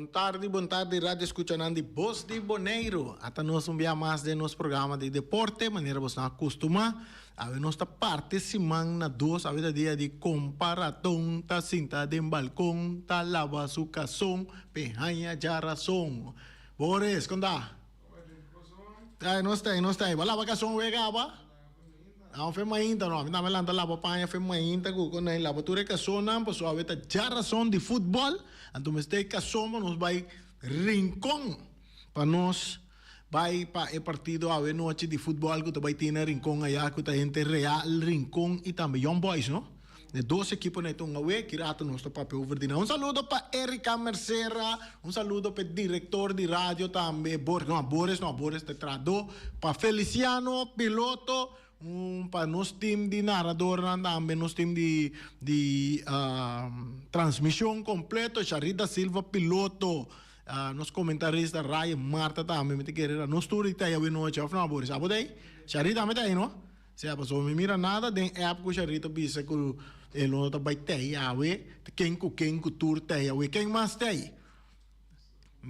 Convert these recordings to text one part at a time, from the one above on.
Bon tardi, bon tardi radio escuchanan di Bos di Boneiru. Ata nos un bia mas den nos programa di deporte, manera bosnan a costuma. Awe nos ta parti siman na dos, awe ta dia di compa raton ta sinta den balcon ta laba su cason pe haña djarason. Boris, con ta? Ay, nos ta, nos ta. Bo a laba cason wega aba? Awe fe mainta no, ami tambe lanta laba paña fe mainta ku ku nan laba tur e kasonnan pasobra awe ta djarason di futbòl, anto mester e kason pa nos bai Rincon pa nos bai pa e partido awe nochi di futbòl ku ta bai tin na Rincon aya ku ta henter Real Rincon i tambe Young Boys no. E dos ekiponan e ta un awe, ki rato nos ta papia over di nan. Un saludo pa Erika Mercera, un saludo pa e director di radio tambe, Boris, no, Boris no, Boris ta e trahadó, pa Feliciano, piloto, un pa nos team di narradornan tambe, nos team di di transmision completo, Sharita Silva, piloto, nos comentarista Ryan Marta tambe, mi ta kere nos tur ta ei awe nochi, of no Boris? Abo ta ei? Sharita tambe ta ei no? Sea pasobra mi mira nada den app ku Sharita bisa ku e lo ta bai tei awe, ta ken ku ken ku tur tei awe, ken mas tei?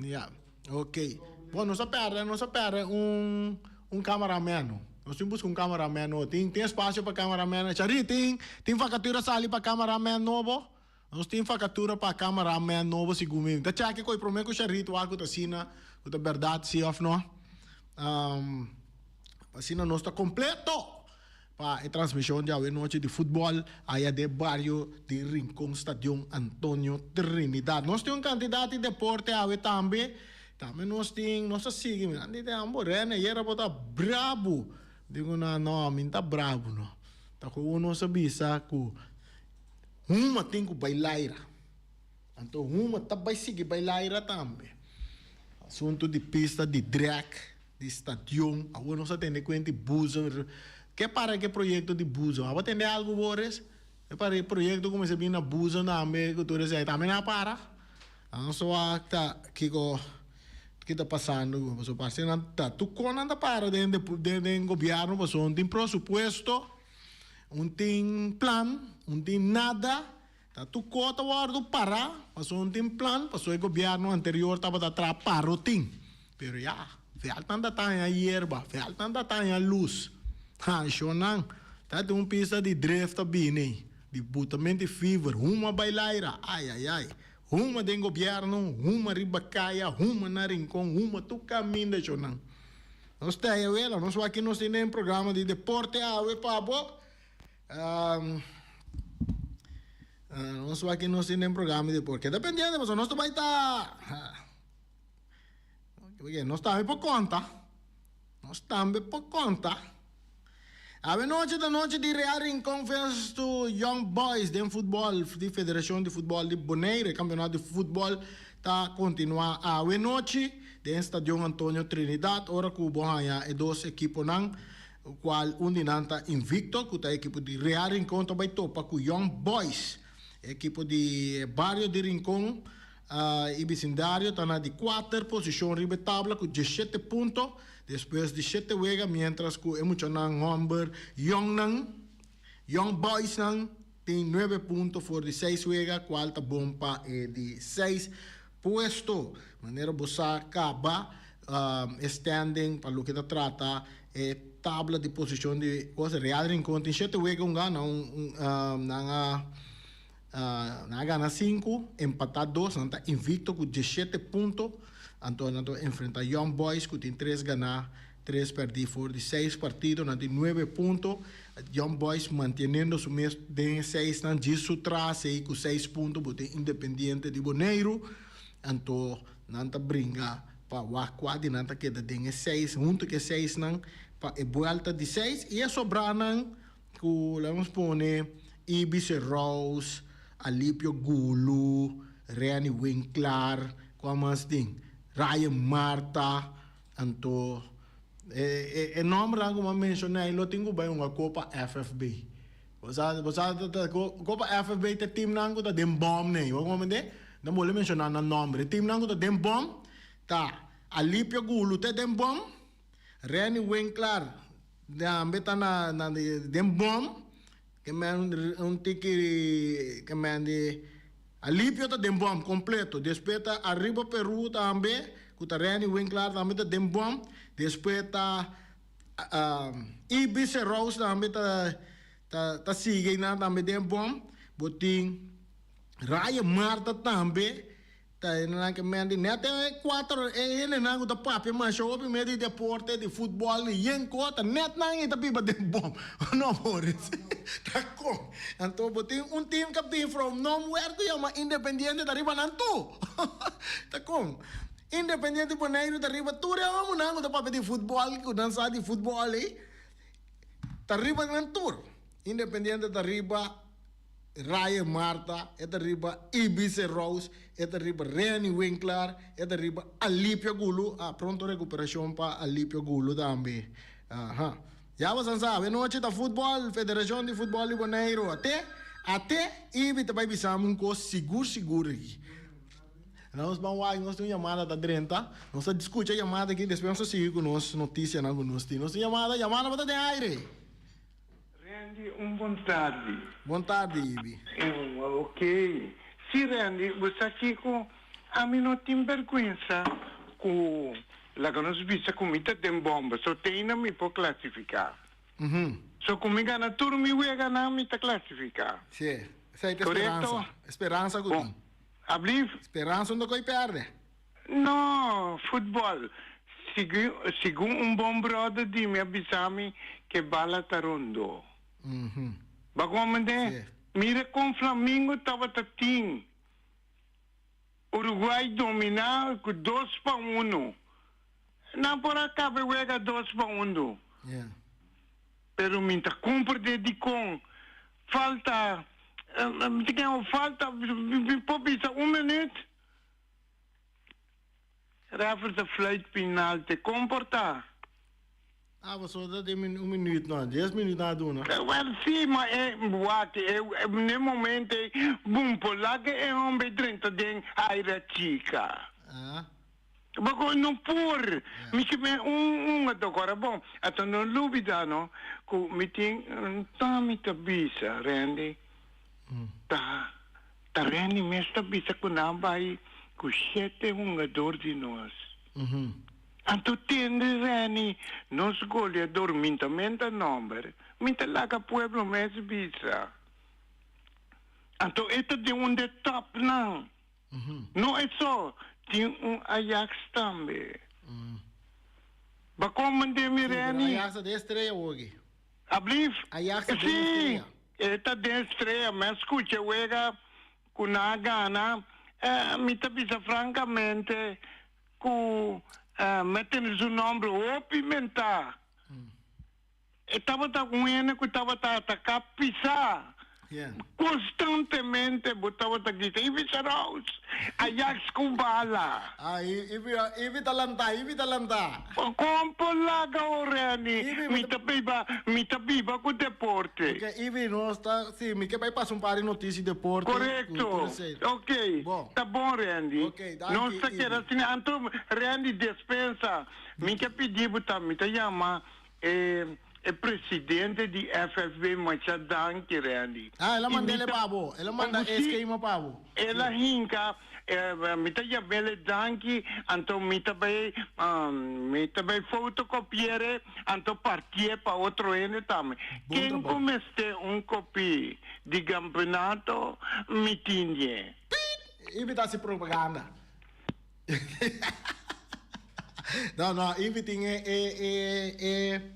Ya, ok. Bon, nos a pèrdè, nos a pèrdè un un cameraman no. Nos tin buska un cameraman nobo. Tin tin espasio pa cameraman? Sharita, tin tin vakatura sali pa cameraman nobo? Nos tin vakatura pa cameraman nobo segun mi. Ta chèke ku e promé ku Sharita wak ku ta asina, ku ta bèrdat si òf no. Asina nos ta completo pa e transmision di awe nochi di futbol aya den bario di Rincon Stadion Antonio Trinidad. Nos tin un cantidad di deporte awe tambe. Tambe nos tin, nos ta sigui, mi nan di te ambo Rene ayera bo ta brabo. Digo nan no, mi no ta brabo no. Ta cu nos a bisa cu huma tin cu bay laira. Anto huma ta bay sigui bay laira tambe. Asunto di pista di drag. Di stadion, awor nos a tende kuenta di buzon, ke para ke proyekto di buzon? Abo a tende algu Boris? E para e proyekto ku mester bini na buzon tambe ku tur esei tambe nan a para? Nos a wak ta kiko ki ta pasando ku pasobra parse nan ta tur kon nan ta para den den gobièrnu pasobra un tin prosupuesto, un tin plan, un tin nada. Ta tur ko ta wòrdu pará pasobra no tin plan, pasobra e gobièrnu anterior tabata traha parotin. Pero ya, vèltnan ta taña yerba, vèltnan ta taña lus. Ha, shonnan, ta tin un pista di drift ta bini, di butamenti fever, huma bai laira, ai, ai, ai. Huma den gobièrnu, huma riba kaya, huma na Rincon, huma tur kaminda, shonnan. Nos ta e wela, nos wak nos tin den programa di deporte awe pa bo. Nos wak nos tin den programa di por keda pendiente pasobra nos ta bai ta nos tambe por konta nos tambe por konta awe nochi ta nochi di Real Rincon versus Young Boys den futbol di Federacion di Futbol di Bonaire campeonato di futbol ta continua awe nochi den Stadion Antonio Trinidad ora cu bo haya e dos ekiponan Cual un di nan ta invicto cu ta ekipo di Real Rincon ta bay topa cu Young Boys. E ekipo di e bario di Rincon y bisindario ta na di cuater posicion riba e tabla cu diesshete punto despues di shete wega mientras cu e muchanan homber Youngnan, Young Boysnan, tin nuebe punto for di seis wega cual ta bon pa e di seis puesto. Manera bo sa caba e standing pa loke ta trata e tabla di posicion di cosa. Real Rincon tin shete wega un gana, un nan a nan a gana sinku, empata dos, nan ta invicto cu diesshete punto. Anto nan ta enfrenta Young Boys cu tin tres gana, tres perdi for di seis partido, nan tin nuebe punto. Young Boys manteniendo su mes den e seisnan djis su tras ei cu seis punto bo tin Independiente di Boneiru. Anto nan ta bringa pa wak kua di nan ta keda den e seis, huntu ku e seisnan pa e buelta di seis i e sobranan ku laga nos pone Ibis Rous, Alipio Gulu, Renny Winklaar, kua mas tin? Ryan Marta, anto e e nòmbernan ku mi a menshoná ei lo tin ku bai hunga Kopa FFB. Bo sa, bo sa ta ta Kopa FFB ta e timnan ku ta den bòm nei, bo komprendé? No bolbe menshoná nan nòmber. E timnan ku ta den bòm ta Alipio Gulu ta den bòm, Renny Winklaar tambe ta na na den bòm, ke men un tiki ke men di. Alipio ta den bom kompleto. Despues ta Arriba Peru tambe, ku ta Renny Winklaar tambe ta den bom. Despues ta Ibis Rose tambe ta ta ta sigui einan tambe den bom. Bo tin Raya Marta tambe Ta hendenan ke men di net e cuater e hendenan ku ta papia masha hopi me di deporte, di futbol, di yen ko, ta net nan i ta biba den bom. No Boris. Ta kon. Anto bo tin un team ku a bin from nowhere ku yama Independiente ta riba nan tur. Ta kon. Independiente Boneiru ta riba tur e homonan ku ta papia di futbol, ku nan sa di futbol ei, ta riba nan tur. Independiente ta riba. Ryan Marta, e ta riba Ibice Rose, e ta riba Renny Winklaar, e ta riba Alipio Gulu. Ah, pronto recuperacion pa Alipio Gulu tambe. Aha. Ya bosan sa, awenochi ta futbol, Federacion di Futbol di Boneiru. Ate, ate, Ibi ta bai bisa mi un cos sigur sigur aki. Nos ban wak, nos tin un yamada ta drenta. Nos ta scucha e yamada aki, despues nos ta sigui cu nos noticianan cu nos tin. Nos tin yamada, yamada bo ta den aire. Randy un bon tardi. Bon tardi Ibi. Ok. Si Randy, bo sa kiko? Ami no tin berguensa ku laga nos bisa ku mi ta den bomba, so teina mi por klasifiká. So ku mi gana tur mi weganan mi ta klasifiká. Si, esei ta e speransa. E speransa ku tin. Ablief? Speransa unda ku ei pèrdè. No, futbol. Segun un bon brother di mi a bisa mi ke bala ta rondo. Bo komende? Mira kon Flamingo tabata tin Uruguay domina ku dos pa uno. Nan por a kaba e wega dos pa uno. Pero mi ta komprende dikon falta, falta, mi por bisa un minuut. Refer ta fluit penalti. Kon por ta? Ah, pasobra ta den un minuut no, dies minuut nan a duna. Wel si, ma e wak e n'e momento ei bun por laga e homber drenta den aire chica. Ah. Bako no por. Mi ke men un un a toca. Ora bon, ata no lubida no ku mi tin un tami ta bisa, Randy. Ta Ta Renny mes ta bisa ku nan bai ku shete hungador di nos. Anto tende Renny, nos goleador minta menta nomber, mi ta laga pueblo mes bisa. Anto e ta den un de topnan. No e so, tin un Ajax tambe. Bako mande mi Renny? Ajax ta den estrella wogi. Ablief? Ajax ta den estrella. E ta den strea. Mi a scucha wega cu nan a gana. Mi ta bisa francamente cu mi a tene su nomber hopi menta. E tabata un hende cu tabata ataca pisa. Constantemente bo tabata grita, Ivi Saraus! Ajax cu bala! Ah, Ivi, Ivi ta lanta, Ivi ta lanta. Con por laga ho Renny? Ivi, Mi ta biba, mi ta biba cu deporte. Ok, Ivi, nos ta, si, mi ke bay pasa un par di noticia di deporte. Correcto. Ok, Bon. ta bon Rendy. Ok, danki, Nos ta keda Ivi. asina. Anto, Rendy, despensa. Mi ke pidi bo ta, mi ta yama E e presidente di FFB masha danki Randy. Ah, el a manda el pa bo. El a manda e skema pa bo. El a hinka, mi ta yam'el danki, anto mi ta bai mi ta bai fotokopier anto partié pa otro hende tambe. Ken ku mester un kopi di kampeonato mi tin dje. Piet! I mi ta hasi propaganda. No, no, Ivy tin e e e e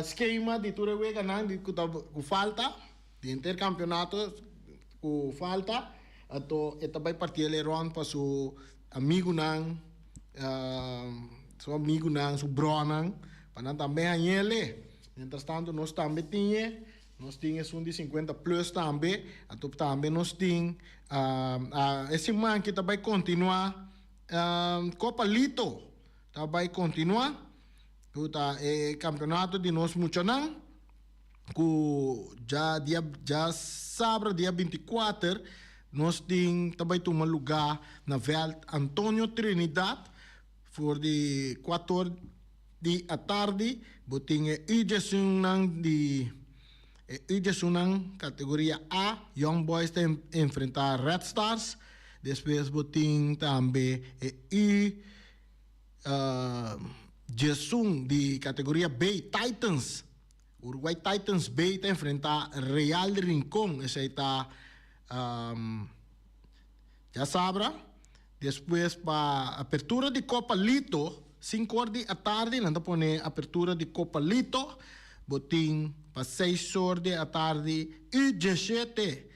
schema di tur e weganan di ku ta ku falta, di henter kampionato ku falta, anto e ta bai parti el e rònt pa su amigunan, su amigunan, su bronan, pa nan tambe hañ'el. Mientras tanto nos tambe tin e. Nos tin esun di sinkuenta plus tambe, anto tambe nos tin e siman ki ta bai kontinuá Copa Lito ta bai kontinuá ku ta e kampeonato di nos muchanan ku dja dia dja sabra dia binti kuater nos tin ta bai tuma lugá na vèlt Antonio Trinidad for di kuator. Di atardi bo tin e ujesunnan di E U-diesunnan kategoria A, Young Boys ta enfrentá Red Stars. Despues bo tin tambe e U diesun di kategoria B, Titans. Uruguay Titans B ta enfrentá Real de Rincon, esei ta djasabra. Despues pa apertura di Copa Lito, sinku or di atardi nan ta pone apertura di Copa Lito, bo tin pa seis or di atardi U dieshete.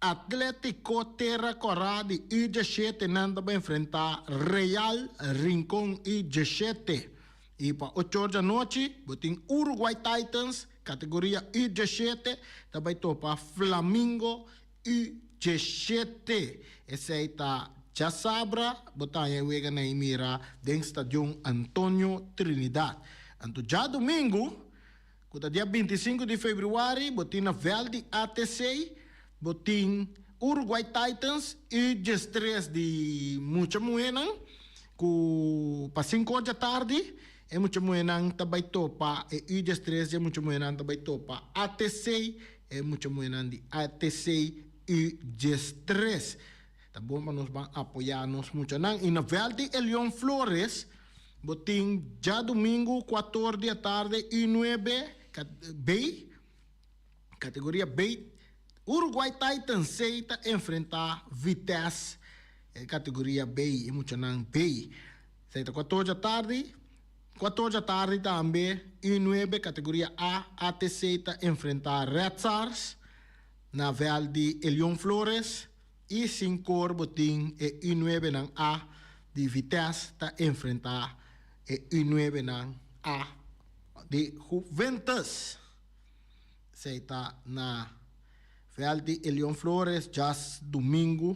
Atletico Terra Corá di U dieshete nan ta bai enfrentá Real Rincon U dieshete. I pa ocho or di anochi bo tin Uruguay Titans kategoria U dieshete ta bai topa Flamingo U dieshete. Esei ta djasabra bo ta haña e wega na i mira den Stadion Antonio Trinidad. Anto djadumingu ku ta dia 25 di febrüari bo tin na vèlt di ATC bo tin Uruguay Titans U diestres di mucha muhénan ku pa sinku or djatardi e mucha muhénan ta bai topa e U diestres di e mucha muhénan ta bai topa ATC e mucha muhénan di ATC U diestres. Ta bon pa nos ban apoyá nos muchanan. I na vèlt di Elion Flores bo tin djadumingu kuator di atardi U nuebe B, kategoria B, Uruguay Titans C ta enfrentá Vitesse e kategoria B, e muchanan B. Esei ta kuator di atardi. Kuator di atardi tambe U nuebe kategoria A, ATC ta enfrentá Red Stars na vèlt di Elion Flores. I sin kor bo tin e U nuebenan A di Vitesse ta enfrentá e U nuebenan A di Juventus. Esei ta na vèlt di Elion Flores djadumingu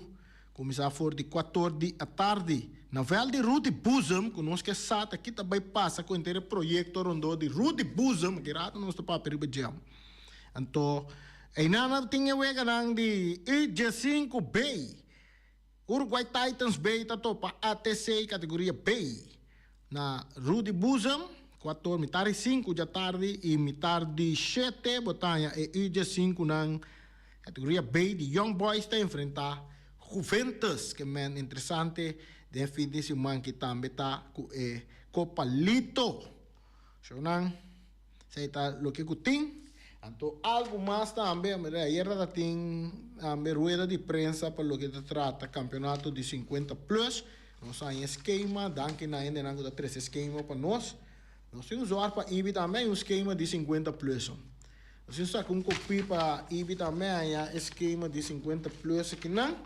kuminsá for di kuator di atardi. Na vèlt di Rudy Boezem ku nos ke sa ta ki ta bai pasa ku henter e proyekto rondó di Rudy Boezem, aki rato nos ta papia riba dje. Anto einan a tin e weganan di U diesinku B. Uruguay Titans B ta topa ATC kategoria B na Rudy Boezem kuator mitar di sinku djatardi i mitar di shete bo ta haña e U diesinku nan kategoria B di Young Boys ta enfrenta Juventus ke men interesante den fin di siman ki tambe ta ku e Copa Lito. Shownan. Esei ta loke ku tin. Anto algu mas tambe, ayer ta tin tambe rueda di prensa pa loke ta trata kampeonato di sinkuenta plus. Nos a haña e skema, danki na hendenan ku ta trese e skema pa nos. Nos tin un zòrg pa Ibi tambe haña un skema di sinkuenta plus. Nos tin saka un kopí pa Ibi tambe haña e skema di sinkuenta plus akinan.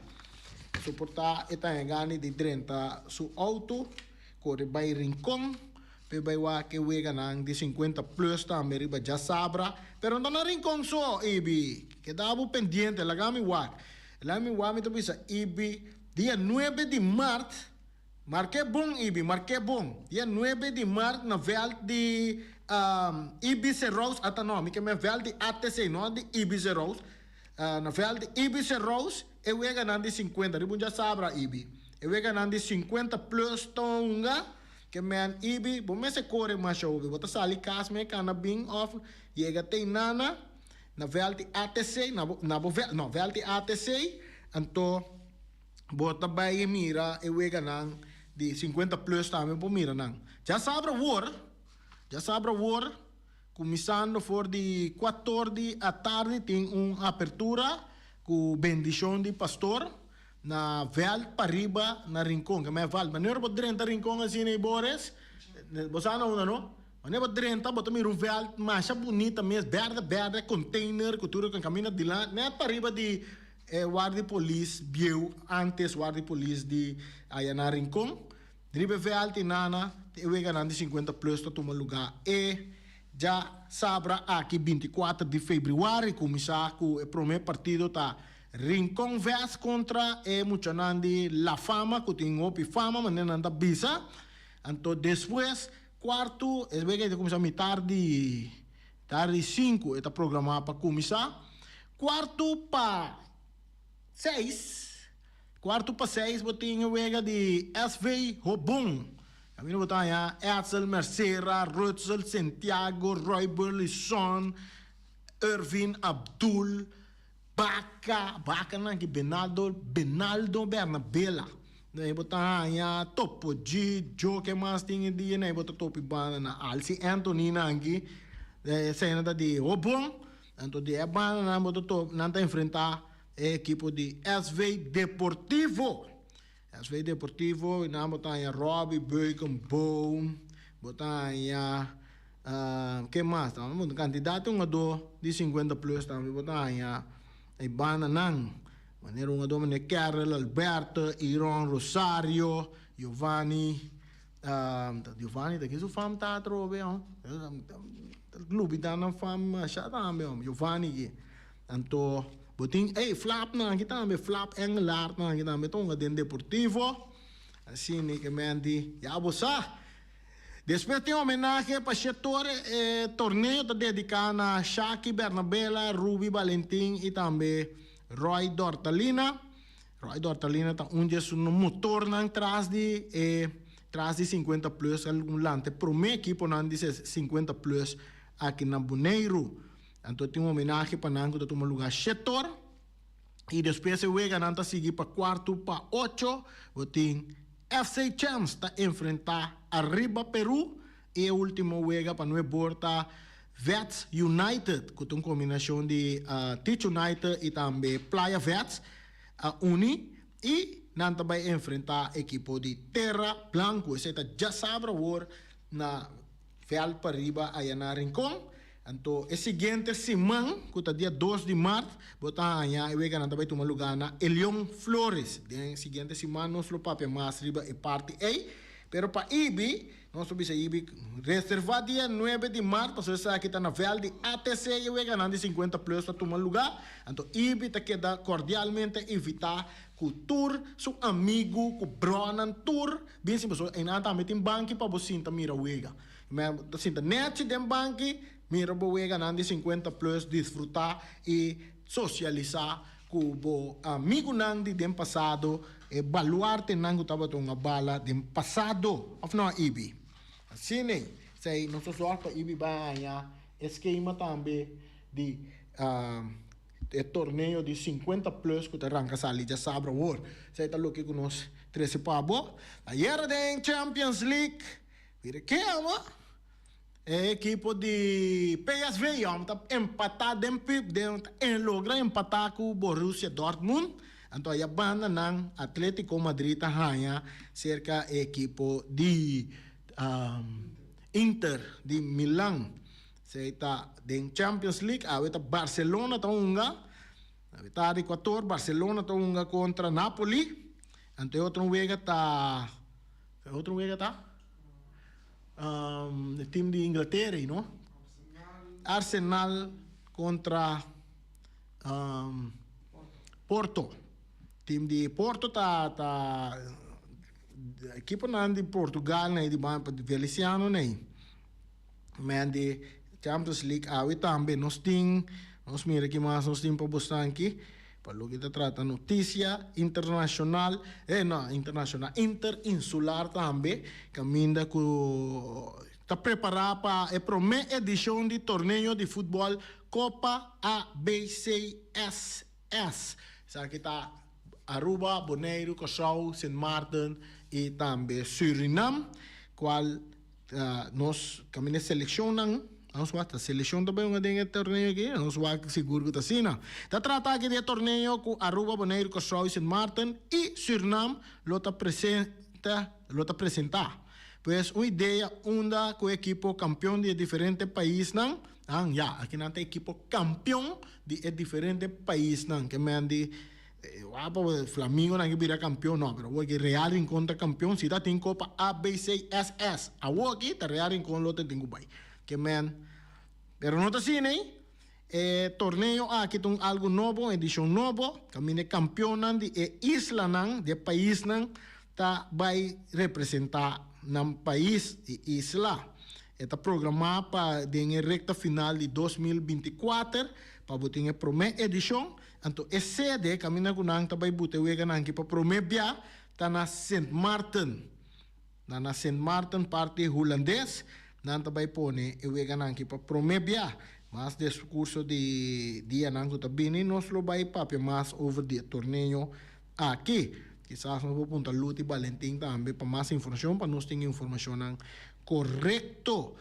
Soportá e ta haña gana di drenta su outo, kore bai Rincon. P'e bai wak e weganan di sinkuenta plus tambe riba djasabra, pero no ta na Rincon so, Ibi. Keda bo pendiente, laga mi wak. Laga mi wak, mi ta bisa Ibi, dia nuebe di mart, mark'é bon Ibi, mark'é bon, dia nuebe di mart na vèlt di Ibis Rose, ata no, mi ke men vèlt di ATC, no di Ibis Rose, na vèlt di Ibis Rose, e weganan di sinkuenta, riba un djasabra Ibi, e weganan di sinkuenta plus ta hunga. Ke men ibi, bo mester kore masha hopi. Bo ta sali kas me kana bin òf yega te nana na vèlt di ATC, na bo na bo vèlt, no, vèlt di ATC, anto bo ta bai mira e weganan di sinkuenta plus tambe bo por mira nan. Djasabra awor, djasabra awor, kuminsando for di kuator di atardi tin un apertura ku bendishon di pastor. Na veld pariba na Rincon. Ke mei vald. Manera bo drenta Rincon asina ei Boris, bo sa na unda no? Manera bo drenta bo ta mira un veld masha bunita mes, berde berde, container ku tur e kaminda dilanti, net pariba di e warda di polis bieu, antes warda di polis di aya na Rincon. Riba e veld i nana e weganan di sinkuenta plus ta tuma luga e djasabra aki 24 di febrüari. Kuminsá ku e promé partido ta Rincon vs kontra e muchanan di La Fama ku tin hopi fama manera nan ta bisa. Anto despues kuartu es wega ta kuminsá mitar di mitar di sinku e ta programá pa kuminsá. Kuartu pa seis kuartu pa seis bo tin e wega di SV Hobon. Kaminda bo ta haña Edsel Mercera, Rudsel Santiago, Roy Burlison. Irvin Abdul, Baka, Baka nan ki Benaldo, Benaldo Bernabela. Nan bo ta haña Topo G, Joe ke mas tin e dia nan bo ta topi banda nan Alcy Anthony nan ki esei ta di Hobon. Anto di e banda nan bo ta top nan ta enfrenta e ekipo di SV Deportivo. SV Deportivo nan bo ta haña Robbie Beukenboom, bo ta haña ke mas ta un kantidat di hungadó di sinkuenta plus tambe bo ta haña e banda nan manera hungadó manera Kerel Alberto, Iron Rosario, Giovanni Giovanni ta ki su fam ta atrobe ta lubida nan fam masha tambe Giovanni ki anto bo tin ey Flap nan aki tambe Flap Engelhard nan aki tambe ta hunga den Deportivo asina ke men di ya bo sa. Despues tin homenahe pa Shetor, e torneo ta dedica na Shaki Bernabela, Ruby Balentin y tambe Roy Dortalina. Roy Dortalina ta un di esun motornan tras di e tras di 50 Plus, un lanta e prome ekiponan di 50 Plus aki na Boneiru. Anto tin un homenahe pa nan cu ta tuma lugar Shetor. Y despues e weganan ta sigui pa cuarto pa ocho, bo tin FC Champs ta enfrenta Arriba Peru y e ultimo wega pa nueb bor ta Vets United cu ta un combinacion di Teach United y tambe Playa Vets a uni y nan ta bay enfrenta ekipo di Terra Blanco. Esey ta djasabra awor na Veld pariba aya na Rincon. Anto e siguiente siman, ku ta dia dos di mart, bo ta haña e weganan ta bai tuma lugá na Elion Flores. Den e siguiente siman nos lo papia mas riba e parti ei. Pero pa Ibi, nos lo bisa Ibi reservá dia nuebe di mart pasobra esaki ta na vèlt di ATC e weganan di sinkuenta plus ta tuma lugá. Anto Ibi ta keda kordialmente invitá ku tur su amigu, ku brònan tur bin sin pasobra einan tambe tin banki pa bo sinta mira wega. Mi ta sinta nechi den banki, mira bo weganan di sinkuenta plus, disfrutá i sosialisá ku bo amigunan di den pasado, e baluartenan ku tabata hunga bala den pasado. Òf no, Ibi? Asina ei. Esei nos ta sòrg pa Ibi bai haña e skema tambe di e torneo di sinkuenta plus ku ta ranka sali djasabra awor. Esei ta loke ku nos trese pa bo. Ayera den Champions League. Mira ke ama e ekipo di PSV yòm ta empatá den pip den ta logra empatá ku Borussia Dortmund. Anto aya banda nan Atletico Madrid ta haña serka e ekipo di Inter di Milan. Esei ta den Champions League. Awe ta Barcelona ta hunga. Awe ta di kuator Barcelona ta hunga kontra Napoli. Anto e otro wega ta. E otro wega ta e team di Inglaterra ei no? Arsenal contra Porto. Team di Porto ta ta ekiponan di Portugal nei di Feliciano nei. Men di Champions League awe tambe nos tin, nos mira ki mas nos tin pa bosnan aki, pa loke ta trata noticia internacional, eh no internacional, interinsular tambe, caminda cu ta prepara pa e prome edicion di torneo di futbol Copa ABCSS. Esaki ta Aruba, Boneiru, Kòrsou, Sint Maarten y tambe Surinam, cual Nos kaminda e selekshonnan, nos wak ta selekshon ta bai hunga den e torneo aki, nos wak sigur ku ta asina. Ta trata aki di e torneo ku Aruba, Boneiru, Kòrsou i Sint Maarten i Sürnam lo ta presenta lo ta presentá. Pues un idea unda ku e ekipo kampion di e diferente paisnan, an ya, aki nan ta ekipo kampion di e diferente paisnan, ke men di Wapo Flamingonan ke bira kampion no, pero awor ki Real Rincon ta kampion si ta tin kopa A B C S S awor ki ta Real Rincon lo ta tin ku bai ke men pero no ta asina ei e torneo aki ta un algu nobo un edishon nobo kaminda e kampionnan di e islanan di e paisnan ta bai representa nan pais i isla e ta programa pa den e rekta final di 2024 pa bo tin e prome edishon. Anto e sede kaminda ku nan ta bai buta e weganan aki pa promé bia ta na Sint Maarten. Na na Sint Maarten parti hulandes nan ta bai pone e weganan aki pa promé bia. Mas den kurso di dianan ku ta bini nos lo bai papia mas over di e torneo aki. Kisas nos por puntra Luti Valentin tambe pa mas informashon, pa nos tin informashon korekto.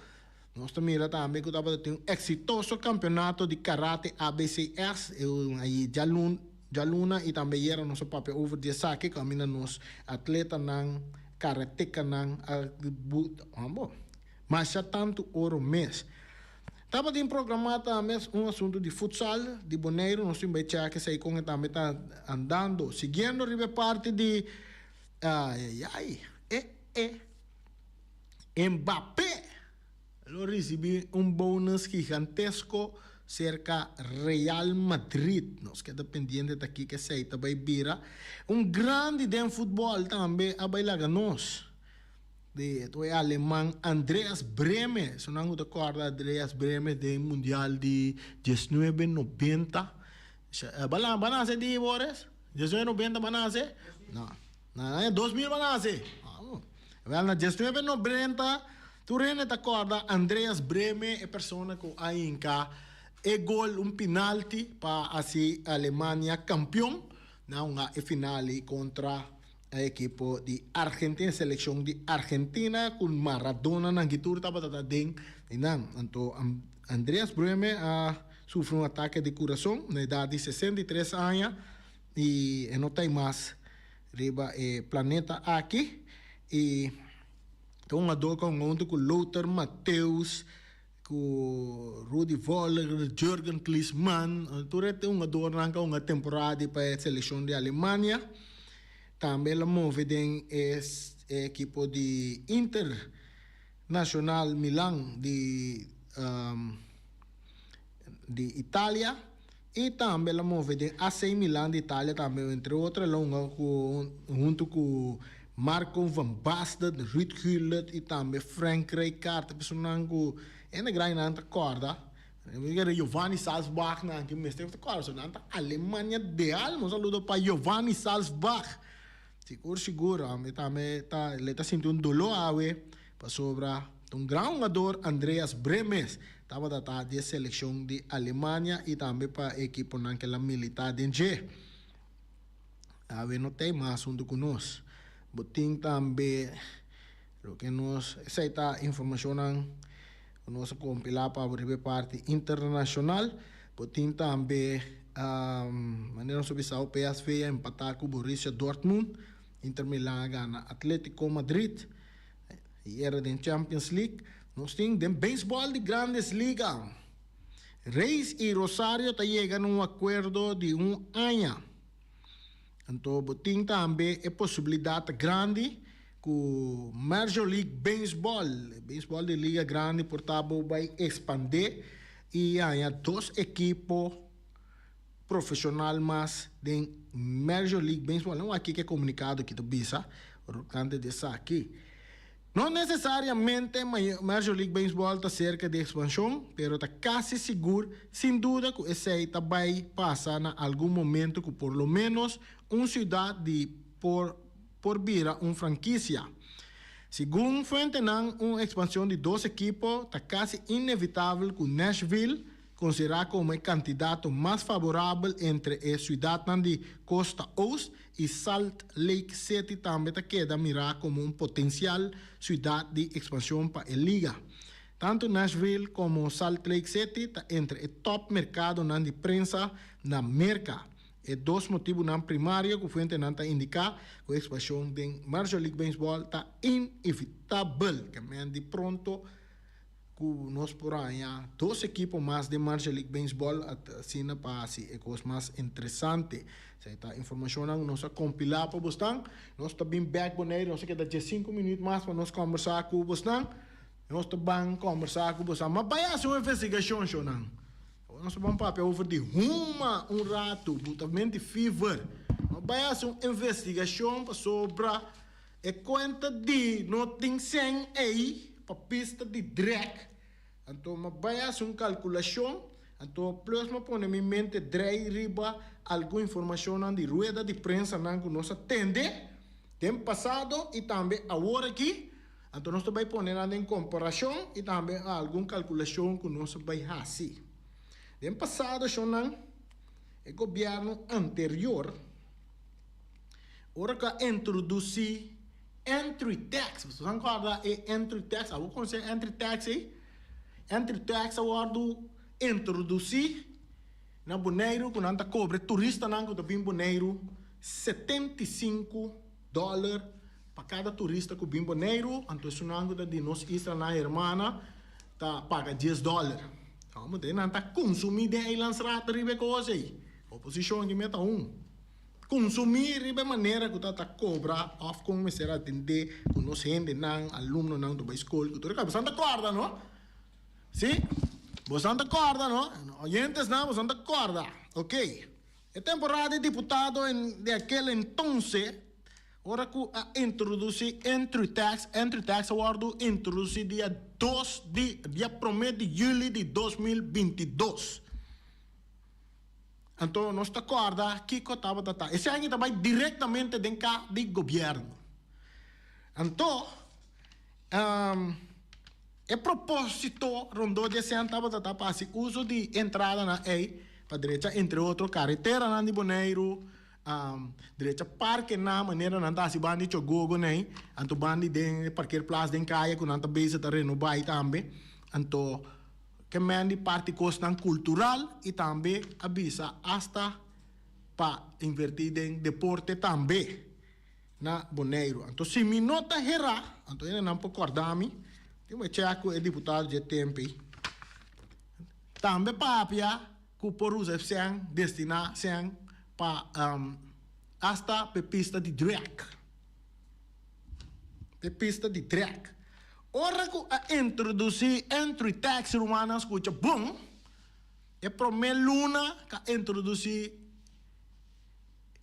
Nos ta mira tambe ku tabatin un eksitoso kampeonato di karate ABCS ei djaluna i tambe ayera nos a papia over di esaki, kaminda nos atletanan, karatekanan a bon, masha tantu oro mes. Tabatin programá tambe un asuntu di futsal di Boneiru, nos tin bai check esei kon tambe ta andando. Siguiendo riba e parti di ai ai ai, e e Mbappé lo risibí un bonus gigantesko serka Real Madrid. Nos keda pendiente ta kiko esei ta bai bira. Un grandi den futbòl tambe a bai laga nos. Di e aleman Andreas Brehme. Esunnan ku ta kòrda Andreas Brehme den mundial di 1990. B'a b'a nase di Boris? 1990 b'a nase? No. Na aña 2000 b'a nase? Wèl, na 1990 tur hende ta kòrda Andreas Brehme, e persona ku a hinka e gol, un penalti pa hasi Alemania kampion na hunga e final kontra e ekipo di Argentina, selekshon di Argentina ku Maradona nan ki tur tabata ta den i nan. Anto Andreas Brehme a sufri un atake di kurason na edat di 63 aña i e no ta mas riba e planeta aki i ta un hungador ku a hunga huntu ku Lothar Matthäus, ku Rudi Völler, Jürgen Klinsmann, tur e hungadornan ku a hunga temporada pa e selekshon di Alemania. Tambe el a move den e ekipo di Internacional Milan di Italia i tambe el a move den AC Milan di Italia tambe, entre otro el a hunga huntu ku Marco van Basten, Ruud Gullit i tambe Frank Rijkaard, e personanan ku hende grandinan ta kòrda. Giovanni Salzbach nan ki mester ta kòrda, so nan ta Alemania de alma. Un saludo pa Giovanni Salzbach. Sigur sigur ami tambe ta le ta sinti un doló awe pasobra ta un gran hungador. Andreas Brehme tabata ta di e selekshon di Alemania i tambe pa e ekiponan ku el a militá den dje. Awe no ta e mas huntu ku nos. Bo tin tambe loke nos esei ta informashonnan ku nos a kompilá pa riba e parti internashonal. Bo tin tambe manera nos a bisa PSV a empatá ku Borussia Dortmund. Inter Milan a gana Atletico Madrid i era den Champions League. Nos tin den beisbòl di Grandes Liga. Rays i Rosario ta yega na un akuerdo di un aña. Anto bo tin tambe e posibilidat grandi ku Major League Baseball, e beisbòl di liga grandi, por ta bo bai ekspandé i haña dos ekipo profeshonal mas den Major League Baseball. Nan wak kiko e komunikado aki ta bisa tokante di esaki. No nesesariamente Major League Baseball ta serka di ekspanshon, pero ta kasi sigur, sin duda, ku esei ta bai pasa na algun momento ku por lo ménos un siudat di por por bira un frankisia. Segun fuentenan, un ekspanshon di dos ekipo ta kasi inevitabel ku Nashville konsiderá komo e kandidato mas faborabel entre e siudatnan di kosta oost i Salt Lake City tambe ta keda mirá komo un potensial siudat di ekspanshon pa e liga. Tantu Nashville komo Salt Lake City ta entre e tòp merkadonan di prensa na Merka. E dos motibunan primario ku fuentenan ta indiká ku ekspanshon den Major League Baseball ta inevitabel, ke men di pronto ku nos por haña dos ekipo mas den Major League Baseball asina pa hasi e kos mas interesante. Esei ta informashonnan ku nos a kompilá pa bosnan. Nos ta bin bèk Boneiru, nos a keda 15 minüt mas pa nos kòmbersá ku bosnan. Nos ta ban kòmbersá ku bosnan. Ma bai hasi un investigashon, shownan. Awor nos ta ban papia over di huma un ratu, butamenti fever. Ma bai hasi un investigashon pasobra e kuenta di no tin sèn ei pa pista di drèk. Anto mi a bai hasi un kalkulashon, anto plus mi a pone mi mente drei riba algun informashonnan di rueda di prensanan ku nos a tende den pasado i tambe awor aki. Anto nos ta bai pone nan den komparashon i tambe algun kalkulashon ku nos a bai hasi. Den pasado shonnan e gobièrnu anterior ora ku a introdusí entry tax, boso ta kòrda e entry tax? Abo konosé entry tax ei? Entry tax a wòrdu introdusí na Boneiru ku nan ta kobra e turistanan ku ta bin Boneiru 75 dòler pa kada turista ku bin Boneiru, anto esunnan ku ta di nos islanan hermana ta paga 10 dòler. Amo den nan ta konsumí den Eilandsraad riba e kos ei. Oposishon aki meta un. Konsumí riba e manera ku ta ta kobra òf kon mester atendé ku nos hendenan, alumnonan ku ta bai skol ku tur e kos. Boso ta kòrda no? Sí? Boso ta kòrda no? Oyentesnan boso ta kòrda. Okey. E temporada di diputado di akel entonce ora cu a introduci entry tax, entry tax a wordo introduci dia dos di dia prome di juli di 2022. Anto nos ta corda kico tabata ta. Esey aki ta bay directamente den ca di gobierno. Anto E propósito rondó di esei tabata ta pa hasi uso di entradanan ei pa drecha entre otro kareteranan di Boneiru, drecha parkenan manera nan ta hasi banda di Chogogo nei, anto banda di den e parkeerplaats den kaya ku nan ta bezig ta renobá ei tambe. Anto ke men di parti kosnan kultural i tambe a bisa asta pa invertí den deporte tambe. Na Boneiru. Anto si mi no ta herá, anto hendenan por kòrda mi, tin bo e chèk ku e diputado dje tempu ei tambe papia ku por usa e sèn, destiná sèn pa asta p'e pista di drèk. P'e pista di drèk. Ora ku a introdusí entry tax rumannan skucha bon, e promé luna k'a introdusí.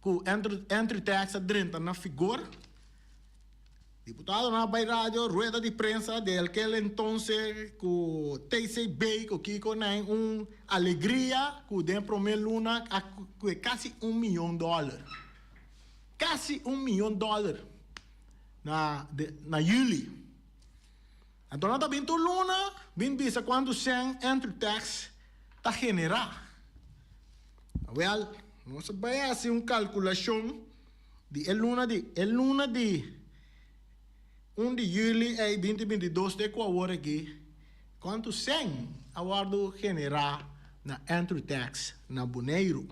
Ku entry tax a drenta na figor, diputadonan a bai radio, rueda di prensa di alkel entonces ku TCB ku kiko nan un alegria ku den prome luna a kue kasi un miyon dòler. Kasi un miyon dòler na na yüli. Anto nan ta bin tur luna bin bisa kuantu sèn entry tax ta generá. Awel, nos a bai hasi un kalkulashon di e luna di e luna di un di yüli ei 2022 te ku awor aki, kuantu sèn a wòrdu generá na entry tax na Boneiru.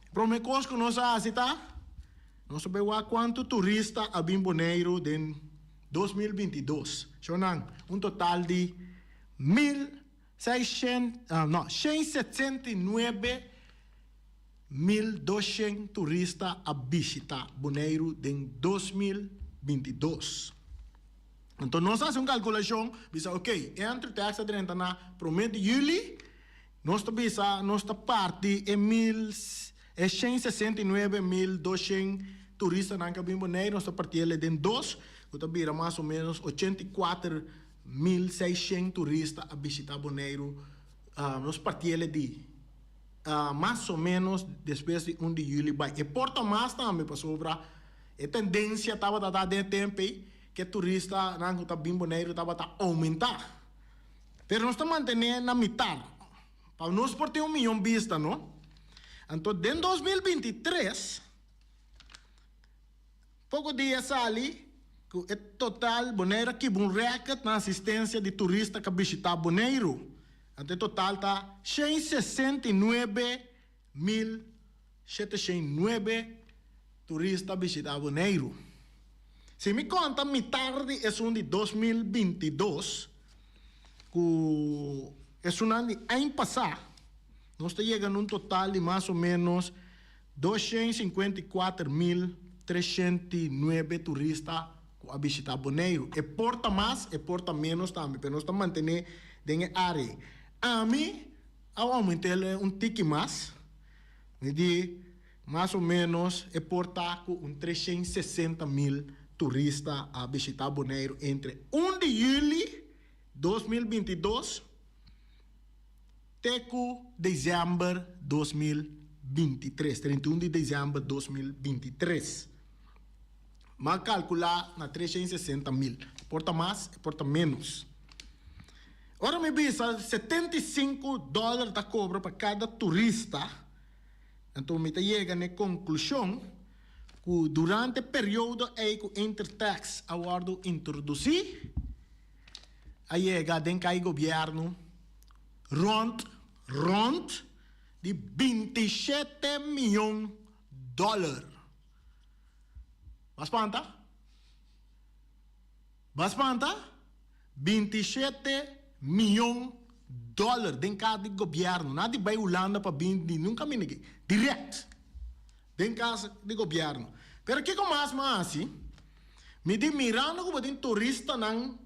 E promé kos ku nos a hasi ta, nos a bai wak kuantu turista a bin Boneiru den 2022. Shownan, un total di 1600, no, 679.200 turista a bishita Boneiru den 2022. Anto nos a hasi un kalkulashon, bisa ok, entry tax a drenta na prome di yüli, nos ta bisa nos ta parti e mil, e 669.200 turistanan ku a bin Boneiru, nos ta parti el den dos, ku ta bira mas o menos 84 1600 turista a bishita Boneiru nos partiele di mas o menos despues di un di juli bai. E por ta mas tambe pasobra e tendensia tabata ta den e tempu ei ku e turistanan ku ta bin Boneiru tabata oumentá. Pero nos ta mantené na mitar pa nos por tin un miyon bista no. Anto den 2023. Poko dia sali ku e total Boneiru a kibra un rèkòrt na asistensia di turista ku a bishitá Boneiru. Anto e total ta 669.709 turista a bishitá Boneiru. Si mi konta mitar di esun di 2022 ku esunnan di aña pasá, nos ta yega na un total di mas o ménos 254.309 turista ku a bishitá Boneiru. E por ta mas, e por ta ménos tambe, pero nos ta mantené den e área ei. Ami a oument'el un tiki mas, mi di mas o ménos e por ta ku un 360.000 turista a bishitá Boneiru entre 1 di yüli 2022 Te ku desèmber 2023, 31 di desèmber 2023, m'a kalkulá na 360 mil. E por ta mas, e por ta ménos. Ora mi bisa 75 dòler ta kobra pa kada turista, anto mi ta yega na e konklushon ku durante e periodo ei ku entry tax a wòrdu introdusí, a yega den kai gobièrnu rònt rònt di 27 mion dòler. Bo a spanta? Bo a spanta? 27 mion dòler den kas di gobièrnu. Nan a di bai Hulanda pa bin di nun kaminda aki. Dirèkt den kas di gobièrnu. Pero kiko mas mi a hasi? Mi di mirando ku bo tin turistanan,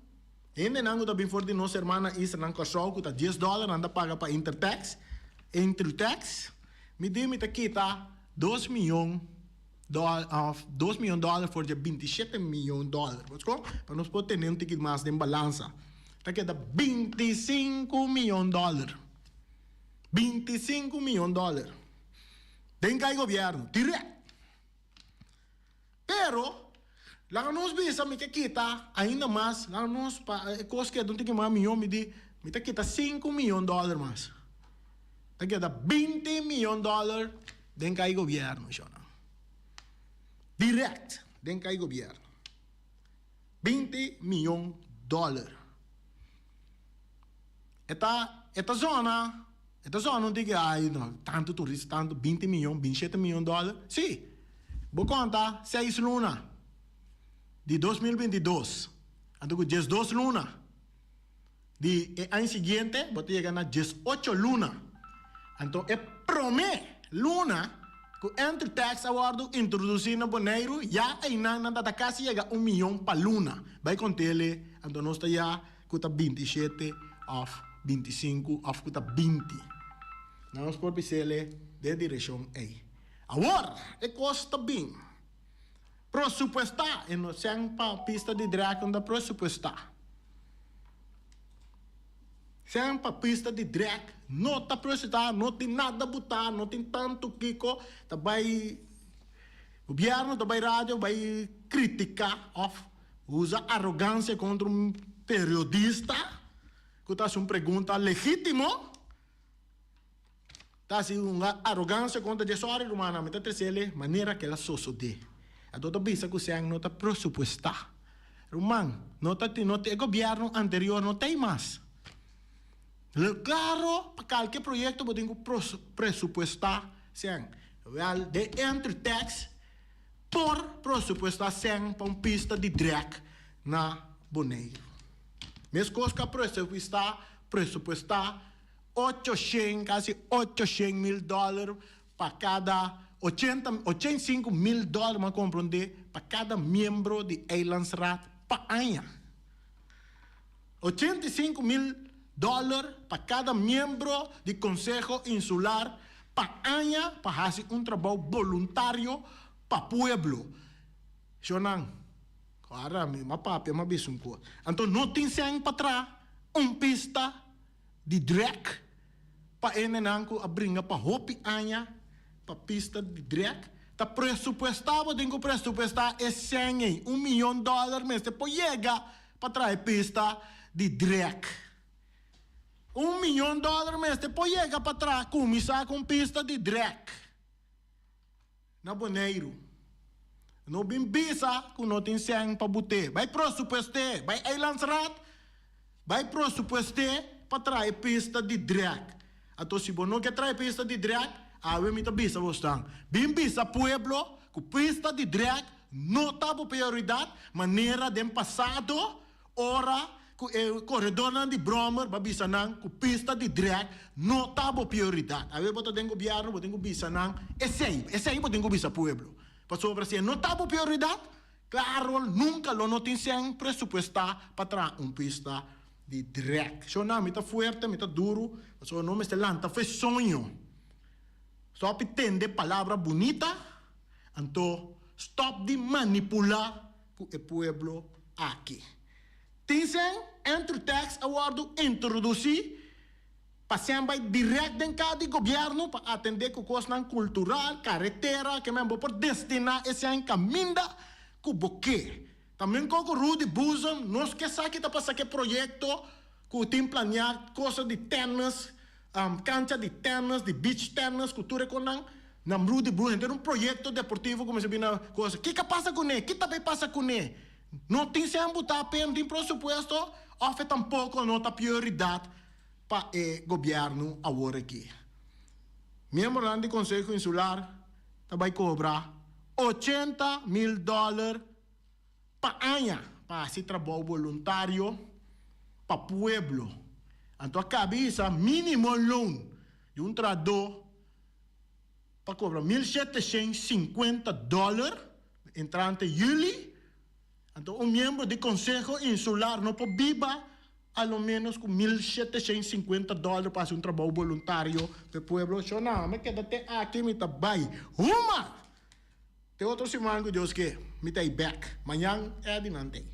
hendenan ku ta bin for di nos hermana islanan Kòrsou ku ta dies dòler nan ta paga pa intertax, entry tax, mi di mi ta kita dos mion. Dòler òf dos mion dòler for dje 27 mion dòler. Bo skon? Pa nos por tene un tiki mas den balansa. Ta keda 25 mion dòler. 25 mion dòler. Den kai gobièrnu. Dirèkt. Pero, laga nos bisa mi ke kita ainda mas, laga nos pa e kos keda un tiki mas mihó, mi di, mi ta kita 5 mion dòler mas. Ta keda 20 mion dòler den kai gobièrnu, shònan. Dirèkt den kai gobièrnu. 20 mion dòler. E ta, e ta zona, e ta zona un tiki, ai no, tantu turista, tantu, 20 mion, 27 mion dòler. Sí, bo konta seis luna di 2022, anto ku 12 luna. Di e aña siguiente bo ta yega na 18 luna. Anto e promé luna ku entry tax a wòrdu introdusí na Boneiru ya einan nan ta ta kasi yega un mion pa luna. Bai kont'el anto nos ta ya ku ta 27 òf 25 òf ku ta 20. Nan nos por bis'el den e direkshon ei. Awor e kos ta bin presupuestá e no sèn pa pista di drèk no ta presupuestá. Sèn pa pista di drèk no ta presupuestá, no tin nada butá, no tin tantu kiko ta bai gobièrnu ta bai radio bai kritiká òf usa arogansia kontra un periodista ku ta hasi un pregunta legítimo. Ta hasi un arogansia kontra dje. Sòri rumannan, mi ta tres'el manera ku el a sosodé. Anto ta bisa ku sèn no ta presupuestá. Ruman, no ta tin, no e gobièrnu anterior no t'ei mas. Klaro, pa kalke proyekto bo tin ku presupuestá sèn. Wèl, den entry tax por presupuestá sèn pa un pista di drèk na Boneiru. Meskos ku a presupuestá, presupuestá 800, kasi 800 mil dòler pa kada 80, 85 mil dòler, m'a komprondé, pa kada miembro di Eilandsraad pa aña. 85 mil dòler pa kada miembro di Konseho Insular pa aña pa hasi un trabou boluntario pa pueblo. Shonnan, ora mi m'a papia m'a bisa un kos. Anto no tin sèn pa traha un pista di drèk pa hendenan ku a bringa pa hopi aña pa pista di drèk ta presupuestá. Bo tin ku presupuestá e sèn ei. Un miyon dòler mester por yega pa traha e pista di drèk. Un miyon dòler mester por yega pa traha kuminsá ku un pista di drèk na Boneiru. No bin bisa ku no tin sèn pa but'é. Bai presupuest'é, bai Eilandsraad, bai presupuest'é pa traha e pista di drèk. Anto si bo no ke traha e pista di drèk, awe mi ta bisa bosnan, bin bisa pueblo ku pista di drèk no ta bo prioridat manera den pasado ora ku e koredornan di bròmer bo a bisa nan ku pista di drèk no ta bo prioridat. Awe bo ta den gobièrnu bo tin ku bisa nan esei, esei bo tin ku bisa pueblo. Pasobra si e no ta bo prioridat, klaro nunka lo no tin sèn presupuestá pa traha un pista di drèk. Shona, mi ta fuerte, mi ta duru, pasobra no mester lanta fe soño. Stòp di tende palabra bunita, anto stòp di manipulá ku e pueblo aki. Tin sèn, entry tax a wòrdu introdusí pa sèn bai dirèkt den ka di gobièrnu pa atendé ku kosnan kultural, karetera, ke men bo por destiná e sèn kaminda ku bo ke. Tambe un koko Rudy Boezem, nos ke sa ki ta pasa ku e proyekto. Ku tin planeá cosa di tennis, cancha di tennis, di beach tennis ku tur e konan na Rudy Brun. Henter un proyecto deportivo ku mester bini na cosa. Kiko a pasa kuné? Ki ta bay pasa kuné? No tin sèn butá p'e, no tin presupuesto òf e tampoko no ta prioridat pa e gobièrnu awor aki. Miembronan di Konseho Insular ta bay kobra 80.000 dòler pa aña pa hasi trabou boluntario pa pueblo. Anto a kabi hisa minimo loon di un trahadó pa kobra 1750 dòler entrante yüli. Anto un miembro di Konseho Insular no por biba a lo ménos ku 1750 dòler pa hasi un trabou boluntario pa e pueblo. Shona, mi keda te aki, mi ta bai huma! Te otro siman ku Dios ke, mi ta ei bèk. Mañan Eddie nan t'ei.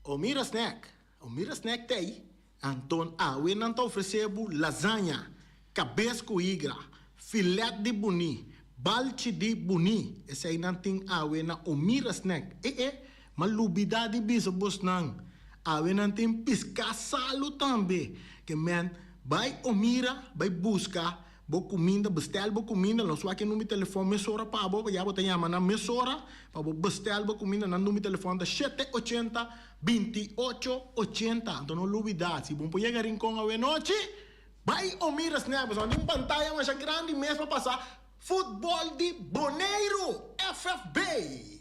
Omira Snack, Omira Snack t'ei. Anton awe nan ta ofresé bo lasaña, kabes ku higra, filet di buní, balchi di buní. Esei nan tin awe na Omira Snack. E e, m'a lubidá di bisa bosnan, awe nan tin piská salu tambe. Ke men bai Omira bai buska Bo kuminda, bestèl bo kuminda, nos wak e number di telefòn mesora pa bo, ya bo ta yama nan mesora pa bo bestèl bo kuminda, nan number di telefòn ta shete ochenta 28 80. Anto no lubidá, si bo por yega Rincon awenochi, bai Omira Snack, pasobra nan tin un pantaya masha grandi mes pa pasa futbòl di Boneiru, FFB!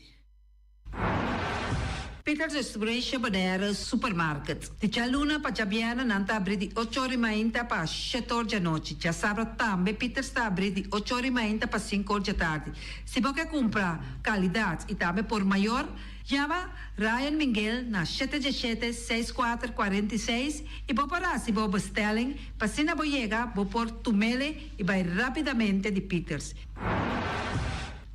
Peters Restauration Bonaire Supermarket. Di djaluna pa djabièrnè nan ta abrí di ocho or i mainta pa shete or djanochi. Djasabra tambe Peters ta abrí di ocho or i mainta pa sinku or djatardi. Si bo ke kumpra kalidat i tambe por mayor, yama Ryan Minguel na shete djeshete seis kuater 46 i bo por hasi bo bestelling pa asina bo yega bo por tumele i bai rapidamente di Peters.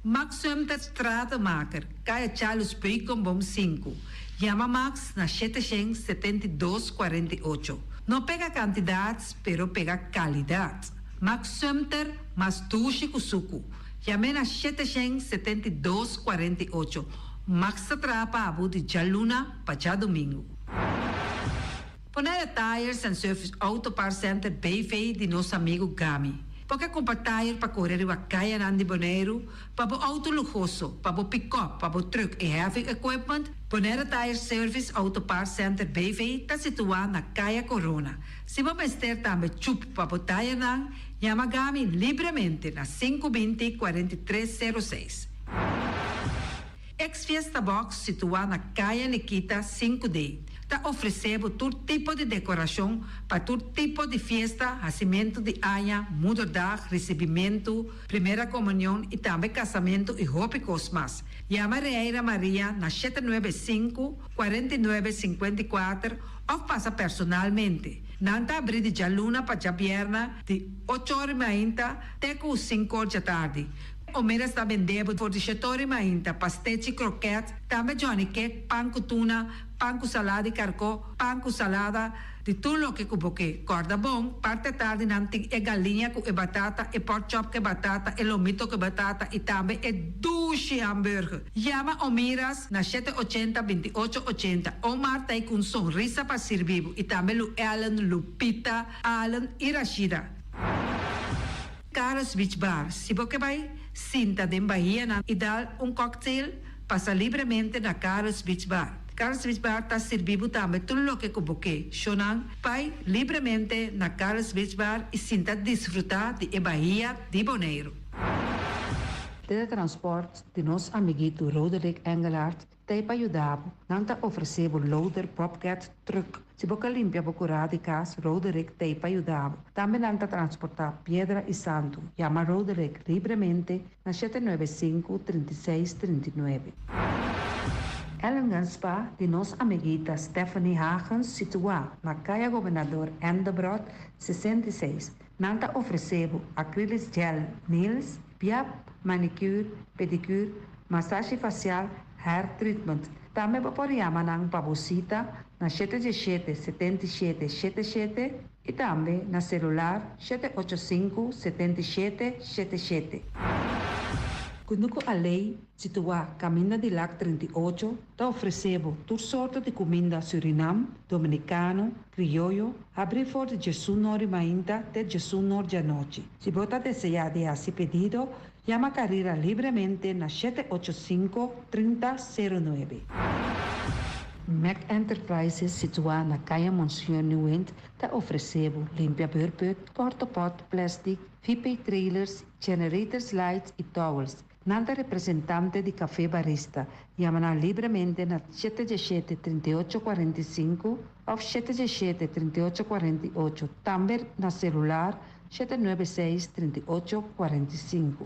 Max Sumter Stratenmaker, Kaya Charles Beukenboom sinku. Yama Max na 772 48. No pega kantidat, pero pega kalidat. Max Sumter mas dushi ku suku. Yam'é na 772 48. Max ta traha pa bo di djaluna pa djadumingu. Bonaire Tires and Service Auto Parts Center BV di nos amigu Gami. Bo ke kumpra tire pa kore riba kayanan di Boneiru, pa bo outo luhoso, pa bo pikòp, pa bo trùk i heavy equipment? Bonaire Tire Service Auto Parts Center BV ta situá na Kaya Korona. Si bo mester tambe chup pa bo tayenan, yama Gami libremente na sinku 20 43 sero seis. Ex Fiesta Box situá na Kaya Nikita sinku D ta ofresé bo tur tipo di dekorashon pa tur tipo di fiesta, hasimentu di aña, moederdag, risibimentu, primera komunion i tambe kasamentu i hopi kos mas. Yama Reira Maria na 795, 49, 54 òf pasa personalmente. Nan ta abrí di djaluna pa djabièrna di ocho or i mainta te ku sinku or djatardi. Omera sta bendebo for di shetori mainta, pastechi, kroket, tambe johnny cake, pan ku tuna, pan ku salada di karkó, pan ku salada, di tur loke ku bo ke. Kòrda bon, parti atardi nan tin e galiña ku e batata, e pork chop ku e batata, e lomito ku e batata i tambe e dushi hamburger. Yama Omiras na 780 28 80. Omar ta ei ku un sonrisa pa sirbi bo i tambe Lu Ellen, Lupita, Allen i Rashida. Carlos Beach Bar, Si bo ke bai sinta den bahianan i dal un cocktail, pasa libremente na Carlos Beach Bar. Carlos Beach Bar ta sirbi bo tambe tur loke ku bo ke. Shownan, bai libremente na Carlos Beach Bar i sinta disfrutá di e bahia di Boneiru. Teletransport di nos amiguito Roderick Engelhardt Ta e pa yuda bo. Nan ta ofresé bo loader, bobcat, truck. Si bo ka limpia bo kurá di kas, Roderick ta e pa yuda bo. Tambe nan ta transportá piedra i santu. Yama Roderick libremente na 795, 36, 39. Ellingen Spa di nos amiguita Stephanie Hagens situá na Kaya Gobernador Endebrot 66. Nan ta ofresé bo acrylic gel nails, piap, manicure, pedicure, Masashi fasial, hair treatment. Tambe bo por yama nan pa bo sita na 717 77 77 i tambe na selular 785 77 77. Kunuku Alei, situá Kaminda di Lac 38, ta ofresé bo tur sorto di kuminda Surinam, Dominikano, Krioyo, habrí for di 11 or di mainta te 11 or di anochi. Si bo ta deseá di hasi pedido, yama Carira libremente na 785 3009. Mac Enterprises, situá na Kaya Monsieur Nieuwind, ta ofresé bo limpia beurput, porta-pot, plastic, VP trailers, generators lights i towels. Nan ta representante di Café Barista. Yama nan libremente na 717 3845 òf 717 3848. Tambe na selular 796 3845.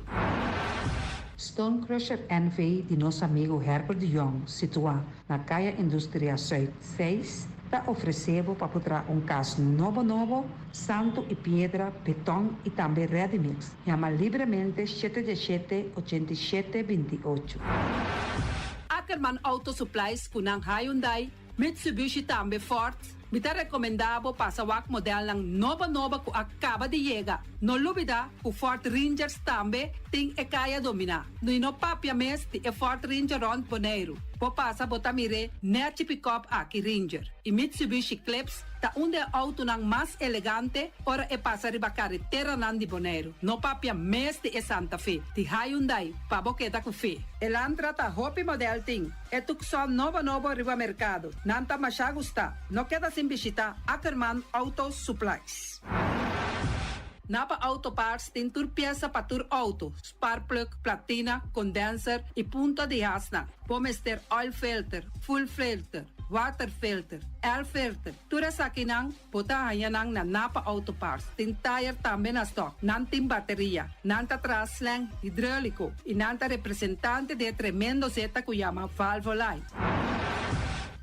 Stone Crusher NV di nos amigu Herbert de Jong, situá na Kaya Industria Zuid 6, ta ofresé bo pa traha un kas nobo nobo, santu i piedra, beton i tambe ready mix. Yama libremente 717 87 28. Ackerman Auto Supplies ku nan Hyundai, Mitsubishi tambe Ford. Mi ta rekomendá bo pasa wak modelnan nobo nobo ku a kaba di yega. No lubidá ku Ford Rangers tambe tin e kaya dominá. No no papia mes di e Ford Ranger rònt Boneiru. Bo pasa bo ta mir'é nèchi pick-up aki Ranger. I Mitsubishi Eclipse ta un di e outonan mas elegante ora e pasa riba kareteranan di Boneiru. No papia mes di e Santa Fe. Di Hyundai, pa bo keda ku fe. Elantra ta hopi model tin. E Tucson nobo nobo riba merkado. Nan ta masha gusta. No keda sin bishitá Ackerman Auto Supplies. Napa Auto Parts tin tur piesa pa tur outo, spark plug, platina, condenser i punta di hasnan. Bo mester oil filter, fuel filter, water filter, air filter. Tur esakinan, bo ta haña nan na Napa Auto Parts. Tin tire tambe na stock. Nan tin bateria. Nan ta traha slang hidráuliko. I nan ta representante di tremendo zeta ku yama Valvoline.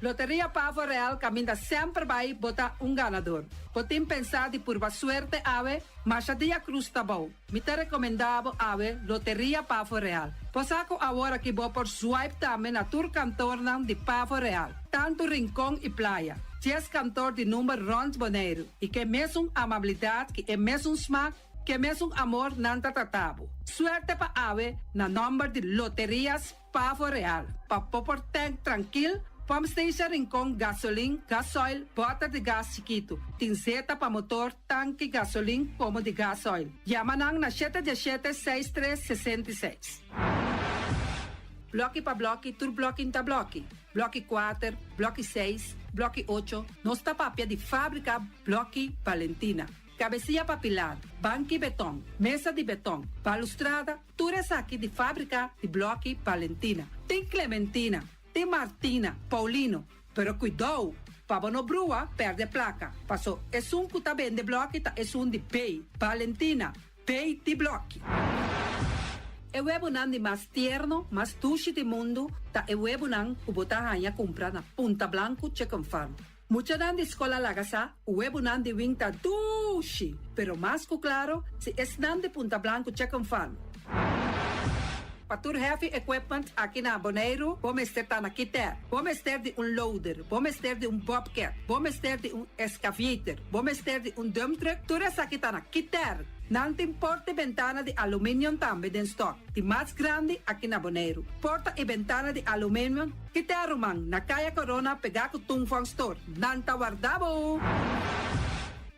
Loteria Pavo Real kaminda semper bai bo ta un ganadó. Bo tin pensá di purba suerte awe, masha dia krus ta bou. Mi ta rekomendá bo awe Loteria Pavo Real. Bo sa ku awor aki bo por swipe tambe na tur kantornan di Pavo Real. Tantu Rincon i Playa. 10 kantor di number rònt Boneiru. I ku e mesun amabilidat, ku e mesun smak, ku e mesun amor nan ta trata bo. Suerte pa awe na nòmber di Loterias Pavo Real. Pa bo por tank trankil, Pump Station Rincon, gasolin, gasoil, bòter di gas chikitu. Tin zeta pa motor, tanki, gasolin, komo di gasoil. Yama nan na 717 6366. Blòki pa blòki, tur blòki ta blòki. Blòki 4, blòki 6, blòki 8. Nos ta papia di fábrika Blòki Valentina. Kabesia pa pilar, banki beton, mesa di beton, balustrada, tur esaki di fábrika di Blòki Valentina. Tin Clementina, tin Martina, Paulino, pero kuidou, pa no brua, pèrdè plaka. Paso, esun ku ta bende blòki ta esun di B, Valentina, B di blòki. E webunan di mas tierno, mas dushi di mundu, ta e webunan ku bo ta haña kumpra na Punta Blanco Chicken Farm. Muchanan di skol a laga sa, webunan di Wing ta dushi, pero mas ku klaro, si esnan di Punta Blanco Chicken Farm. Pa tur heavy equipment aki na Boneiru, bo mester ta na Kiter. Bo mester di un loader, bo mester di un bobcat, bo mester di un excavator, bo mester di un dump truck, tur esaki ta na Kiter. Nan tin porta i bentana di aluminium tambe den stock. Di mas grandi aki na Boneiru. Porta i bentana di aluminium, Kiter ruman, na Kaya Corona pegá ku Tung Fong Store. Nan ta warda bo.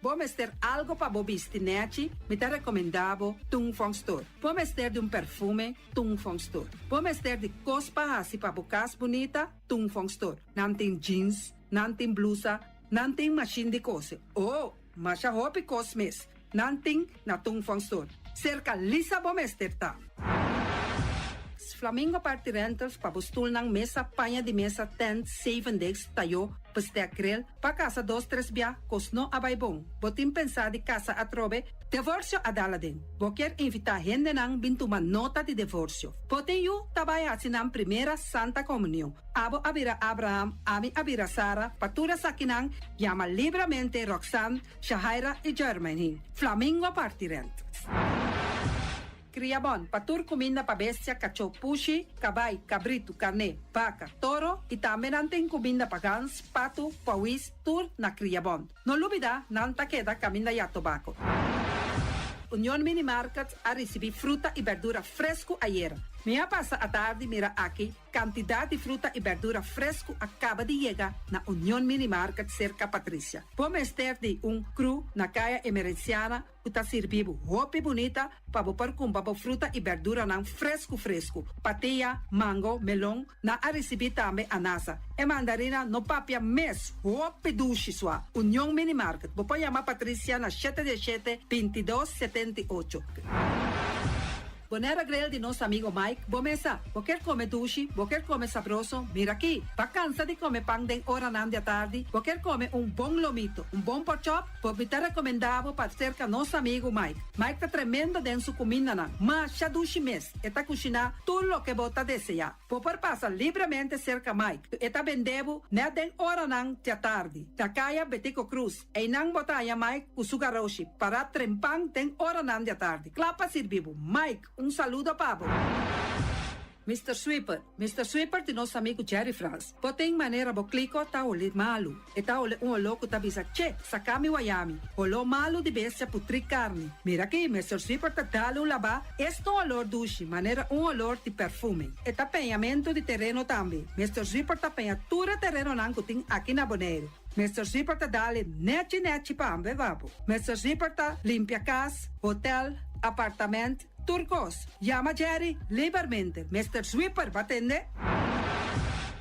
Bo mester algu pa bo bisti nèchi, mi ta rekomendá bo Tung Fong Store. Bo mester di un perfume, Tung Fong Store. Bo mester di kos pa hasi pa bo kas bunita, Tung Fong Store. Nan tin jeans, nan tin blusa, nan tin machine di kose. Oh, masha hopi kos mes. Nan tin na Tung Fong Store. Serka Lisa bo mester ta. Flamingo Party Rentals pa bo stulnan mesa, paña di mesa, tent, seven days, tayo, bestek grill, pa kasa dos tres bia, kos no a bai bon. Bo tin pensá di kasa atrobe, divorsio a dal aden. Bo ke invitá hendenan bin tuma nota di divorsio. Bo tin yu ta bai hasi nan primera Santa Komunion. Abo a bira Abraham, ami a bira Sara, pa tur esakinan, yama libremente Roxanne, Shahaira i Jermaine. Flamingo Party Rentals. Kriabon, pa tur kuminda pa bestia, kachó, pushi, kabai, kabritu, karné, baka, toro i tambe nan tin kuminda pa gans, patu, pawis, tur na Kriabon. No lubidá, nan ta keda kaminda ya tobako. Union Mini Market a risibí fruta i bèrdura fresku ayera. Mi a pasa atardi mira aki kantidat di fruta i bèrdura fresku a kaba di yega na Union Mini Market serka Patricia. Bo mester di un kru na Kaya Emerenciana ku ta sirbi bo hopi bunita pa bo por kumpra bo fruta i bèrduranan fresku fresku. Patia, mango, melon, nan a risibí tambe anasa. E mandarina no papia mes, hopi dushi sua. Union Mini Market, bo por yama Patricia na shete dies shete, bintidos, 78. Bonaire Grill di nos amigo Mike, bo mesa. Bo kier come dushi, bo kier come sabroso, mira aki. Bo a cansa di come pan den oranan di atardi, bo kier come un bon lomito, un bon porkchop, bo mi ta recomenda bo pa cerca nos amigo Mike. Mike ta tremendo den su cumindanan, masha dushi mes, e ta cushina tur loke bo ta desea. Bo por pasa libremente cerca Mike, e ta bende bo net den oranan di atardi. Na caya Betico Croes. Einan bo ta haña Mike ku su garoshi pará trempan den oranan di atardi, kla pa sirbi bo. Mike, un saludo pa bo. Mister Sweeper, Mister Sweeper di nos amigu Jerry Frans. Bo tin manera bo kliko ta holi malu. E ta holi un holó ku ta bisa, Che, saka mi wayami. Holó malu di bestia putrí karni. Mira aki, Mister Sweeper ta dal un labá, es ta un olor dushi, manera un olor di perfume. E ta peñamentu di tereno tambe. Mister Sweeper ta peña tur e terenonan ku tin aki na Boneiru. Mister Zipper ta dale nechi nechi pa ambe babo. Mister Zipper ta limpia cas, hotel, apartament, tur cos. Yama Jerry libermente. Mister Zwipper ba tende?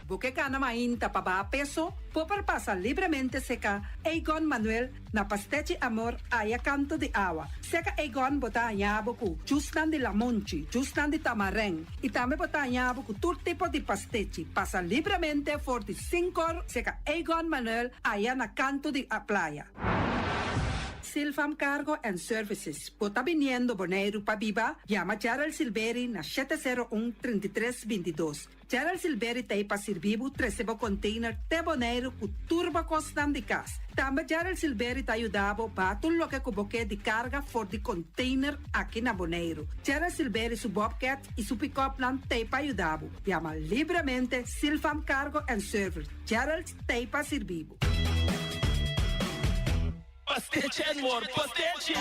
Bo ke cana mainta pa baha peso? Bo por pasa libremente seca Egon Manuel na Pastechi Amor aya canto di awa. Seca Egon bo ta haña bo cu jusnan di lamonchi, jusnan di tamareng y tambe bo ta haña bo cu tur tipo di pastechi. Pasa libremente for di Sinkor seka Egon Manuel aya na kanto di a playa. Silfam Cargo and Services, bo ta biniendo Boneiru pa biba? Yama Gerald Silberi na 701 33 22. Gerald Silberi ta ei pa sirbi bo trese bo container te Boneiru ku tur bo kosnan di kas. Tambe Gerald Silberi ta yuda bo baha tur loke ku bo ke di karga for di container aki na Boneiru. Gerald Silberi su bobcat i su pick-upnan ta ei pa yuda bo. Yama libremente Silfam Cargo and Service, Gerald t'ei pa sirbi bo. Pastechi and more pastechi!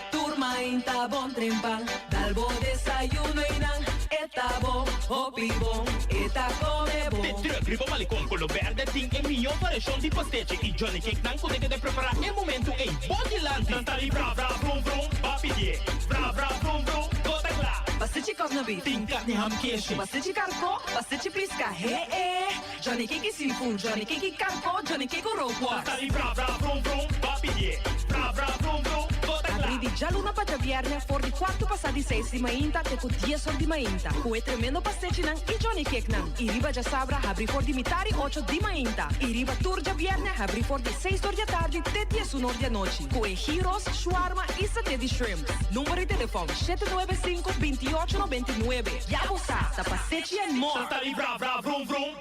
Tur mainta bon trempan, dal bo desayuno y nan e ta bon, hopi bon, e ta come bon. De truck riba malecon color berde tin e miyo variacion di pastechi y johnny cake nan cu ta keda prepara e momento ey bo dilanti. Nan ta di bra bra brum brum, ba pidie bra bra brum brum, go ta cla. Pastechi cosna beef. Tin carni ham keshi. Pastechi carco, pastechi pisca, he e. Johnny cake y seafood, Johnny cake y carco, Johnny cake cu rookworst. Nan ta di bra bra brum brum, ba pidie bra bra brum brum, go ta cla. Abri di djaluna pa djabièrnè for di kuartu pasá di seis di mainta te ku dies or di mainta ku e tremendo pastechinan i Johnny cakenan. I riba djasabra habri for di mitari ocho di mainta i riba tur djabièrnè habri for di seis or di atardi te diesun or di anochi ku e gyros, shawarma i saté di shrimp. Number di telefòn, 795 28 99. Ya bo sa, ta pastechi and more! Nan ta di bra bra vrum vrum.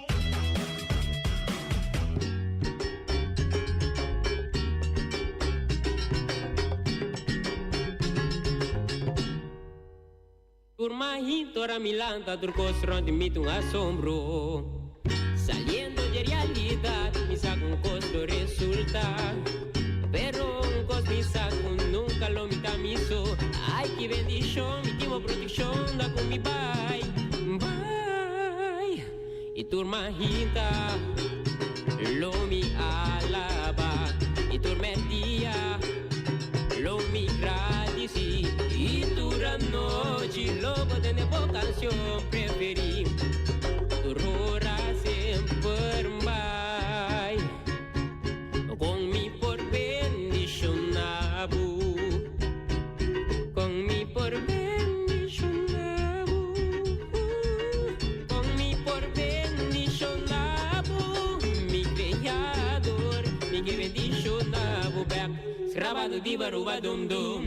Tur mainta ora mi lanta tur cos rond di mi ta un asombro. Saliendo dje realidad mi sa cu un cos lo resulta. Pero un cos mi sa cu nunca lo mi ta mi so. Ay ki bendicion mi tin bo proteccion da cu mi bay, bay. Y tur mainta lo mi alaba y tur merdia lo mi gradici y tur anochi lo bo tende bo cancion preferi tur ora semper bay con mi por bendiciona bo con mi por bendiciona bo con mi por bendiciona bo mi creador mi ke bendiciona bo bek Srabado di baruba dum dum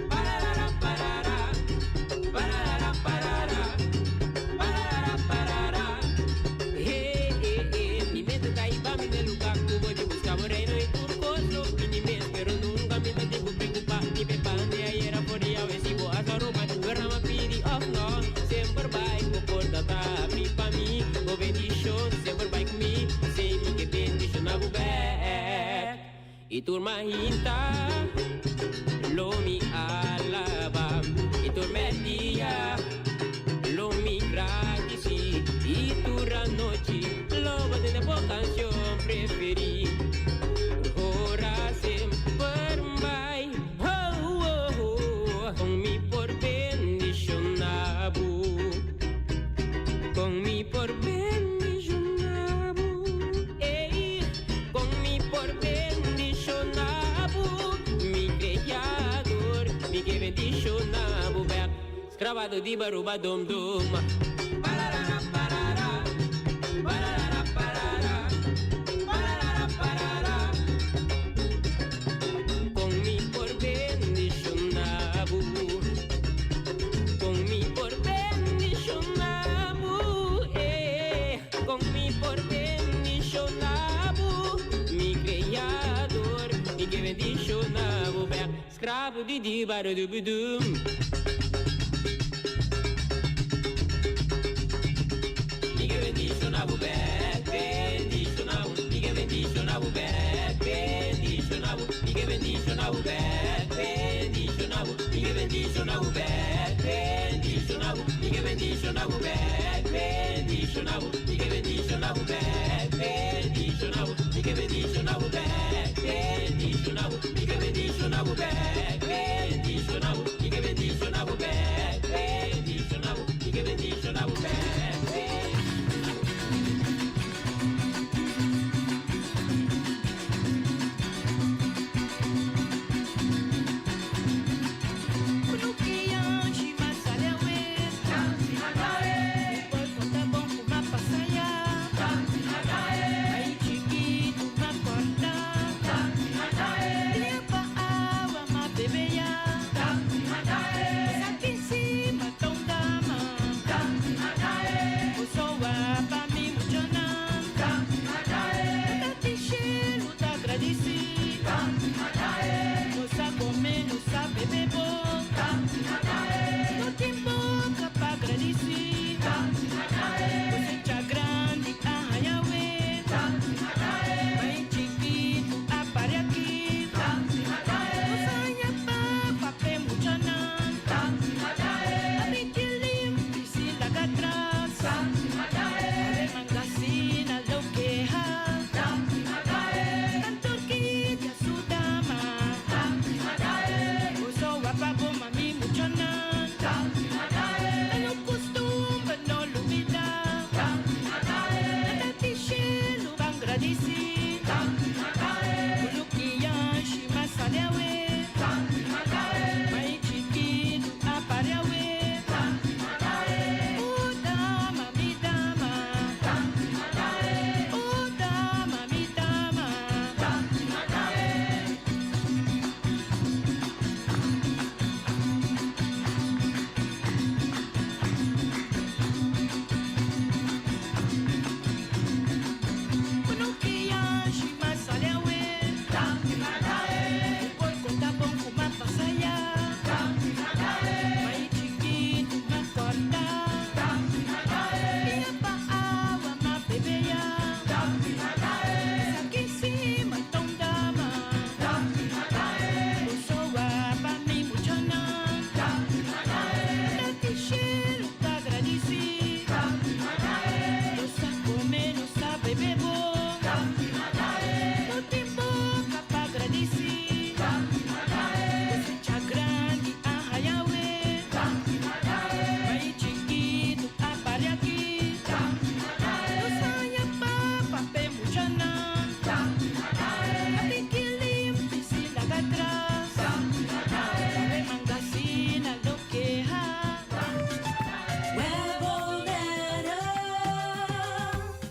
Pararara parara Pararara parara Pararara parara He he he Mi mente ta hiba mi n'e lugar ku bo di buska bo reino i tur kos lo bini mes Pero nunka mi ta tin ku preokupa Ni pe pan di ayera for di awe Si bo a sa roba Lo rama. I tur mainta lo mi alabá I tur mèrdia lo mi gradisí I tur anochi lo bo tende bo kanshon preferí Ora semper bai oh oh oh Kon mi por bendishoná bo Kon mi por bendishoná bo Ey Kon mi por bendishoná bo Mi Kreador Mi ke bendishoná bo bèk Skrabado di baruba dum dum Pararara parara Pararara parara Pararara parara Kon mi por bendishoná bo Kon mi por bendishoná bo eh Kon mi por bendishoná bo Mi Kreador Mi ke bendishoná bo bèk Skrabu di di barudubudum. Mi ke bendishoná bo bèk Bendishoná bo Mi ke bendishoná bo bèk Bendishoná bo Mi ke bendishoná bo bèk Bendishoná bo Mi ke bendishoná bo bèk Bendishoná bo Mi ke bendishoná bo bèk Bendishoná bo Mi ke bendishoná bo bèk Bendishoná bo Mi ke bendishoná bo bèk Bendishoná bo Mi ke bendishoná bo bèk Bendishoná bo Mi ke bendishoná bo bèk Bendishoná bo Mi ke bendishoná bo bèk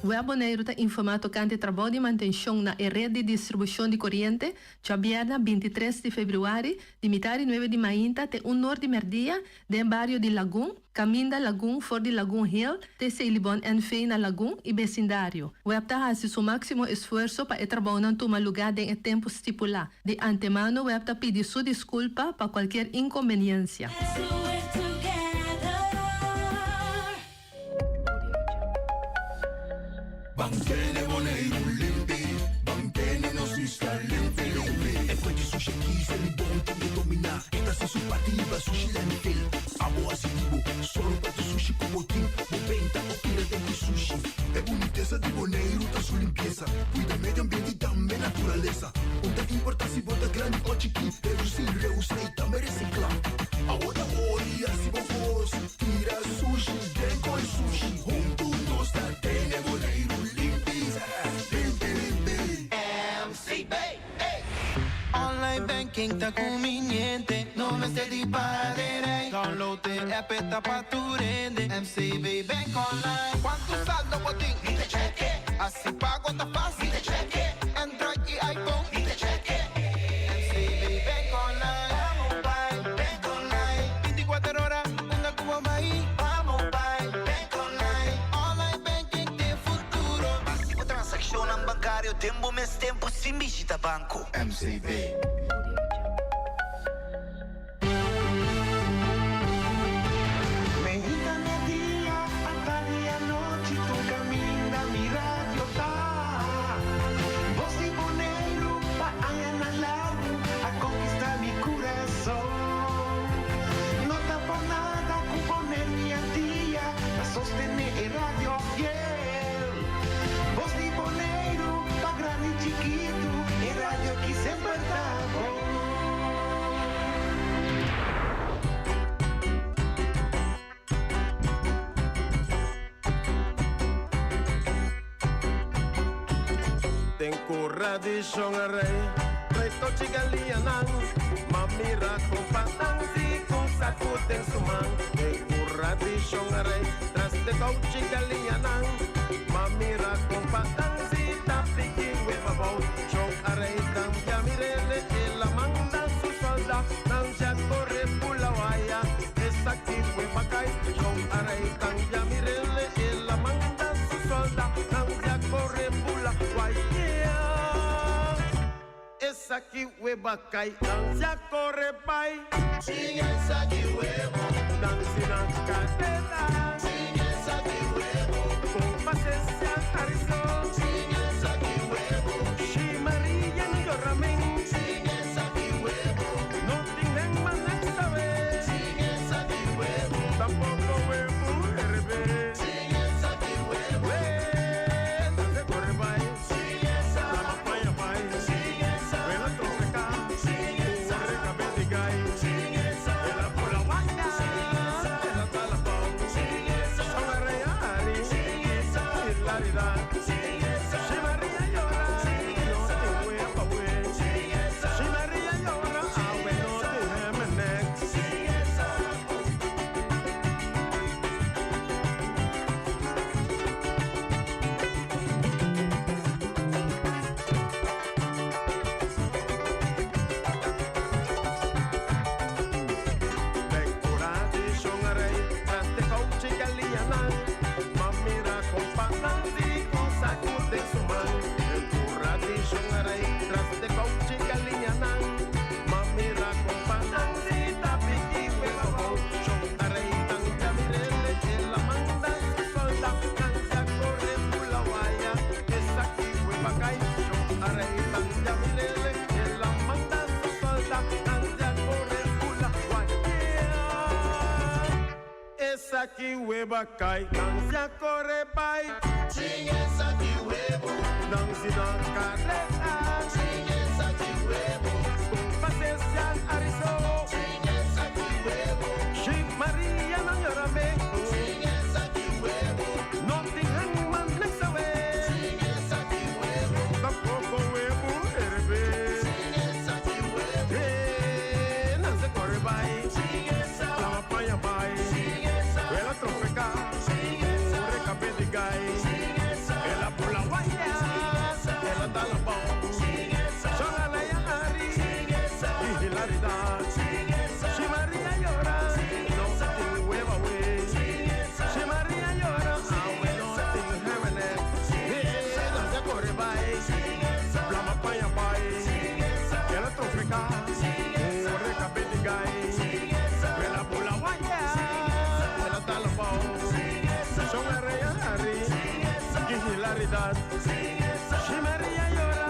Web Boneiru ta informá tokante trabou di mantenshon na e ret di distribushon di koriente djabièrnè 23 di febrüari di mitar di nuebe di mainta te un nor di mèrdia den bario di Lagun, kaminda Lagun for di Lagun Hill te Seilibon NV na Lagun i besindario. Web ta hasi su máksimo esfuerso pa e trabounan tuma lugá den e tempu stipulá. Di antemano web ta pidi su diskulpa pa kualkier inkonbeniensia. Ban tene Boneiru limpi. Mantene nos isla limpi limpi. E koi di sushi aki Selibon tin ku dominá. E ta hasi su parti hiba sushi landfill. Abo hasi di bo, sòru pa tur sushi ku bo tin. Bo benta o tira den ku sushi. E bunitesa di Boneiru ta su limpiesa. Kuida medio ambiente i tambe naturalesa. Un ta importá si bo ta grandi o chikí. Redusí, reusá i tambe resiklá. Abo ta hori hasi bo kos. Tira sushi den koi sushi. Huntu nos ta tene Boneiru limpi. Limpi limpi. MCB, ey! Online banking ta conveniente, no mester di para den rij. Download e app e ta pa tur hende. MCB Bank Online. Cuanto saldo bo tin? Mi ta check e. Haci pago ta facil. Mi ta check e. Android y iPhone. Mi ta check e. MCB Bank Online. Vamos bai, Bank Online. Binticuater ora, unda cu bo bai. Vamos bai, Bank Online. Online banking t'e futuro. Haci bo transaccionnan bancario den bo mes tempo sin bishita banco. MCB. Meinta media, atardi anochi, tur caminda mi radio ta. Bos di Boneiru pa añanan largu a conquista mi curason. No ta por nada cu Boneiru y Antia ta sostene e radio fiel. Bos di Boneiru pa grandi y chikitu, e radio aki semper ta bon. Den cura di Shon Rey, Rey tochi galiñanan, Ma mira compa Nancy cu sacu den su man. Den cura di Shon Rey, tras de couchi galiñanan, Ma mira compa Nancy ta piki weba bou. Shon Rey cambia mirele, el a manda su solda, Nancy a corre pula waya, esaki weba cay. Shon Rey cambia mirele, el a manda su solda, Nancy a corre pula waya, esaki weba cay. Nancy a corre bay. Sin esaki webo. Nancy na cadena. Sin esaki webo. Compa Cecia Harrison. Sin esaki webo. Shi Maria no yora men. Sin esaki webo. No tin hengman nek sabe. Sin esaki webo. Tampoco webu herbe. Sin esaki webo. We, nan a core bay. Sin esa. Lama paña bay. Sin esa. We la tropeca. Sin esa. Corre cabe di gai. Sin esa. El a bula waya. Sin esa. El a tala bou. Sin esa. Shon Rey a hari. Sin esa. Hilaridad. Sin esa. Shi Maria yora. Sin esa. No tin weba we. Sin esa. Shi Maria yora. Awe no tin hemenek. Sin esa. Den cura di Shon Rey, tras di couchi galiñanan, M'a mira compa Nancy cu sacu den su man. Den cura di Shon Rey, tras di couchi galiñanan, M'a mira compa Nancy ta piki weba bou. Shon Rey tan ya mirele, el a manda su solda, Nancy a core bula waya, esaki weba cay. Shon Rey tan ya mirele, el a manda su solda, Nancy a core bula waya. Esaki weba cay, Nancy a core bay. Sin esaki webo. Nancy na careta. Sin esaki webo. Compa Cecia Arizo. Sin esaki webo. Shi Maria no yora me. Sin esaki webo. No tin hangman nek sabe. Sin esaki webo. Tampoco webu herbe. Sin esaki webo. Eh, Nancy core bay. Sin esa. Lama paña bay. Sin esa. El a tropeca. Sin esa. Core cabe di gai. Sin esa. El a bula waya. Sin esa. El a dala bou. Sin esa. Shon Rey a hari. Sin esa. Y hilaridad. Sin esa. Shi Maria yora. Sin no tin weba we. Sin esa. Shi Maria yora. Awe no tin hemenek. Sin esa. Nancy a core bay. Sin esa. Plama paña bay. Sin esa. El a tropeca. Sin esa. Core cabe di gai. Sin esa. El a bula waya. Sin esa. El a dala bou. Sin esa. Shon Rey a hari. Sin esa. Ki hilaridad. Sin esa. Shi Maria yora.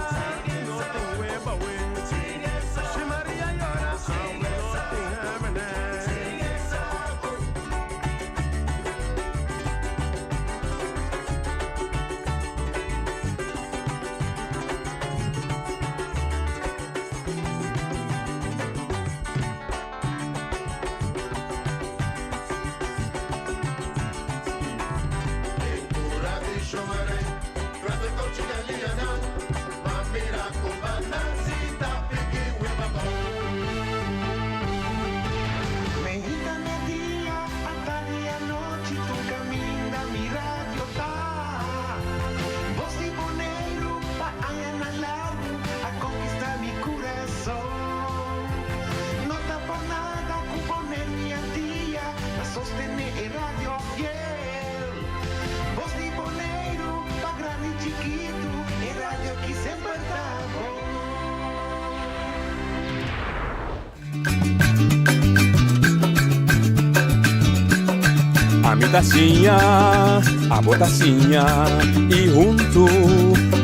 Ami ta siña, abo ta siña y huntu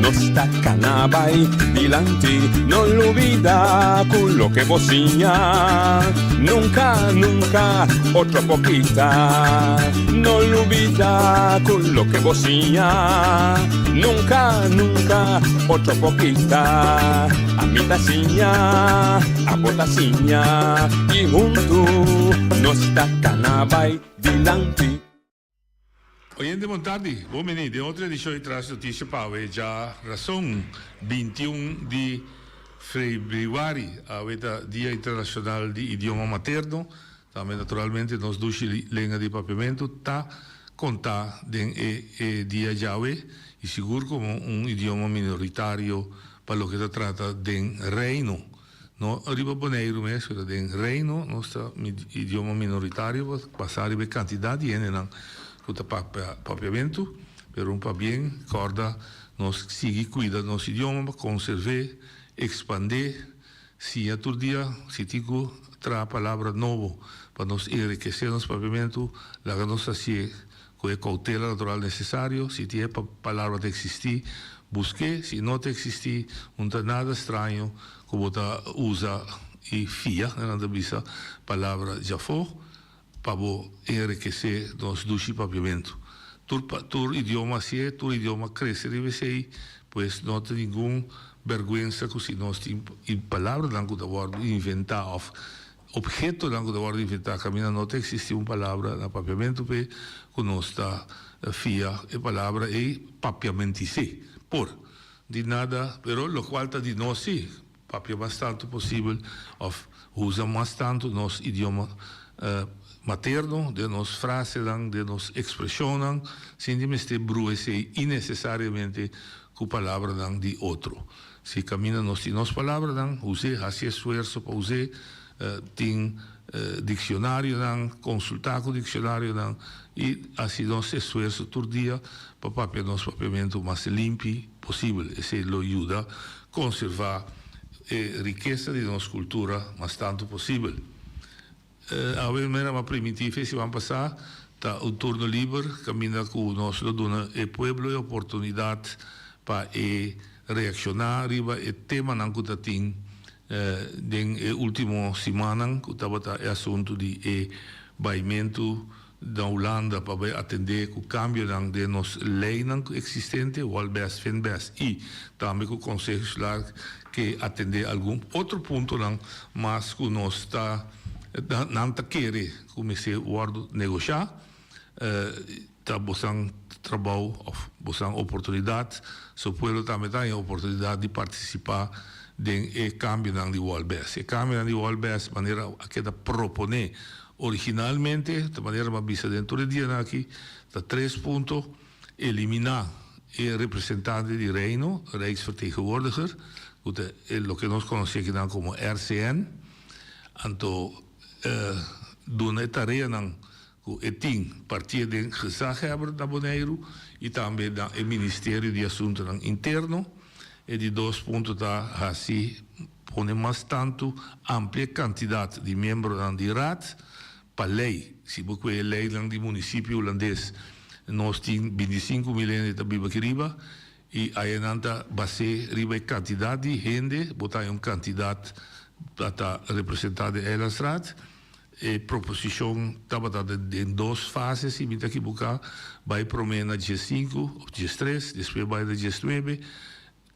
nos ta cana bay dilanti. No lubida cu loke bo siña nunca, nunca otro por kita. No lubida cu loke bo siña nunca, nunca otro por kita. Ami ta siña, abo ta siña y huntu nos ta cana bay dilanti. Oyente bon tardi, bon bini den otro edicion di Tras Noticia pa awe dja rason 21 di Februari. Awe ta Dia Internacional di Idioma Materno, tambe naturalmente nos dushi lenga di Papiamento ta conta den e e dia djawe y sigur como un idioma minoritario pa loke ta trata den Reino. No riba Boneiru mes, pero den Reino nos ta idioma minoritario basá riba e kantidat di hendenan ku ta papia papiamentu. Pero un pabien kòrda nos sigui kuida nos idioma pa konserv'é, ekspand'é, siña tur dia si tin ku traha palabra nobo pa nos enrikesé nos papiamentu, laga nos hasié ku e koutela natural nesesario, si tin e palabra ta eksistí, busk'é, si no ta eksistí, un ta nada straño ku bo ta usa i fia, nan ta bisa, palabra djafó pa bo enrikesé nos dushi papiamentu. Tur tur idioma hasié, tur idioma krese riba esei, pues no ta ningun bèrgwensa ku si nos tin palabranan ku ta wòrdu inventá òf Obhetonan ku ta wòrdu inventá kaminda no ta eksistí un palabra na papiamentu p'e ku nos ta fia e palabra ei papiamentis'é. Por di nada, pero lokual ta di nos sí, papia mas tantu posibel òf usa mas tantu nos idioma materno den nos frasenan, den nos ekspreshonnan, sin di mester brua esei innesesariamente ku palabranan di otro. Si kaminda nos tin nos palabranan, us'é, hasi esfuerso pa us'é, tin dikshonarionan, konsultá ku dikshonarionan i hasi nos esfuerso tur dia pa papia nos papiamentu mas limpi posibel. Esei lo yuda konservá e rikesa di nos kultura mas tantu posibel. Awe mera m'a primintí fe siman pasá ta un turno liber kaminda ku nos lo duna e pueblo e oportunidat pa e reakshoná riba e temanan ku ta tin den e último simannan ku tabata e asuntu di e baimentu na Hulanda pa bai atendé ku kambionan den nos leinan eksistente, Wolbes, Finbes i tambe ku Konseho Insular ke atendé algun otro puntonan mas ku nos ta nan ta kere ku mester wòrdu negoshá. Ta bosan trabou òf bosan oportunidat, so pueblo tambe ta haña oportunidat di partisipá den e kambionan di Wolbes. E kambionan di Wolbes manera a keda proponé Originalmente, ta manera mi a bisa den tur e dianan aki, ta tres punto, eliminá e representante di Reino, Rijksvertegenwoordiger, ku ta e loke nos konosé akinan komo RCN, anto duna e tareanan ku e tin partié den Gezaghebber na Boneiru i tambe na e Ministerio di Asuntunan Interno. E di dos punto ta hasi pone mas tantu amplia kantidat di miembronan di Raad pa lei. Si bo kue e leinan di munisipio hulandes nos tin bintisinku mil hende ta biba aki riba i ayanan ta bas'é riba e kantidat di hende bo ta haña un kantidat pa ta representá den Eilandsraad. E proposishon tabata den dos fase si mi ta kibuká, bai promé na diesinku òf diestres, despues bai na diesnuebe.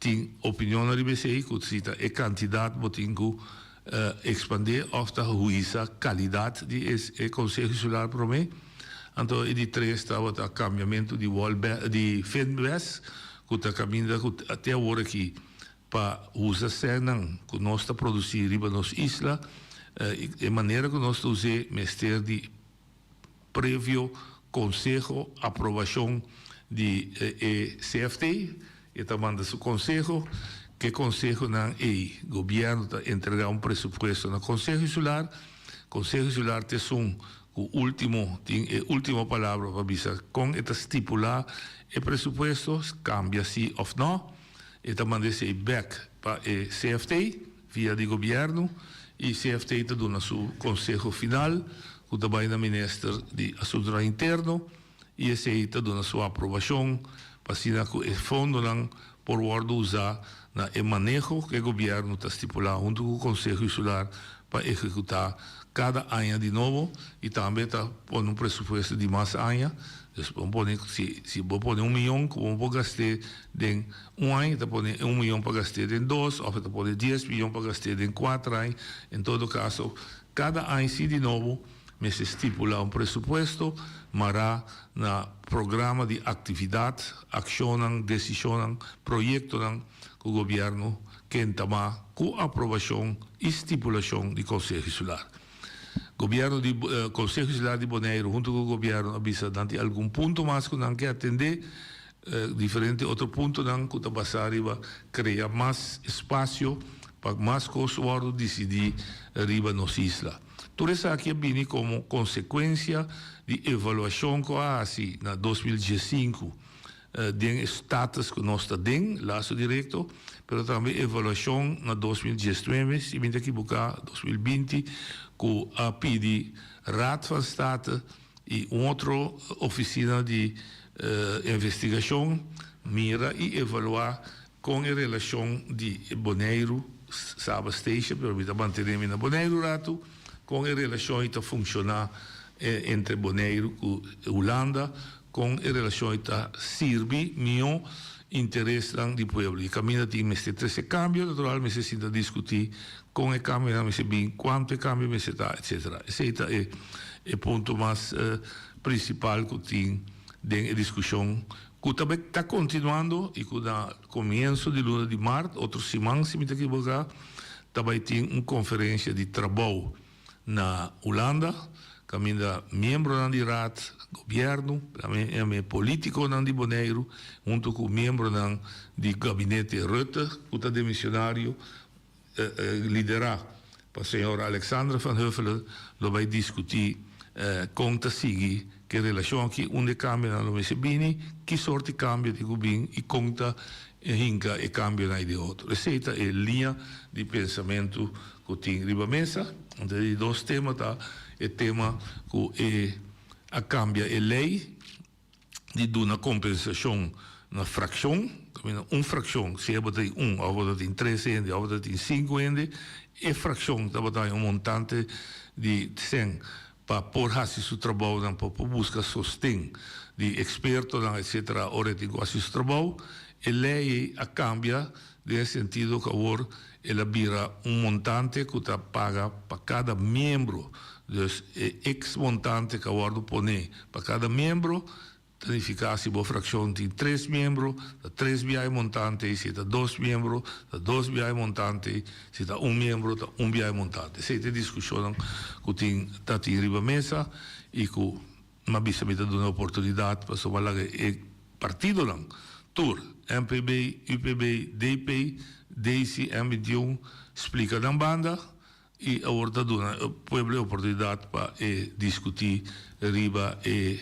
Tin opinionnan riba esei ku si ta e kantidat bo tin ku ekspandé òf ta huisa kalidat di e Konseho Insular promé. Anto e di tres tabata kambiamentu di Wolbe di Finbes ku ta kaminda ku te awor aki pa usa sènnan ku nos ta produsí riba nos isla e manera ku nos ta us'é mester di previo konseho, aprobashon di e CFT, e ta manda su konseho, ke konsehonan ei gobièrnu ta entregá un presupuesto na Konseho Insular, Konseho Insular ta esun ku último tin e último palabra pa bisa kon e ta stipulá e presupuesto, kambia si òf nò, e ta manda esei bèk pa e CFT via di gobièrnu i CFT ta duna su konseho final. ku ta bai na Minister di Asuntunan Interno i esei ta duna su aprobashon pa asina ku e fondonan por wòrdu usá na e maneho ku e gobièrnu ta stipulá huntu ku Konseho Insular pa ehekutá kada aña di nobo i tambe ta pone un presupuesto di mas aña. Dus bo pone si si bo pone un miyon ku bo por gast'é den un aña ta pone un miyon pa gast'é den dos òf e ta pone dies miyon pa gast'é den kuater aña. En todo kaso kada aña si di nobo mester stipulá un presupuesto mará na programa di aktividat, akshonnan, desishonnan, proyektonan ku gobièrnu ke entamá ku aprobashon i stipulashon di Konseho Insular. Gobièrnu di Konseho Insular di Boneiru huntu ku gobièrnu a bisa nan tin algun punto mas ku nan ke atendé, diferente otro puntonan ku ta basá riba krea mas espasio pa mas kos wòrdu disidí riba nos isla. Tur esaki a bini komo konsekuensia di evaluashon ku a hasi na 2015 den e status ku nos ta den, laso direkto, pero tambe evaluashon na 2019, si mi ta kibuká, 2020, ku a pidi Raad van State i un otro ofisina di investigashon mira i evaluá kon e relashon di Boneiru, Saba Station, pero mi ta mantené mi na Boneiru ratu, kon e relashon ei ta funshoná entre Boneiru ku Hulanda, Kon e relashon ei ta sirbi mihó interesnan di pueblo? I kaminda tin mester trese kambio, natural mester sinta diskutí kon e kambionan mester bin, kuantu e kambio mester ta, etsetera. Esei ta e e punto mas prinsipal ku tin den e diskushon ku ta ta kontinuando i ku na komienso di luna di mart, otro siman si mi ta kiboká, ta bai tin un konferensia di trabou. Na Hulanda, kaminda miembronan di Raad, gobièrnu, tambe polítikonan di Boneiru, huntu ku miembronan di gabinete Rutte, ku ta demisionario, liderá pa señor Alexandra van Huffelen, lo bai diskutí kon ta sigui ku e relashon aki, unda e kambionan lo mester bini, ki sort di kambio tin ku bin i kon ta hinka e kambionan ei den otro. Esei ta e liña di pensamentu ku tin riba mesa. Anto e di dos tema ta e tema ku e a kambia e lei di duna kompensashon na frakshon, kaminda un frakshon, sea bo ta tin un òf bo ta tin tres hende òf bo ta tin sinku hende, e frakshon tabata haña un montante di sèn pa por hasi su trabounan, pa por buska sosten di ekspertonan etsetera ora e tin ku hasi su trabou. E lei ei a kambia den e sentido ku awor el a bira un montante ku ta paga pa kada miembro. Dus e eks montante ku a wòrdu poné pa kada miembro ta nifiká si bo frakshon tin tres miembro ta tres bia e montante ei, si ta dos miembro ta dos bia e montante ei, si ta un miembro ta un bia e montante. Esei ta e diskushonnan ku tin ta tin riba mesa i ku M'a bisa mi ta duna oportunidat pasobra laga e partidonan tur, MPB, UPB, DP, DC, M 21, splika nan banda i awor ta duna e pueblo e oportunidat pa e diskutí riba e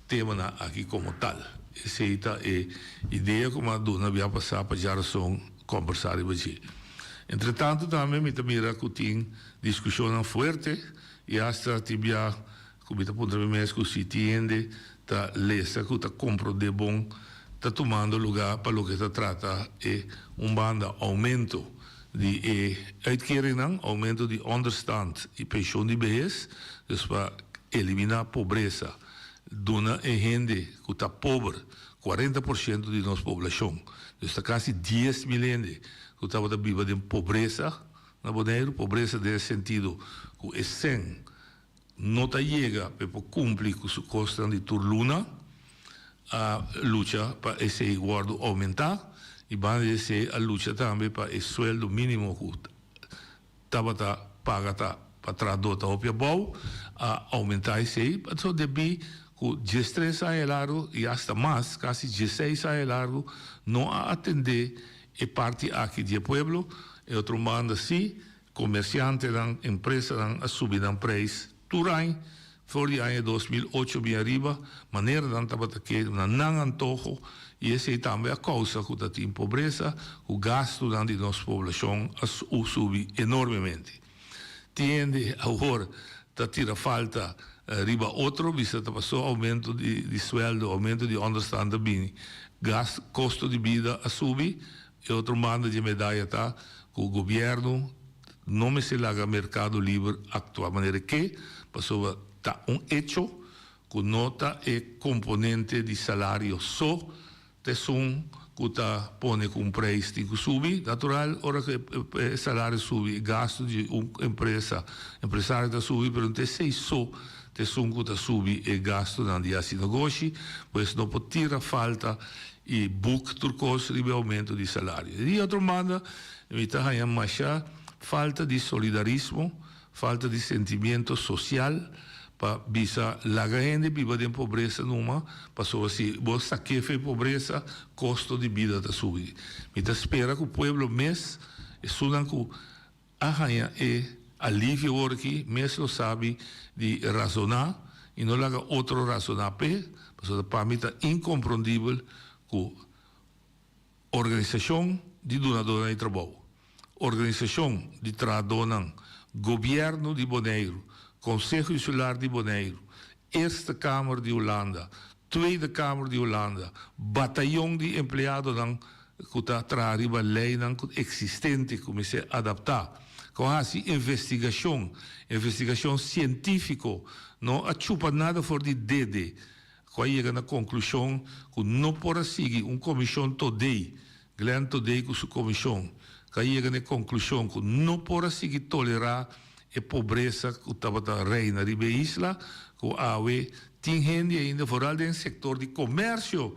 temanan aki komo tal. Esei ta e idea ku m'a duna bia pasá pa djarason kombersá riba dje. Entretantu tambe mi ta mira ku tin diskushonnan fuerte i asta tin bia Ku mi ta puntra mi mes ku si tin hende ta lesa ku ta komprondé bon ta tumando lugá pa loke ta trata e un banda oumento di e uitkeringnan, oumento di onderstand i penshon di behes, dus pa eliminá pobresa, duna e hende ku ta pober, 40% di nos poblashon, dus ta kasi 10.000 hende ku tabata biba den pobresa na Boneiru, pobresa den e sentido ku e sèn no ta yega p'e por cumpli cu su cosnan di tur luna, a lucha pa esey wordo aumenta y banda di esey a lucha tambe pa e sueldo minimo cu tabata paga ta pa trahador ta hopi abou, a aumenta esey. Pasobra debí cu diestres aña largo y hasta mas, casi diesseis aña largo, no a atende e parti aki di e pueblo. E otro banda si, Komersiantenan, empresanan a subi nan preis tur añ for di aña 2008 bin ariba, manera nan tabata ke na nan antoho i esei tambe a kousa ku ta tin pobresa, ku gastunan di nos poblashon a subi enormemente. Tin hende awor ta tira falta. Riba otro bisa ta paso aumento di sueldo, aumento di onderstand ta bini. Gas, costo di bida a subi. E otro banda di e medaya ta cu gobierno no mester laga mercado liber actua manera e ke, pasobra ta un hecho cu no ta e componente di salario so Ta esun ku ta pone ku un preis tin ku subi. Natural, ora ku e salario subi, e gastu di un empresa, empresario ta subi, pero no ta esei so ta esun ku ta subi e gastunan di hasi negoshi. Pues no por tira falta i buk tur kos riba e oumento di salario. Di otro banda, mi ta haña masha falta di solidarismo Falta di sentimiento social pa bisa laga hende biba den pobresa numa, pasobra si bo sak'é fe pobresa, kosto di bida ta subi. Mi ta spera ku pueblo mes, esunnan ku a haña e alivio awor aki, mes lo sabi di razoná i no laga otro razoná p'e, pasobra pa mi ta inkomprondibel ku Organisashon di dunadónan di trabou, organisashon di trahadónan, gobièrnu di Boneiru, Konseho Insular di Boneiru, Eerste Kamer di Hulanda, Tweede Kamer di Hulanda, batayon di empleadonan ku ta traha riba leinan ku eksistente ku mester adaptá, ku a hasi investigashon, investigashon sientífiko, no a chupa nada for di dede. Ku a yega na konklushon ku no por a sigui un komishon Todei, Glenn Todei ku su komishon, ku a yega na e konklushon ku no por a sigui tolerá e pobresa ku tabata reina riba e isla, ku awe tin hende ainda, foral den sektor di komersio,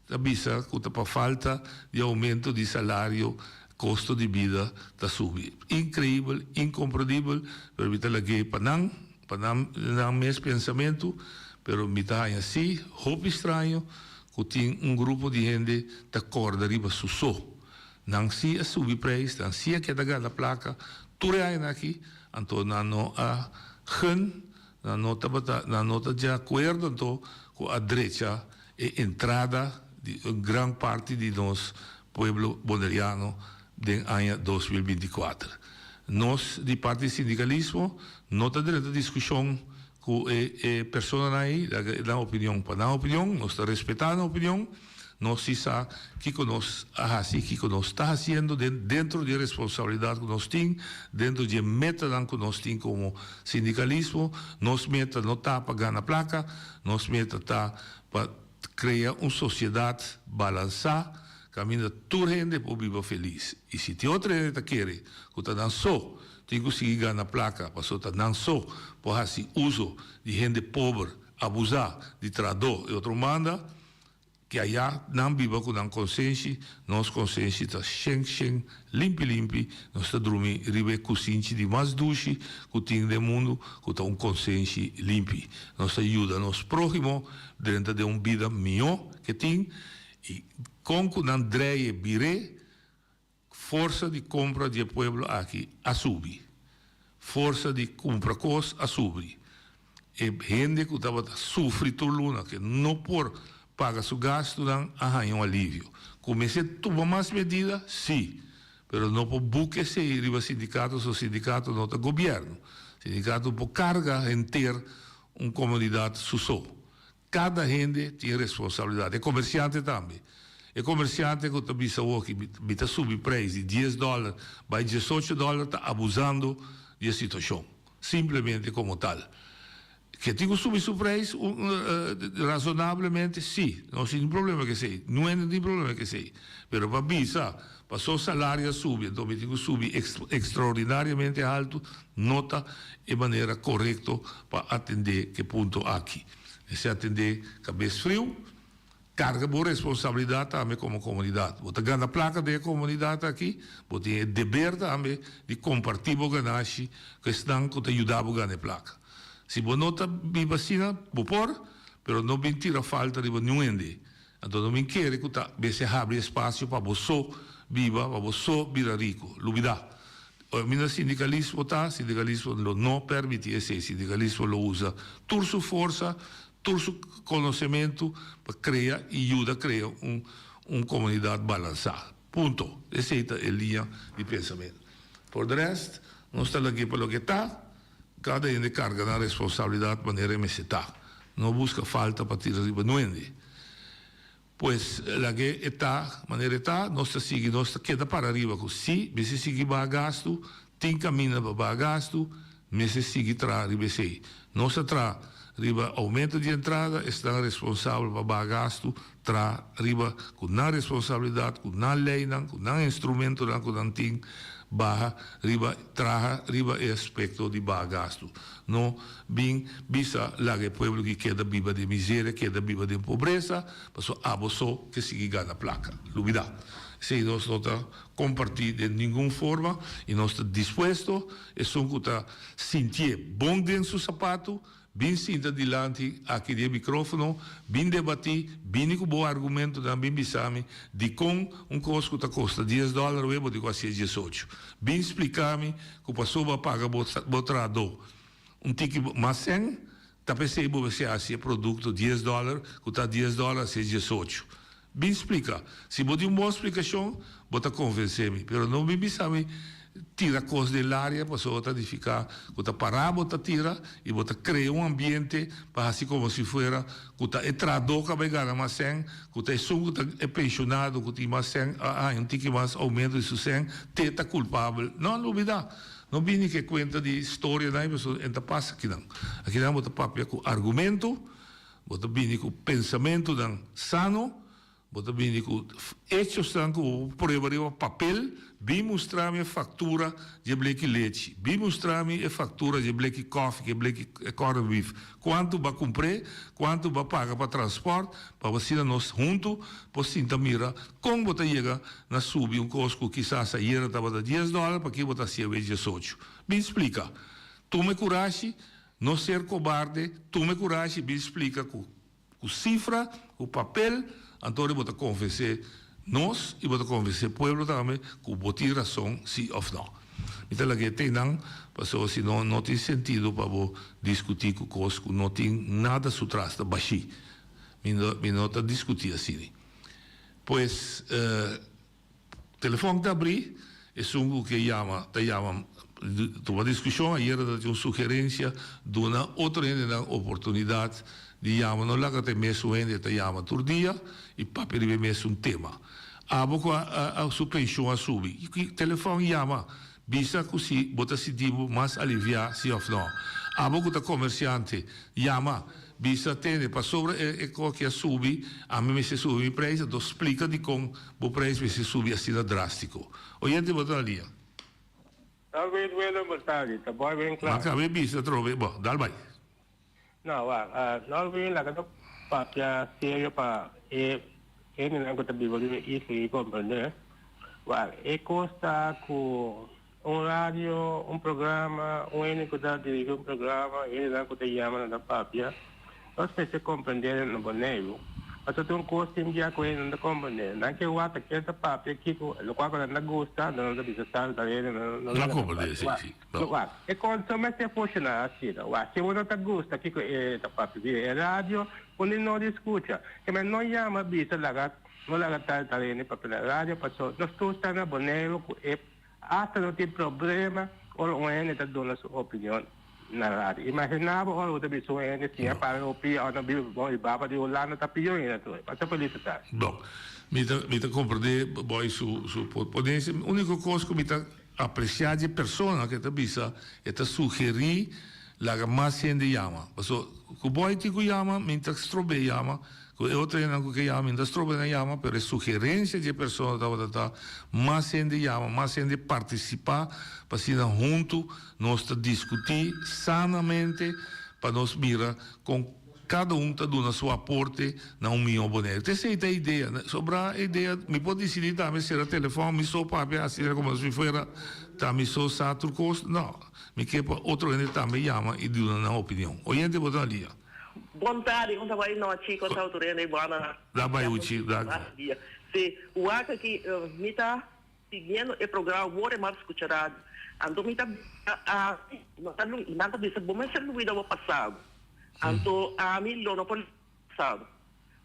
ta bisa ku ta pa falta di oumento di salario kosto di bida ta subi. Inkreibel, inkomprendibel, pero mi ta lag'é pa nan, pa nan nan mes pensamentu, pero mi ta haña sí hopi straño ku tin un grupo di hende ta kòrda riba su so. Nan sí a subi preis, nan sí a keda gana plaka tur e añanan aki, anto nan no a gun, nan no tabata, nan no ta di akuerdo anto ku a drecha e entrada di un gran parti di nos pueblo boneriano den aña 2024. Nos di parti di sindikalismo no ta drenta diskushon ku e e personanan ei, laga e nan opinion pa nan opinion, nos ta respetá nan opinion, nos si sa kiko nos a hasi i kiko nos ta hasiendo den dentro di e responsabilidat ku nos tin, dentro di e metanan ku nos tin komo sindikalismo. Nos meta no ta pa gana plaka, Nos meta ta pa krea un sosiedat balansá kaminda tur hende por biba felis. I si tin otro hende ta kere ku ta nan so tin ku sigui gana plaka pasobra ta nan so por hasi uso di hende pober, abusá di trahadó i otro banda, Ki aya nan biba ku nan konsenshi, nos konsenshi ta shen shen, limpi limpi, nos ta drumi riba e kusinchi di mas dushi ku tin den mundu, ku ta un konsenshi limpi. Nos ta yuda nos próhimo drenta den un bida mihó ke tin, i kon ku nan dreie bir'é, Forsa di kompra di e pueblo aki a subi. Forsa di kumpra kos a subi. E hende ku tabata sufri tur luna ke no por paga su gastunan a haña un alivio. Ku mester tuma mas medida? Sí. Pero no por buk esei riba sindikato so sindikato no ta gobièrnu. Sindikato por karga henter un komunidat su so. Kada hende tin responsabilidat, e komersiante tambe. E komersiante ku ta bisa awor ki mi ta subi preis di dies dòler bai diesocho dòler ta abusando di e situashon, simplemente komo tal. Ke tin ku subi su preis rasonablemente? Si, nos tin problema ku esei, niun hende no tin problema ku esei. Pero pa bisa paso salario a subi anto mi tin ku subi ekstraordinariamente haltu no ta e manera korekto pa atendé ku e punto aki. Mester atendé kabes friu, karga bo responsabilidat tambe komo komunidat. Bo ta gana plaka den e komunidat aki, bo tin e deber tambe di kompartí bo ganashi ku esnan ku ta yuda bo gana e plaka. Si bo no ta biba asina, bo por, pero no bin tira falta riba niun hende. Anto no bin kere ku ta mester habri espasio pa bo so biba, pa bo so bira riku. Lubidá. Ora mi na sindikalismo ta, sindikalismo lo no permití esei. Sindikalismo lo usa tur su forsa, tur su konosementu pa krea i yuda krea un un komunidat balansá. Punto. Esei ta e liña di pensamentu. Por de rèst, nos ta lag'é pa loke ta. Kada hende karga nan responsabilidat manera e mester ta. No buska falta pa tira riba nuende. Pues, lag'é e ta manera e ta, nos ta sigui, nos ta keda para riba ku si mester sigui baha gastu, tin kaminda pa baha gastu, mester sigui traha riba esei. Nos ta traha riba oumento di entrada, esnan responsabel pa baha gastu traha riba ku nan responsabilidat, ku nan leinan, ku nan instrumentonan ku nan tin, baha riba, traha riba e aspekto di baha gastu. No bin bisa laga e pueblo ki keda biba den miseria, keda biba den pobresa, pasobra abo so ke sigui gana plaka. Lubida. Esei nos no ta kompartí den ningun forma i nos ta dispuesto, esun ku ta sintié bon den su sapatu, Bin sinta dilanti aki di e microfono, bin debati, bini cu bo argumentonan, bin bisa mi dicon un cos cu ta costa dies dollar awe bo tin cu hacié diesocho. Bin splica mi cu pasobra a paga bo bo trahadó un tiki mas cen, ta p'esey bo mester haci e producto dies dollar cu ta dies dollar hacié diesocho. Bin splika. Si bo tin un bon splikashon, bo ta konvensé mi. Pero no bin bisa mi tira kos den laria pasobra ta nifiká ku ta pará bo ta tira i bo ta krea un ambiente pa hasi komo si fuera ku ta e trahadó ku a bai gana mas sèn, ku ta esun ku ta e penshonado ku tin mas sèn a haña un tiki mas oumento di su sèn, te ta kulpabel. No, lubidá. No bini ku e kuenta di storianan ei pasobra e ta pasa akinan. Akinan bo ta papia ku argumento. Bo ta bini ku pensamentunan sano, bo ta bini ku echosnan ku bo por prueba riba papel, bin mustra mi e faktura dje bleki lechi, bin mustra mi e faktura dje bleki kòfi, dje bleki corned beef, kuantu bo a kumpr'é, kuantu bo a paga pa transpòrt, pa asina nos huntu por sinta mira kon bo ta yega na subi un kos ku kisas ayera tabata dies dòler, p'aki bo ta hasié awe diesocho. Bin splika. Tuma e kurashi. No ser kobarde, tuma e kurashi bin splika ku ku sifra, ku papel, anto bo ta konvensé nos i bo ta konvensé pueblo tambe ku bo tin rason si òf nò. Mi ta lag'é te nan pasobra si no no tin sentido pa bo diskutí ku kos ku no tin nada su tras, ta bashí. Mi no mi no ta diskutí asina. Pues. Telefòn ta abrí, esun ku ke yama ta yama tuma diskushon. Ayera ta tin un sugerensia, duna otro hendenan oportunidat di yama. No laga ta e mesun hende ta yama tur dia i papia riba e mesun tema. Abo ku a su penshon a subi, telefòn yama, bisa ku si bo ta sinti bo mas aliviá si òf nò. Abo ku ta komersiante, yama. Bisa tende, pasobra e e koki a subi, ami mester subi mi prijs, anto splika dikon bo prijs mester subi asina drástiko. Oyente bo ta na lia. Tal bes Willem bo sa di, ta boy ben kla. M'a kabe bisa atrobe, bo, dal bai. No, wak, nos bin laga ta papia serio pa e hendenan ku ta biba riba e isla i komprendé. Wak, e kos ta ku Un radio, un programa, un hende ku ta dirigí un programa, hendenan ku ta yama nan ta papia. Nos mester komprendé na Boneiru. Pasobra ta un kos tin bia ku hende no ta komprendé. Nan ke wak ta ken ta papia kiko, lokual ku nan ta gusta, nan ta bisa sal ta hende nan no No laga ta komprendé, papia. sí, Wak, sí. No. wak, e kos no mester funshoná asina. Wak, si bo no ta gusta kiko e ta papia via e radio, pone no di skucha. Keme no yama bisa laga, no laga tal tal hende papia na radio, pasobra nos tur sta na Boneiru ku e Asta no tin problema ora un hende ta duna su opinion na radio. Imagina bo ora bo ta bisa un hende siña para bo pia ora no biba bon y baba di Hulanda ta pio ainda tur. Pasa feliz tarde. Bon, mi ta mi ta comprende Boy su su ponencia. Unico cos cu mi ta aprecia dje persona cu e ta bisa e ta sugeri laga mas hende yama. Paso cu Boy tin cu yama mi ta strobe yama. Ku e otro hendenan ku ke yama, mi no ta stroba nan yama, pero e sugerensia di e persona tabata ta mas hende yama, mas hende partisipá, pa asina huntu nos ta diskutí sanamente pa nos mira kon kada un ta duna su aporte na un mihó Boneiru. Ta esei ta e idea. Sobrá e idea, mi por disidí tambe sera telefòn, mi so papia asina komo si fuera ta mi so sa tur kos. No, mi ke pa otro hende tambe yama i duna nan opinion. Oyente bo ta na lia. Bon tardi, kon ta bai nochi, kon ta tur hende buana. Da bai uchi, danki. Dia. Si, wak aki mi ta siguiendo e programa wor e mas scucha radio. Anto mi ta a no ta nan ta bisa bo mester lubida bo pasado. Anto ami lo no por lubida mi pasado.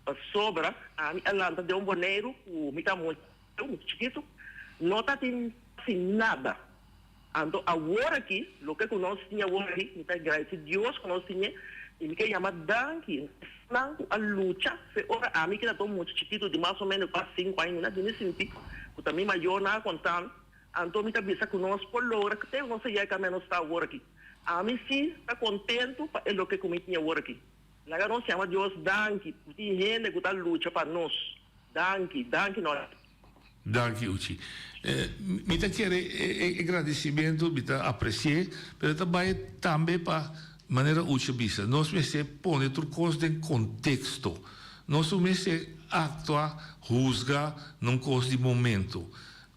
Pasobra ami a lanta den un Boneiru ku mi ta mucha chikitu no ta tin casi nada. Anto awor aki, loke ku nos tin awor aki, mi ta gradisí Dios ku nos tin e, i mi ke yama danki esnan ku a lucha fe ora ami keda ta un mucha chikitu di mas o ménos kuat sinku aña mi na bini sinti ku ta mi mayornan a konta mi, anto mi ta bisa ku nos por logra te ku nos a yega kaminda nos ta awor aki. Ami si ta kontentu pa e loke ku mi tin awor aki. Laga nos yama Dios danki ku tin hende ku ta lucha pa nos. Danki, danki no. Danki Uchi. Mi ta kere e gradisimentu, mi ta apresi'é, pero ta bai tambe pa manera Uchi a bisa, nos mester pone tur kos den konteksto. Nos no mester aktua, husga na un kos di momento.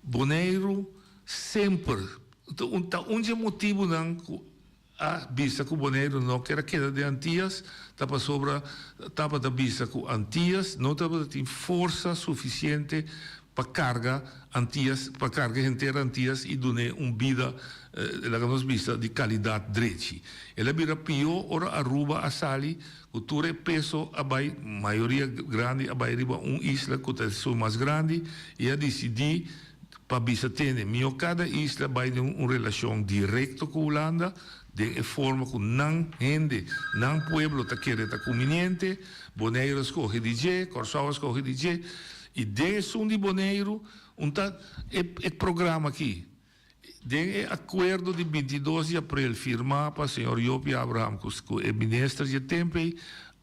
Boneiru semper ta un dje motibunan ku A bisa ku Boneiru no ker a keda den Antias ta pasobra tabata bisa ku Antias no tabata tin forsa sufisiente pa karga Antias, pa karga henter Antias i dun'é un bida, laga nos bisa, di kalidat drechi. El a bira pió ora Aruba a sali ku tur e peso a bai, mayoria grandi a bai riba un isla ku ta esun mas grandi i a disidí Pa bisa tene mihó kada isla bai den un relashon direkto ku Hulanda den e forma ku nan hende, nan pueblo ta kere ta kuminiente. Boneiru a skohe di dje, Kòrsou a skohe di dje i den esun di Boneiru un ta e e programa aki. Den e akuerdo di 22 di aprel firmá pa señor Jopie Abraham ku ku e minister dje tempu ei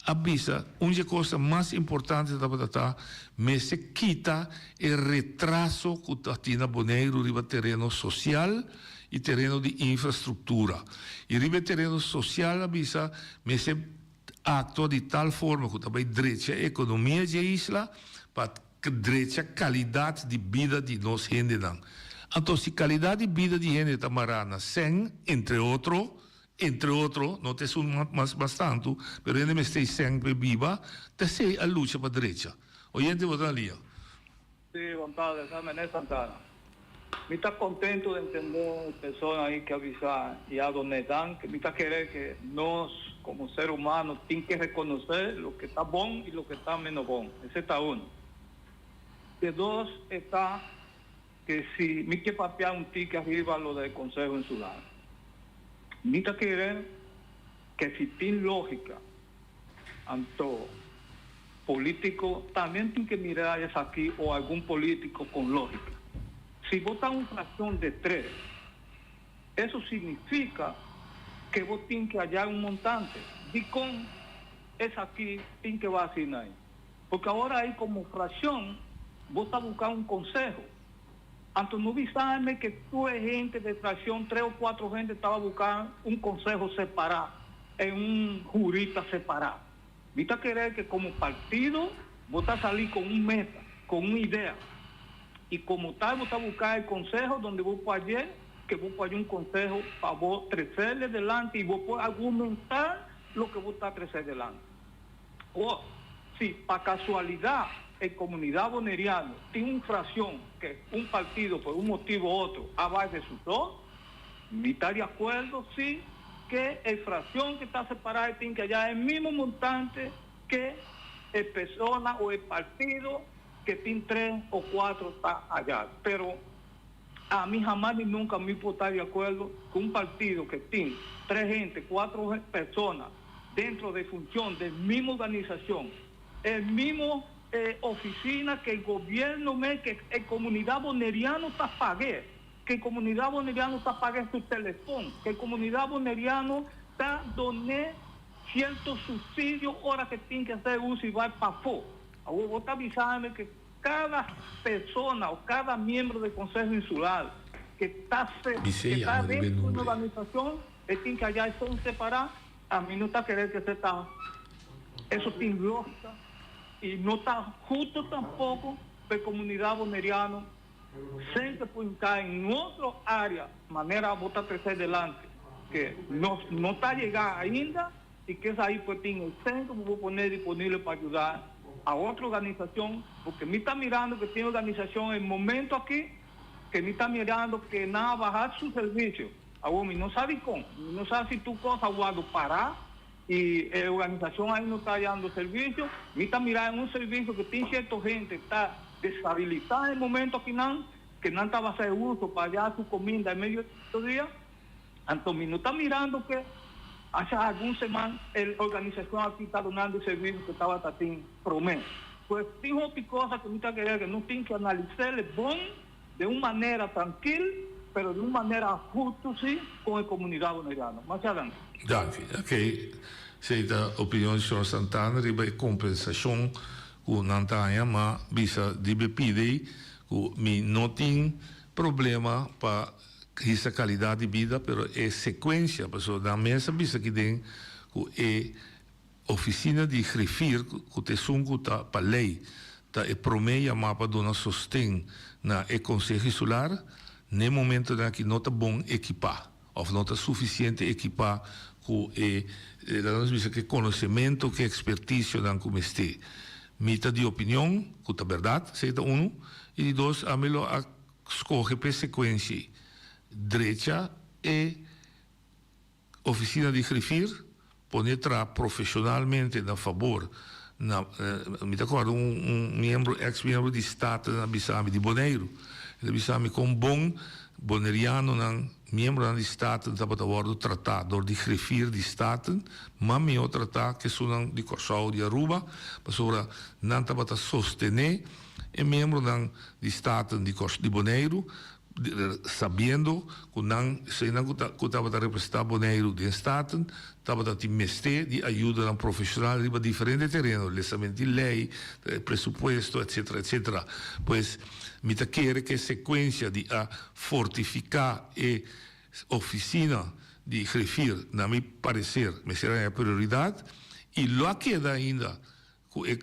a bisa un dje kosnan mas importante tabata ta mester kita e retraso ku ta tin na Boneiru riba tereno sosial i tereno di infrastruktura. I riba e tereno sosial a bisa mester aktua di tal forma ku ta bai drecha e ekonomia dje isla pa drecha kalidat di bida di nos hendenan. Anto si kalidat di bida di hende ta mará na sèn, entre otro, Entre otro, no ta esun mas mas tantu, pero hende mester e sèn pa e biba, ta esei a lucha pa drecha. Oyente bo ta na lia. Sí, Juan Pablo, esa Mené Santana. Mi ta contento di entende persona ahí que a bisa y a doné dank. Mi ta kere que nos como ser humano tin que reconocer lo que ta bon y lo que ta menos bon. Ese ta uno. De dos e ta que si mi ke papia un tiki ariba lo del Consejo Insular. Mi ta kere que si tin logica, anto politico también tin que mira esaki o algun politico con logica. Si bo ta un fraccion de tres, eso significa que bo tin que haya un montante. Dicon esaki tin que ba asina ahi? Porque awor ahi como fraccion bo ta busca un conseho. Anto no bisame que tur e hente de fraccion, tres o cuatro hente taba busca un conseho separa en un jurista separa. Mi ta kere que como partido bo ta sali con un meta, con un idea. Y como tal bo ta busca e conseho donde bo por haye, que bo por haye un conseho pa bo trecerle delante y bo por argumenta loke bo ta trece delante. O, si pa casualidad e comunidad boneriano tin un fraccion que un partido por un motibo u otro a bay de su do, mi ta di acuerdo si que e fraccion que ta separa e tin que haya e mismo montante que e persona o e partido que tin tres o cuatro ta haya. Pero ami hamas ni nunca mi por ta di acuerdo cu un partido que tin tres hente, cuatro persona, dentro de funcion den mismo organisacion, e mismo oficina ke gobierno mes, ke e comunidad boneriano ta pague, ke e comunidad boneriano ta pague su telefon, ke e comunidad boneriano ta done cierto subsidio ora ke tin ke hacer uso y bay pafo. Awor bo ta bisami ke cada persona o cada miembro del Consejo Insular ke ta Bis'é ke ta yama riba e dentro di un nombre. organisacion e tin ke haya esun separa. Ami no ta kere ke se ta eso tin lógica y no ta husto tampoco pa e comunidad boneriano semper por hinca en otro area manera bo ta trece delante ke nos no ta yega ainda y ke esai por tin e cen ku bo pone disponible pa yuda a otro organisacion porque mi ta mirando ke tin organisacion e momento aki ke mi ta mirando ke nan a baha su servicio. Awor mi no sa dikon, mi no sa si tur kos a wòrdu pará i e organisashon ai no ta dando servisio. Mi ta mira en un servisio ku tin sierto hende ta deshabilitá e momento akinan. Ku nan tabata e uso pa haya su kuminda e mediodia. Anto mi no ta mirando ke hace algun seman e organisashon aki ta dunando e servisio ku tabata tin promé. Pues tin hopi cosa ku mi ta kere ku nos tin ke analis'el bon den un manera trankil pero den un manera hustu si kon e komunidat boneriano. Masha danki. Danki. Ok. Esei ta opinion di señor Santana riba e kompensashon ku nan ta haña. Ma bisa di be pidi ku mi no tin problema pa hisa kalidat di bida pero e sekuensia pasobra nan mes a bisa aki den ku e Ofisina di griffier ku ta esun ku ta pa lei ta e promé yamá pa duna sosten na e Konseho Insular, n'e momentonan aki no ta bon ekipá òf no ta sufisiente ekipá ku e, laga nos bisa, ku e konosementu, ku e ekspertisionan ku mester. Mi ta di opinion ku ta bèrdat, esei ta unu, i di dos ami lo a skohe p'e sekuensia ei, drecha e. Oficina di griffier pone traha profesionalmente na fabor na mi ta corda un un miembro ex miembro di Staten a bisa mi di Boneiru el a bisa mi con bon Bonerianonan miembronan di Staten tabata wordo trata dor di griffier di Staten mas miho trata ke esunnan di Corsou di Aruba pasobra nan tabata sostene e miembronan di Staten di di Boneiru Sabiendo ku nan, eseinan ku ta ku tabata representá Boneiru den Staten, tabata tin mesté di ayudanan profeshonal riba diferente tereno, lesamentu di lei, presupuesto, etcetera, etcetera. Pues, mi ta kere ku e sekuensia di a fortifiká e ofisina di griffier, na mi pareser, mester a haña prioridat i lo a keda ainda Ku e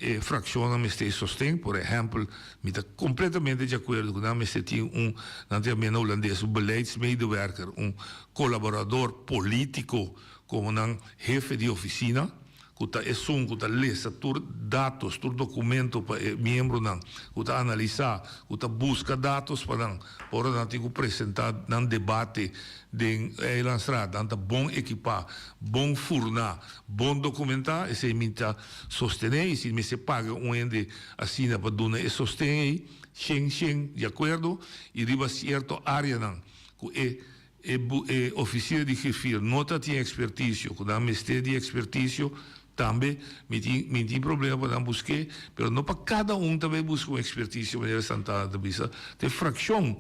e frakshonnan mester e sosten. Por ehèmpel, mi ta kompletamente di akuerdo ku nan mester tin un, nan ta yam'é na hulandes, un beleidsmedewerker, un kolaborador polítiko komo nan hefe di ofisina, ku ta esun ku ta lesa tur datos, tur dokumento pa e miembronan, ku ta analisá, ku ta buska datos pa nan ora nan tin ku presentá nan debate den Eilandsraad. Nan ta bon ekipá, bon furná. Bon dokumentá, esei mi ta sostené i si mester paga un hende asina pa duna e sosten ei, shen shen di akuerdo i riba sierto áreanan ku e e e ofisina di griffier no ta tin ekspertisio, ku nan mester di ekspertisio, tambe mi tin mi tin problema pa nan busk'é, pero no pa kada un ta bai buska un ekspertisio manera Santana ta bisa, ta e frakshon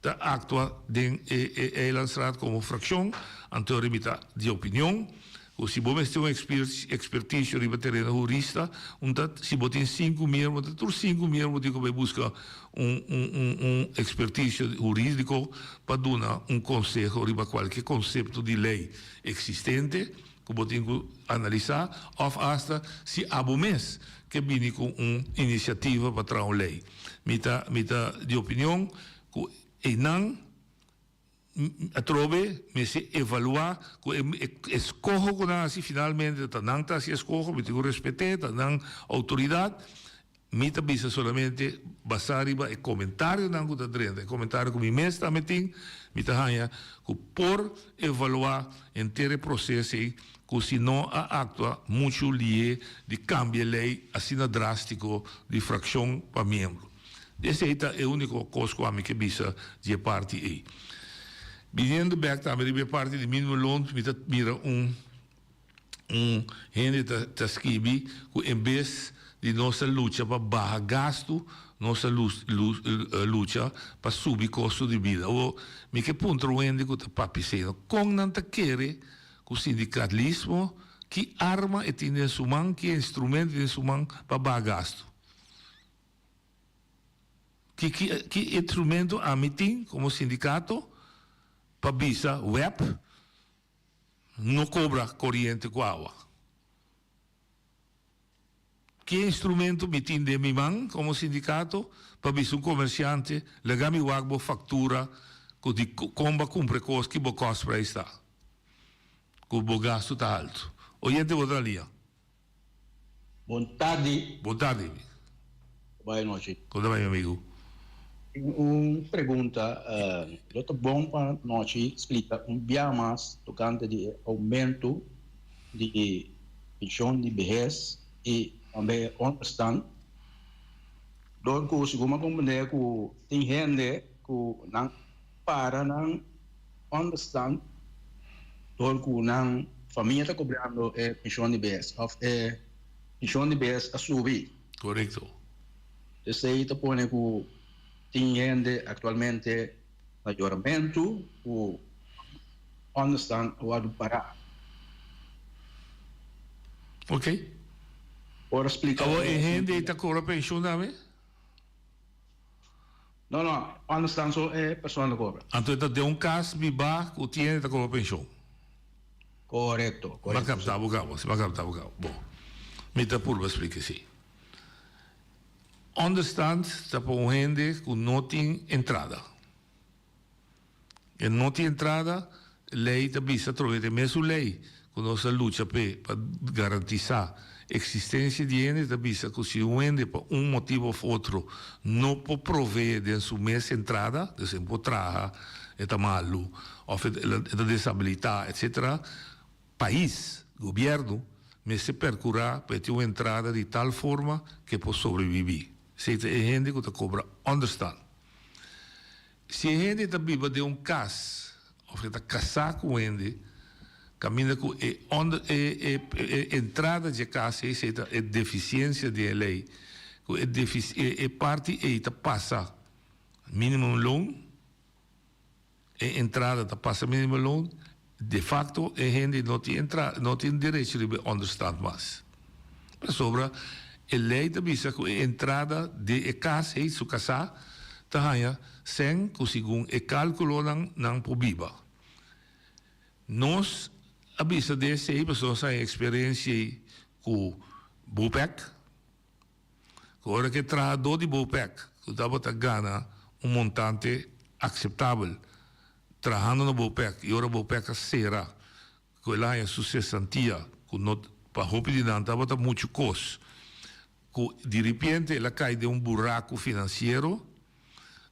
ta aktua den e e Eilandsraad komo frakshon, anto mi ta di opinion ku si bo mester un ekspertisio riba tereno hurista, un ta si bo tin sinku miembro, ta tur sinku miembro tin ku bai buska un un un un ekspertisio hurídiko pa duna un konseho riba kualke konsepto di lei eksistente ku bo tin ku analisá òf asta si abo mes ke bini ku un inisiativa pa traha un lei. Mi ta mi ta di opinion Ku einan atrobe mester evaluá ku e eskoho ku nan hasi finalmente ta nan ta hasi eskoho, mi tin ku respet'é, ta nan outoridat. Mi ta bisa solamente basá riba e komentarionan ku ta drenta, e komentario ku mi mes tambe tin, mi ta haña ku por evaluá henter e proses ei ku si no a aktua muchu lié di kambia e lei asina drástiko di frakshon pa miembro. Esei ta e úniko kos ku ami ke bisa di e parti ei. Biniendo bèk tambe riba e parti di minimumloon, mi ta mira un un hende ta ta skibi ku en bes di nos ta lucha pa baha gastu, nos ta lucha pa subi kosto di bida. Awor, mi ke puntra un hende ku ta papia esei, kon nan ta kere ku sindikalismo, ki arma e tin den su man, ki instrumento tin den su man pa baha gastu? Ki ki ki instrumento ami tin komo sindikato pa bisa web no kobra koriente ku awa? Ki instrumento mi tin den mi man komo sindikato pa bisa un komersiante laga mi wak bo faktura ku di kon bo a kumpra e kos ki bo kostprijs ta ku bo gastu ta haltu? Oyente bo ta na liña. Bon tardi. Bon tardi. Kon bai anochi? Kon ta bai mi amigu? Tin un pregunta. Lo ta bon pa nochi splika un bia mas tokante di e oumento di penshon di behes i tambe e onderstand? Dor ku segun mi a komprendé ku tin hende ku nan para nan onderstand dor ku nan famia ta kobrando e penshon di bes òf e penshon di bes a subi. Korekto. Esei ta pone ku tin hende aktualmente na yoramentu ku onderstand a wòrdu pará. Ok. Por splika. Awor e hende ei ta kobra penshon tambe? No, no, onderstand so e persona ta kobra. Anto e ta den un kas bibá ku tin hende ta kobra penshon? Korekto, korekto. M'a kapta bo kaba, si m'a kapta bo kaba. Bon, mi ta purba splika esei. Onderstand ta pa un hende ku no tin entrada. E no tin entrada, ley ta bisa atrobe ta e mesun ley cu nos a lucha p'e pa garantisa existencia di hende ta bisa cu si un hende pa un motibo of otro no por provee den su mes entrada, dus e no por traha, e ta malu of e ta deshabilita etc. Pais, gobierno, mester percura pa e tin un entrada di tal forma cu e por sobrevivi. Esey ta e hende cu ta cobra onderstand. Si e hende ta biba den un kas òf e ta kasá ku un hende, kaminda ku e ònder e e e entrada dje kas ei, esei ta e defisiensia di e lei, ku e defis e e parti ei ta pasa minimumloon, e entrada ta pasa minimumloon, De facto e hende no tin entra no tin derecho riba e onderstand mas. Pasobra e ley ta bisa cu e entrada di e cas hey su casá ta haña cen cu segun e calculonan nan por biba. Nos a bisa di esey pasobra nos a haña experiencia ey cu Bopec. Ku ora ku e trahadó di Bopec ku tabata gana un montante akseptabel trahando na Bopec i ora Bopec a sera ku el a haña su sesantia ku no pa hopi di nan tabata muchu kos ku diripiente el a kai den un buraku finansiero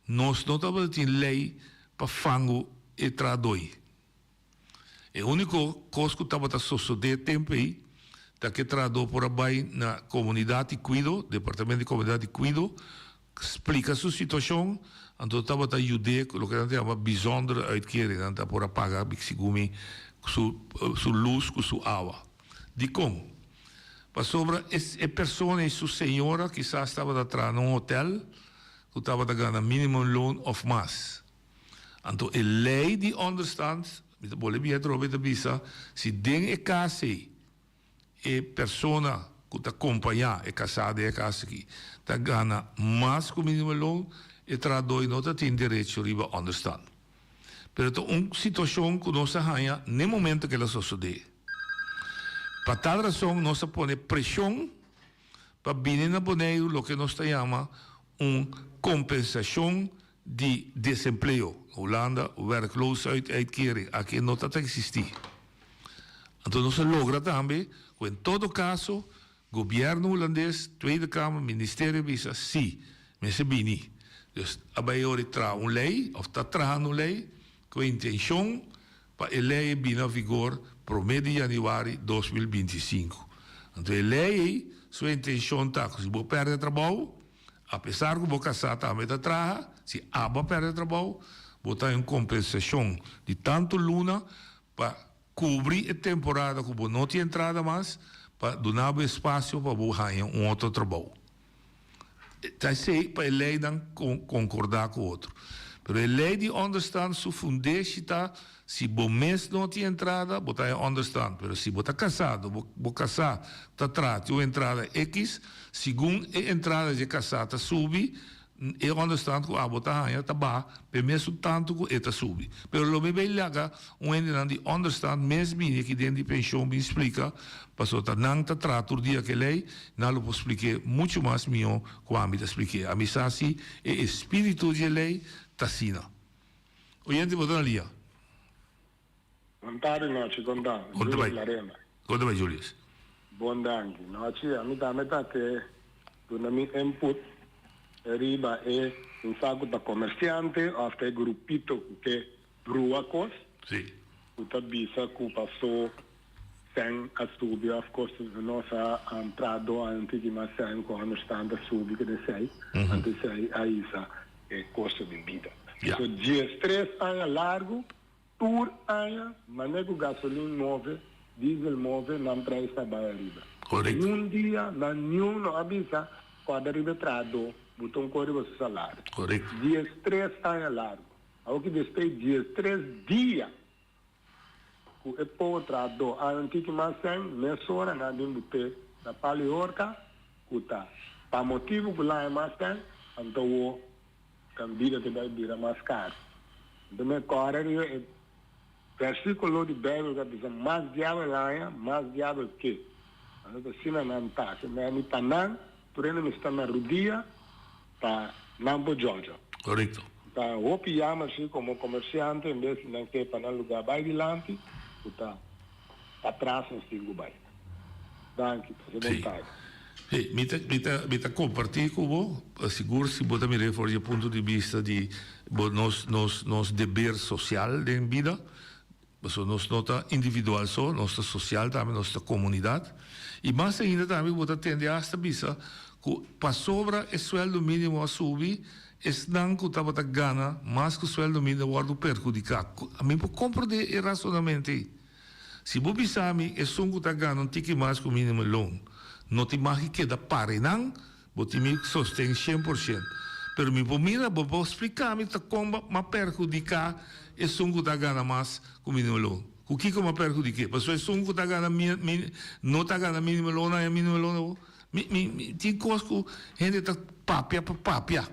nos no tabata tin lei pa fangu e trahadó-i. E úniko kos ku tabata sosodé tempu ei ta ku e trahadó por a bai na Komunidat di Kuido, Departamento di Komunidat di Kuido, splika su situashon, anto tabata yud'é ku loke nan ta yama bijzondere uitkering, nan ta por a paga segun mi su su lus ku su awa. Dikon? Pasobra e persona i su señora kisas tabata traha na un hotèl ku tabata gana minimumloon òf mas. Anto e lei di onderstand, mi ta bolbe bia atrobe, ta bisa si den e kas ei e persona ku ta kompañá e kasá den e kas aki ta gana mas ku minimumloon, e trahadó ei no ta tin derecho riba onderstand. Pero ta un situashon ku nos a haña n'e momento ku el a sosodé. Pa tal rason nos a pone preshon pa bini na Boneiru loke nos ta yama un kompensashon di desempleo, Hulanda, werkloosheidsuitkering, aki no ta ta existi. Anto nos a logra tambe cu en todo caso gobierno Hulandes, Tweede Kamer, Ministerio bisa si, mester bini. Dus a bay ora traha un ley of ta trahando un ley cu e intencion pa e ley ei bini na vigor prome di januari 2025. Anto e ley ei su intencion ta cu si bo perde trabou, Apesar ku bo kasá tambe ta traha, si abo a pèrdè trabou, bo ta haña un kompensashon di tantu luna pa kubri e temporada ku bo no tin entrada mas, pa duna bo espasio pa bo haña un otro trabou. Ta esei pa e leinan konkordá ku otro. Pero e lei di ònderstant su fundeshi ta Si bo mes no tin entrada, bo ta haña onderstand. Pero si bo ta kasado, bo bo kasá ta traha, tin un entrada ekis, segun e entrada dje kasá ta subi, e onderstand ku abo ta haña ta baha p'e mesun tantu ku e ta subi. Pero lo mi bay laga un hendenan di onderstand mes bini aki den di penshon bin splika, pasobra ta nan ta traha tur dia ku e lei, nan lo por splik'é muchu mas mihó ku ami ta splik'é. Ami sa si e espíritu dje lei ta asina. Oyente bo ta na lia. Bon tardi nochi kon ta? Kon ta bai? Julius Larena. Kon ta bai Julius? Bon danki. Nochi ami tambe ta ke duna mi input riba e insa ku ta komersiante òf ta e grupito ku ke brua kos Si. ku ta bisa ku paso. Sèn a subi òf kosto nos a trahadó a un tiki mas sèn ku ònderstant a subi ku esei, anto esei a hisa e kosto di bida. So 13 aña largu, tur aña manera ku gasolin move, diesel move, nan preis ta bai ariba. Niun dia nan niun no a bisa kòrda riba e trahadó buta un kos riba su salario. 13 aña largu. Awoki despues 13 dia Ku e power trahadó a un tiki mas sèn, mesora nan a bin but'é na palo i horka, ku ta pa motibu ku laña mas sèn, anto wo nan bida ta bai bira mas karu. Anto mi a kòrda riba e vèrsikulo di Beibel ku a bisa, Mas diabel laña, mas diabel ke. Anto ta asina nan ta. Ke meni pa nan, tur hende mester ta na rudia pa nan por djòdjò. Korekto. Ta hopi jammer si komo komersiante en bes di nan ke pa nan lugá bai dilanti ku ta patras nos tin ku bai. Danki, pasa bon tardi. Sí, mi ta mi ta mi ta kompartí ku bo, sigur si bo ta mir'é for di e punto di bista di bo nos nos nos deber sosial den bida, pasobra nos no ta individual so, nos ta sosial tambe, nos ta komunidat. I mas ainda tambe bo ta tende asta bisa ku pasobra e sueldo mínimo a subi, Esnan ku tabata gana mas ku sueldo mínimo a wòrdu perhudiká. Mi por komprondé e rasonamentu ei. Si bo bisa mi esun ku ta gana un tiki mas ku mínimo loon no tin mag di keda para einan, bo tin mi sosten 100%. Pero mi por mira, bo por splika mi ta kon m'a perhudiká esun ku ta gana mas ku mínimo loon. Ku kiko m'a perhudik'é? Pasobra esun ku ta gana no ta gana mínimo loon a haña mínimo loon awor. Mi, mi, mi tin kos ku hende ta papia pa papia,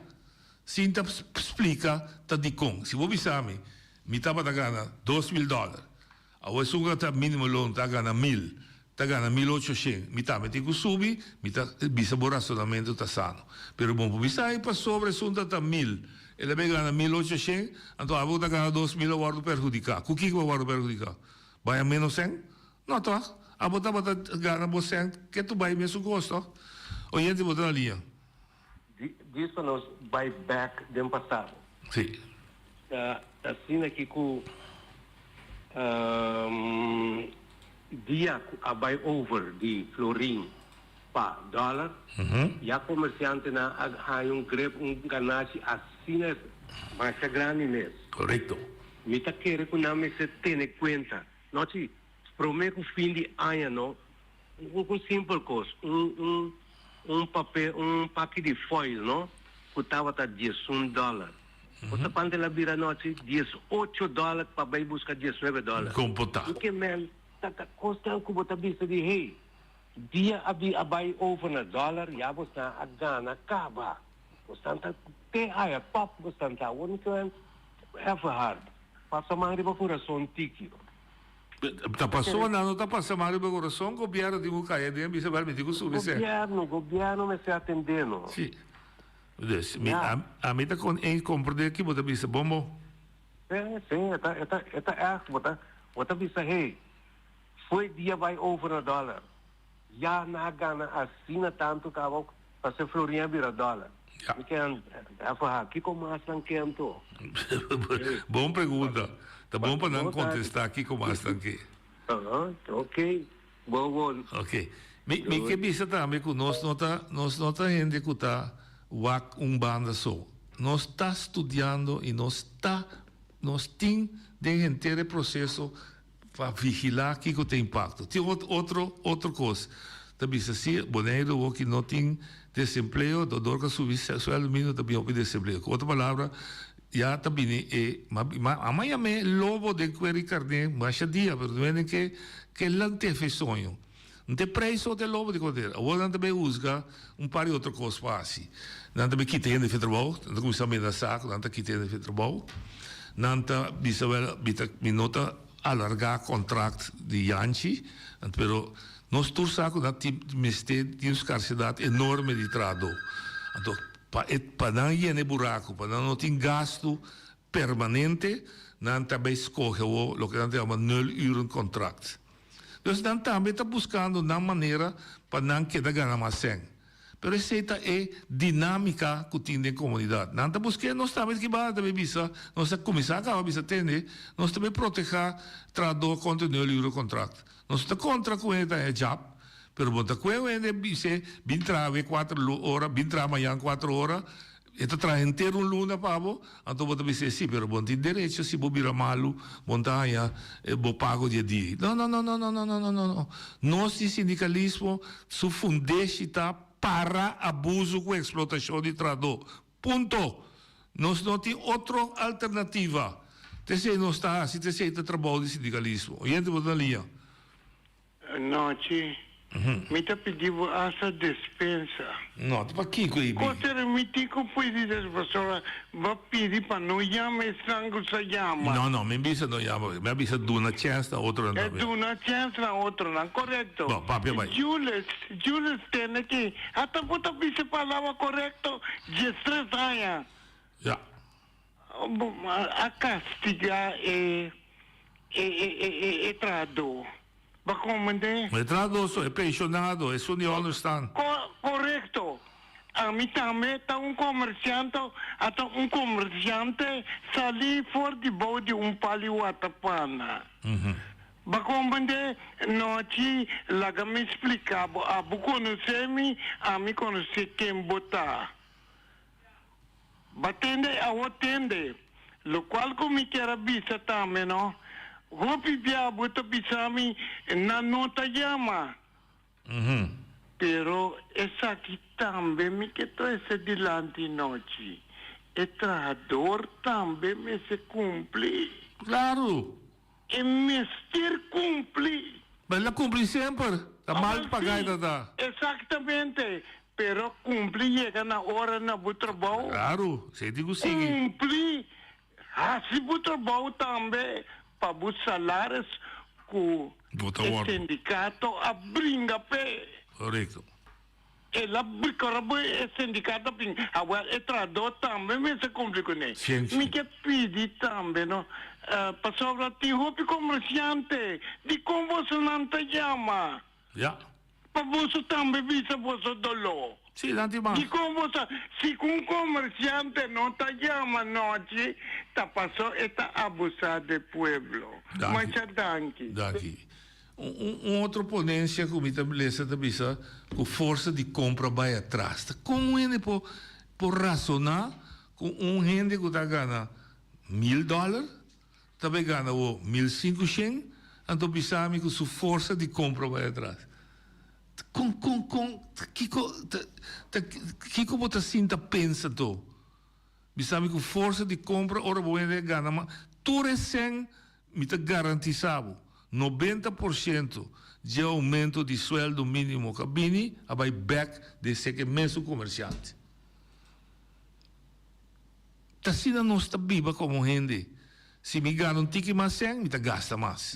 sin ta splika ta dikon. Si bo bisa mi, mi tabata gana 2000 dòler, awor esun ku ta minimo loon ta gana mil, ta gana 1800, mi tambe tin ku subi, mi ta bisa bo rasonamentu ta sano. Pero bo por bisa ei pasobra esun ta ta mil, el a bin gana 1800, anto abo ku ta gana 2000 a wòrdu perhudiká. Ku kiko bo a wòrdu perhudiká? Bai a ménos sèn? No toch? Abo tabata gana bo cent ke tu bai mesun kos toch? Oyente bo ta na liña. Djis pa nos bai bek den pasado. Si. Ta asina ki ku dia ku a bai over di florin pa dollar, ya komersiantenan a haña un grip, un ganashi asina masha grandi mes. Korekto. Mi ta kere ku nan mester tene kuenta. Nochi, prome ku fin di aña no, un un simpel kos, un un un papel, un paki di foil no, ku tabata 11 dòler. Bo sa kuantu el a bira anochi? 18 dòler pa bai buska 19 dòler. Kon por ta? Mi ke men, ta ta kosnan ku bo ta bisa di hey, dia a bi a bai over na dòler ya bosnan a gana kaba. Bosnan ta te aya tòp bosnan ta. Awor mi ke men even hard. Pasa man riba kurason tiki. Ta paso nan no ta pasa man riba kurason gobierno tin ku kai aden bisa bel mi tin ku subi sè. Gobierno gobierno mester atende no. Si dus mi ami ta kon eens komprende ki bo ta bisa bon bon. Si si e ta e ta e ta ègt bo ta bo ta bisa hey foe dia bai over na dollar. Ya nan a gana asina tantu kaba pasobra florin a bira dòler. Mi ke afahá, kiko mas nan ke anto? Bon pregunta. Ta bon pa nan kontestá kiko mas nan ke. Aha, ok. Bon bon. Ok. Mi mi ke bisa tambe ku nos no ta nos no ta hende ku ta wak un banda so. Nos ta studiando i nos ta nos tin den henter e proseso Pa vigilá kiko ta impakto. Tin otro otro kos ta bisa si Boneiru awoki no tin desempleo dor ku a subi sueldo minimo ta bin hopi desempleo. Ku otro palabra ya ta bini e a yam'é lobo den kuer di karné masha dia pero no hende ke ke lant'é fe soño. No ta e preis so ta e lobo di kontera. Awor nan ta bay husga un par di otro kos pa hasi. Nan ta bay kita hende fe trabou, nan ta kuminsá menasá ku nan ta kita hende fe trabou. Nan ta bisa wèl mi ta mi no ta alargá kontrakt di Yanchi, pero nos tur sa ku nan tin mester tin un skarsedat enorme di trahadó. Anto pa e pa nan yena e buraku, pa nan no tin gastu permanente, nan ta bay skohe awor loke nan ta yama nul uren kontrakt. Dus nan tambe ta buskando nan manera pa nan keda gana mas sèn. Pero esei ta e dinámika ku tin den komunidat. Nan ta busk'é, nos tambe ta kiba ta bay bisa, nos ta kuminsá kaba bisa tende, nos ta bay protehá trahadó kontra e nul uur kontrakt. Nos no ta kontra ku hende ta haña djap, pero bo ta kue un hende bis'é bin traha awe kuater ora, bin traha mañan kuater ora, E ta traha henter un luna pa bo, anto bo ta bisa si, pero bo no tin derecho si bo bira malu, bo no ta haña bo pago di e dia ei. No, no, no, no, no, no, no, no, no. Nos di sindikalismo su fundeshi ta para abuso ku eksplotashon di trahadó. Punto! Nos no tin otro alternativa. Ta esei nos ta hasi, ta esei ta trabou di sindikalismo. Oyente bo ta na liña. Nochi, mi ta pidi bo hasta despensa. No, ta pakiko ei bi? Koster mi tin ku pidi des pasobra bo a pidi pa no yama esnan ku sa yama. No, no, mi bisa no yama, mi a bisa duna chèns na otronan E tambe. duna chèns na otronan, korekto. Bon, papia bai. Jules, Jules tene ki hasta bo ta bisa palabra korekto diestres aña. Ya. Bo a kastigá e e e e trahadó. Bo a komprendé? E trahadó so, e penshonado, esun di onderstand. Korekto. Ami tambe ta un komersianto, ata un komersiante salí for di bou di un pali watapana. Bo a komprendé? Nochi, laga mi splika bo. Abo konosé mi, ami konosé ken bo ta. Ba tende awo tende. Locual cu mi kier a bisa tambe no. Hopi bia bo ta bisa mi nan no ta yama. Pero esaki tambe mi ke trece dilanti nochi. E trahador tambe mester cumpli. Claro. E mester cumpli. Ma el a cumpli semper. Ta mal paga e ta ta. Exactamente. Pero cumpli yega na ora na bo trabou. Claro, esey tin cu sigui. Cumpli, haci bo trabou tambe pa bo salaris cu e sindicato a bringa p'e. Correcto. El a bringa bo e sindicato a bringa. Awel e trahador tambe mester cumpli cune. Mi ke pidi tambe no, pasobra tin hopi comerciante, dicon bosonan ta yama? Ya. Pa boso tambe bisa boso doló. Sí, nan tin mas. Dikon bo sa si ku un komersiante no ta yama nochi ta paso e ta abusá de pueblo. Danki. Masha danki. Danki. Un un otro ponensia ku mi ta lesa ta bisa ku forsa di kompra bai atras. Ta kon un hende por por rasoná ku un hende ku ta gana mil dòler Ta bay gana bo 1500, anto bisa mi cu su forsa di compra bay atras. Con, con, con, kico, ta, ta, kico bo ta sinta pensa to? Bisa mi cu forsa di compra ora bo hende gana mas, tur e cen mi ta garantisa bo, 90% dje aumento di sueldo minimo cu a bini a bay bek den seke mesun comerciante. Ta asina nos ta biba komo hende. Si mi gana un tiki mas sèn, mi ta gasta mas.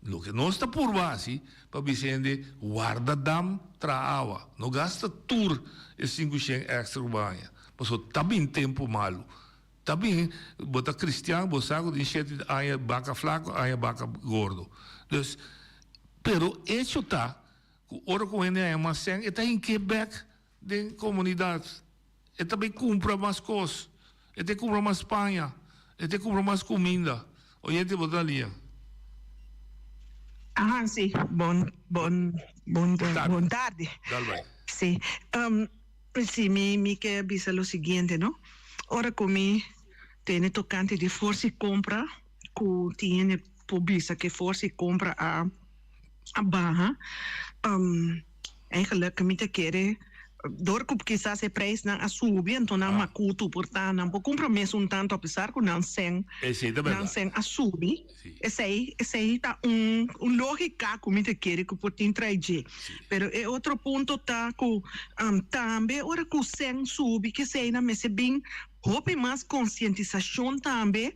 Loke nos ta purba hasi pa bisa hende, warda dam, traha awa. No gasta tur e 500 èkstra ku bo haña, pasobra ta bin tempu malu. Ta bin, bo ta kristian, bo sa ku tin shete aña baka flaku, aña baka gordo. Dus, pero echo ta ku ora ku hende haña mas sèn, e ta hink'é bèk den komunidat. E ta bay cumpra mas cos, e ta cumpra mas paña, e ta cumpra mas cuminda. Oyente bo ta lia. Ahan si, bon bon bon bon tardi. Dal bay. Si, si mi mi ke bisa lo siguiente no, ora ku mi tene tokante di forsa i kompra ku tin hende por bisa ke forsa i kompra a a baha, Eigenlijk mi ta kere dor ku kisas e prijsnan a subi anto nan makutu por ta nan por kumpra mes un tantu apesar ku nan sèn nan sèn a subi esei esei ta un un logika ku mi ta kere ku por tin trai dje pero e otro punto ta ku tambe ora ku sèn subi kesei nan mester bin hopi mas konsientisashon tambe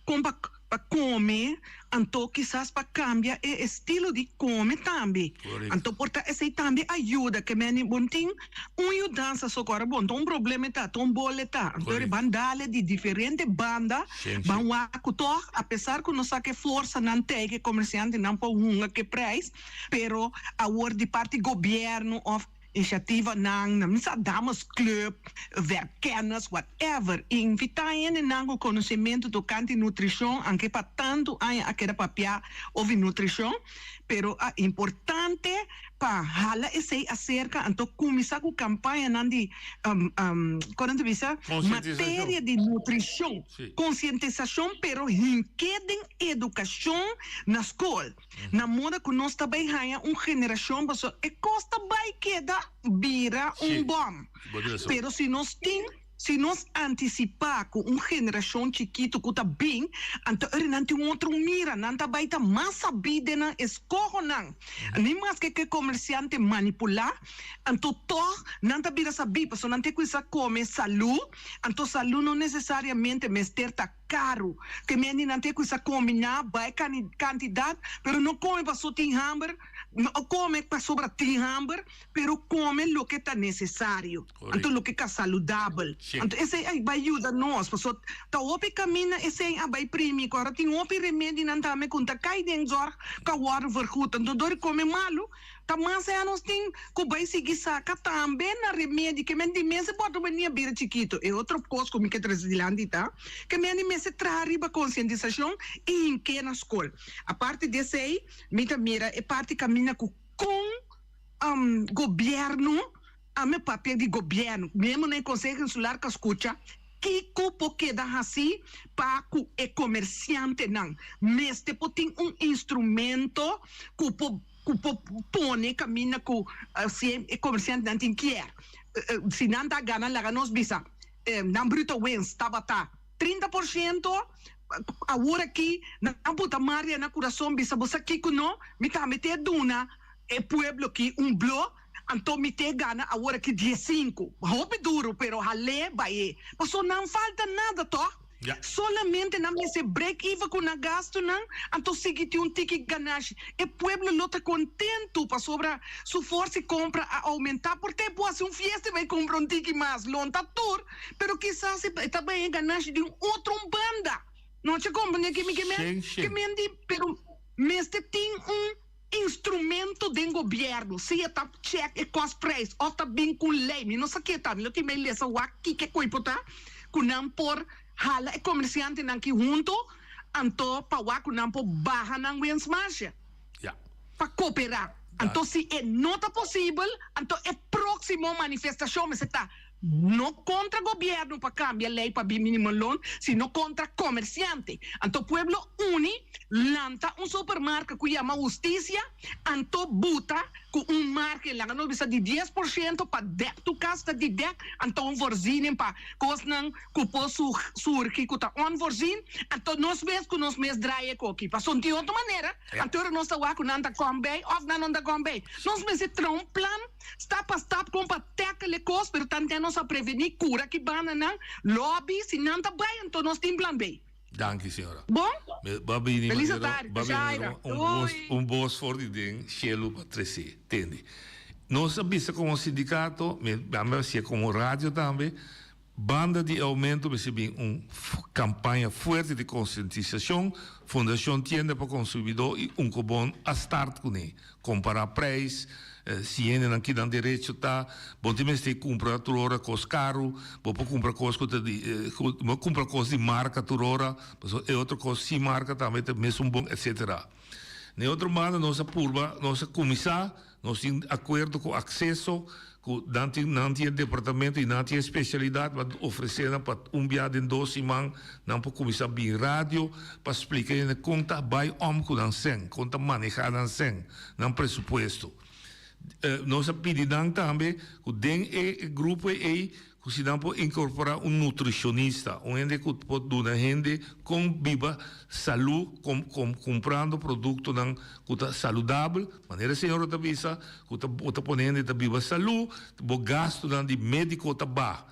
Kon pa pa kome, anto kisas pa kambia e estilo di kome tambe. Anto por ta esei tambe a yuda ke meni bon tin un yudansa so ku ora bon ta un problema e ta, ta un bole ta. Anto ora ban dale di diferente banda ban wak ku tog apesar ku nos sa ke forsanan tei ke komersiantenan por hunga ke prijs pero awor di parti gobierno of. Inisiativanan, nan sa dames club, werkkennis, whatever. Invitá hendenan ku konosementu tokante nutrishon, anke pa tantu aña a keda papiá over nutrishon, pero a importante pa hala esei aserka, anto kuminsá ku kampañanan di, kon nan ta bisa, materia di nutrishon, konsientisashon, pero hink'é den edukashon na skol. Na moda ku nos ta bai haña un generashon pasobra e kos ta bai keda bira un bòm. Pero si nos tin, si nos antisipá ku un generashon chikitu ku ta bin, anto ora nan tin un otro mira, nan ta bai ta mas sabí den nan eskohonan. Ni maske ku e komersiante manipulá, anto tòg nan ta bira sabí pasobra nan ta kuminsá kome salú, anto salú no nesesariamente mester ta. Karu. Ke mende nan te ku sa kombiná bai kantidat, pero no kome paso tin hamber, no kome pasobra tin hamber, pero kome loke ta nesesario, anto loke ka saludabel. Anto esei a bai yuda nos, paso ta hopi kaminda esei a bai primi, ku ora tin hopi remedinan tambe ku ta kai den zòrg ku a wòrdu vergud. Anto dor di kome malu, Ta mas e nos tin cu bay sigui saca tambe na remedi ke men di mester por ta benia bira chikito. E otro cos cu mi ke trece dilanti ta ke men di mester traha riba concientisacion y hinke na scol. Aparte di esey mi ta mira e parti caminda cu con gobierno, ami papia di gobierno, miembronan di Conseho Insular ka scucha kico por keda haci pa cu e comerciantenan. Mester por tin un instrumento cu por ku por pone kaminda ku si e komersiantenan tin kier. Si nan ta gana laga nos bisa nan bruto winst tabata 30 por siento, awor aki nan buta maria na kurason bisa bo sa kiko no, mi tambe te duna e pueblo aki un blo, anto mi te gana awor aki diesinku. Hopi duru pero hal'é bai e. Paso nan falta nada tòg? Solamente nan mester break even ku nan gastunan, anto sigui tin un tiki ganashi. E pueblo lo ta kontentu pasobra su forsa di kompra a oumentá. Por te por hasi un fiesta i bai kumpra un tiki mas. Lo no ta tur, pero kisas e ta bai e ganashi di un otro un banda. No che komprende ke mi ke men? Ke men di, pero mester tin un instrumento den gobièrnu, sea ta chèk e kostprijs òf ta bin ku lei, mi no sa ke ta, mi lo tin bai lesa wak kiko e koi por ta, ku nan por hala e komersiantenan ki huntu, anto pa wak ku nan por baha nan winstmarge pa koperá. Anto si e no ta posibel, anto e próksimo manifestashon mester ta No kontra gobièrnu pa kambia lei pa bin minimumloon, sino kontra komersiante. Anto pueblo uni lanta un supermarka ku yama Hustisia, anto buta ku un margen, laga nos bisa di 10% pa dèk tur kas ta di dèk, anto un voorziening pa kosnan ku por surgi ku ta onvoorzien, anto nos mes ku nos mes draai e koki. Pasobra tin otro manera, anto ora nos ta wak ku nan ta kòm bei òf nan no ta kòm bei. Nos mester traha un plan. Stap pa stap kon pa tackle e kos, pero tanten nos a prevení kura ki banda nan lobby, si nan ta bai anto nos tin plan B. Danki señora. Bon? Me ba bini Feliz manera tardi, ba bini Shaira. un bos Doei. un bos for di den shelu pa trese. Tende. Nos a bisa komo sindikato, mi a hacia komo radio tambe, Banda di e aumento mester bin un campaña fuerte di concientisacion. Fundacion Tienda pa Consumidor y Unkobon a start cune. Compara prijs, si hendenan ki nan derecho ta. Bo tin mester cumpra tur ora cos caro, bo por cumpra cos cu ta di, bo cumpra cos di marca tur ora, pasobra e otro cos sin marca tambe ta mesun bon, etcetera. Na e otro banda nos a purba, nos a cuminsa. Nos tin akuerdo ku Akseso, ku nan tin nan tin e departamento i nan tin e spesialidat pa ofresé nan pa un bia den dos siman nan por kuminsá bin radio pa splika hende kon ta bai om ku nan sèn, kon ta manehá nan sèn, nan presupuesto. Nos a pidi nan tambe ku den e grupo ei Ku si nan por inkorporá un nutrishonista, un hende ku por duna hende kon biba salú, kon kumprando produktonan ku ta saludabel, manera e señora ta bisa, ku ta bo ta pone hende ta biba salú, bo gastunan di médiko ta baha.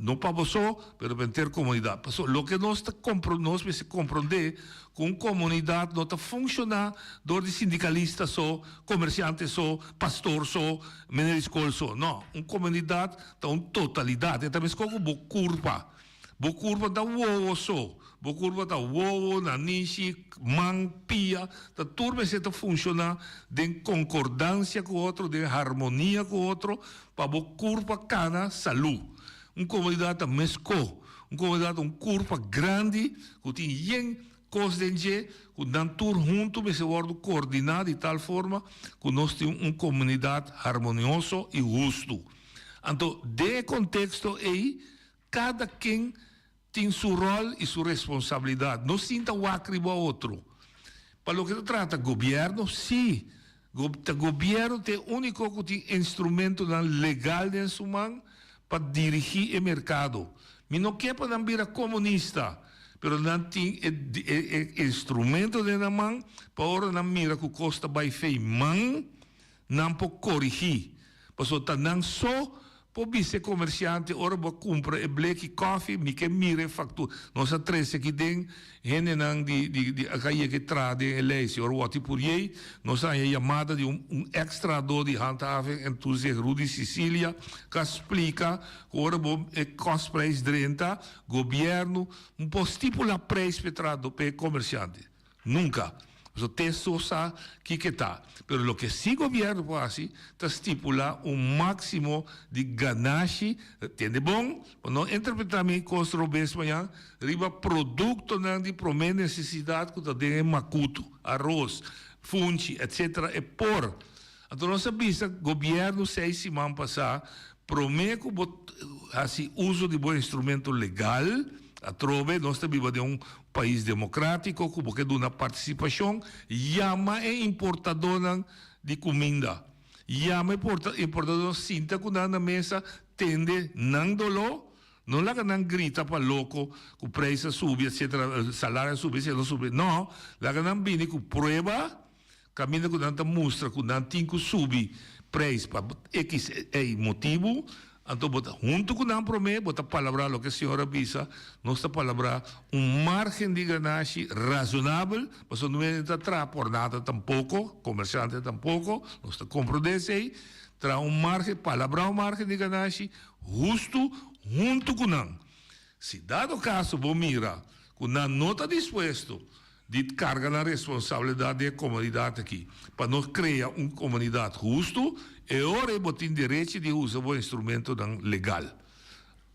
No pa bo so, pero pa henter komunidat. Pasobra loke nos ta nos mester komprondé ku un komunidat no ta funshoná dor di sindikalista so, komersiante so, pastor so, meneer di skol so. No, un komunidat ta un totalidat. E ta meskos ku bo kurpa. Bo kurpa ta wowo so. Bo kurpa ta wowo, nanishi, man, pia, ta tur mester ta funshoná den konkordansia ku otro, den harmonia ku otro, pa bo kurpa kana salú. Un komunidat ta meskó. Un komunidat ta un kurpa grandi ku tin yen kos den dje ku nan tur huntu mester wòrdu koordiná di tal forma ku nos tin un komunidat harmonioso i hustu. Anto den e konteksto ei kada ken tin su ròl i su responsabilidat. No sinta wak riba otro. Pa loke ta trata gobièrnu, sí, ta gobièrnu ta e úniko ku tin instrumentonan legal den su man pa dirigí e merkado. Mi no ke pa nan bira komunista, pero nan tin e e instrumento den nan man pa ora nan mira ku kos ta bai fei man, nan por korigí. Pasobra ta nan so por bisa e komersiante ora bo a kumpra e bleki kòfi, mi ke mira e faktura. Nos a trese aki den hendenan di di di a yega e traha den e lei, señor Watty Puriey, nos a haña yamada di un un eks trahadó di Handhaving en Toezicht Rudy Cicilia ku a splika ku ora bo e kòstprijs drenta, gobièrnu no por stipulá preis pa e trahadó pa e komersiante. Nunca. Pasobra te so sa kiko e ta. Pero loke si gobierno por haci ta stipula un maximo di ganashi, tende bon, pa no interpreta mi cos robes mañan, riba productonan di prome necesidad cu ta den e macutu, aros, funchi, etc. E por. Anto nos a bisa gobierno seis siman pasa, prome cu bo haci uso di bo instrumento legal, atrobe nos ta biba den un pais democratico cu bo ke duna participacion, yama e importadornan di cuminda, yama e importadornan sinta cu nan na mesa, tende nan dolo, no laga nan grita pa loco cu prijs a subi etcetera, salario a subi, etcetera, subi, no, laga nan bini cu prueba Kaminda ku nan ta mustra ku nan tin ku subi preis pa ekis ei motibu, anto bo ta huntu ku nan promé, bo ta palabrá loke Señor a bisa, nos ta palabrá un márgen di ganashi razonabel, pasobra no hende ta traha por nada tampoko, komershante tampoko, nos ta komprondé esei, traha un márgen, palabrá un márgen di ganashi hustu huntu ku nan. Si dado kaso bo mira ku nan no ta dispuesto di karga nan responsabilidat den e komunidat aki pa nos krea un komunidat hustu, e ora ei bo tin derechi di usa bo instrumentonan legal.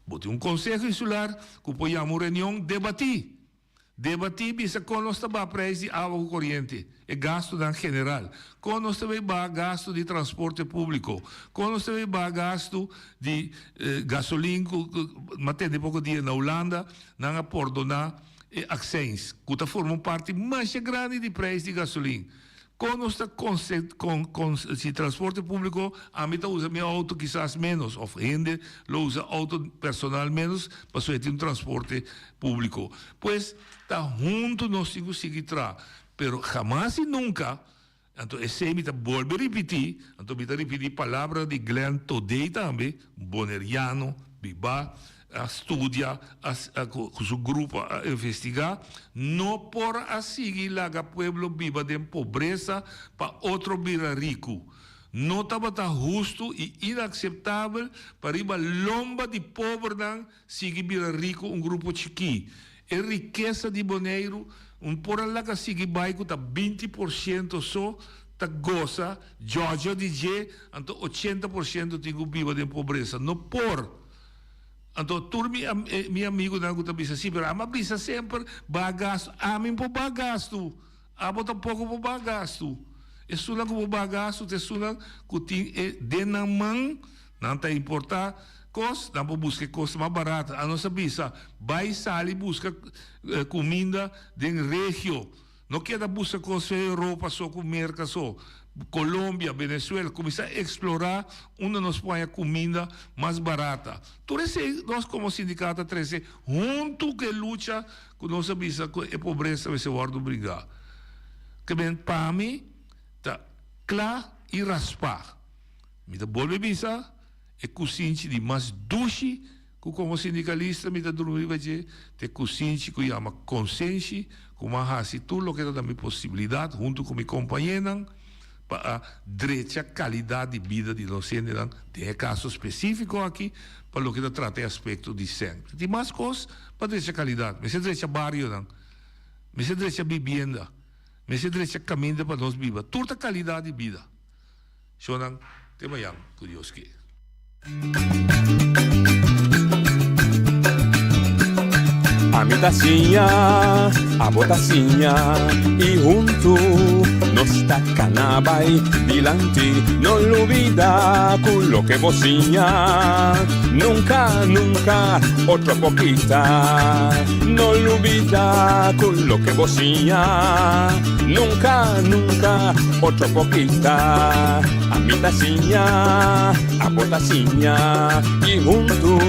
Bo tin un konseho insular ku por yama un reunion, debatí. Debatí bisa kon nos ta baha preis di awa ku koriente, e gastunan general, kon nos ta bay baha gastu di transporte públiko, kon nos ta bay baha gastu di gasolin ku m'a tende poko dia na Hulanda nan a pordoná E accijns, cu ta forma un parti masha grandi di prijs di gasolin. Con nos ta con si transporte publico, ami ta usa mi auto kisas menos of hende lo usa auto personal menos pasobra e tin un transporte publico. Pues ta hunto nos tin cu sigui traha, pero hamas y nunca Anto esei mi ta bolbe ripití, anto mi ta ripití palabra di Glenn Thodé tambe, un boneriano, bibá, a studia, a ku su grupo a investigá, no por a sigui laga pueblo biba den pobresa pa otro bira riku. No tabata hustu i inakseptabel pa riba lomba di pobernan Sigui bira riku un grupo chikí. E rikesa di Boneiru un por a laga sigui bai ku ta 20% so ta gosa djòdjò di dje, anto 80% tin ku biba den pobresa. No por! Anto tur mi mi amigunan ku ta bisa si, pero ami a bisa semper baha gastu. Ami por baha gastu. Abo tampoko por baha gastu. Esunnan ku por baha gastu ta esunnan ku tin e den nan man. Nan ta importá kos, nan por buska e kos mas barato. Anos a bisa, bai sali buska kuminda den regio. No keda buska kos fe Europa so ku Merka so. Colombia, Venezuela, kuminsá eksplorá unda nos por haña kuminda mas barata. Tur esei nos komo sindikato a trese huntu ku e lucha ku nos a bisa ku e pobresa mester wòrdu bringá. Ke men pa mi ta kla i raspá. Mi ta bolbe bisa, e kusinchi di mas dushi ku komo sindikalista mi ta drumi riba dje, ta e kusinchi ku yama konsenshi, ku mi a hasi tur loke ta na mi posibilidat huntu ku mi kompañenan. pa a drecha kalidat di bida di nos hendenan, den e kaso spesífiko aki pa loke ta trata e aspekto di sèn. Tin mas kos pa drecha kalidat. Mester drecha barionan, mester drecha bibienda, mester drecha kaminda pa nos biba. Tur ta kalidat di bida. Shownan te mayan ku Dios ke. Ami ta siña, abo ta siña i huntu nos ta kana bai dilanti. No lubida ku loke bo siña nunka, nunka otro por kita. No lubida ku loke bo siña nunka, nunka otro por kita. Ami ta siña, abo ta siña i huntu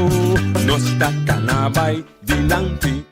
nos ta kana bai dilanti.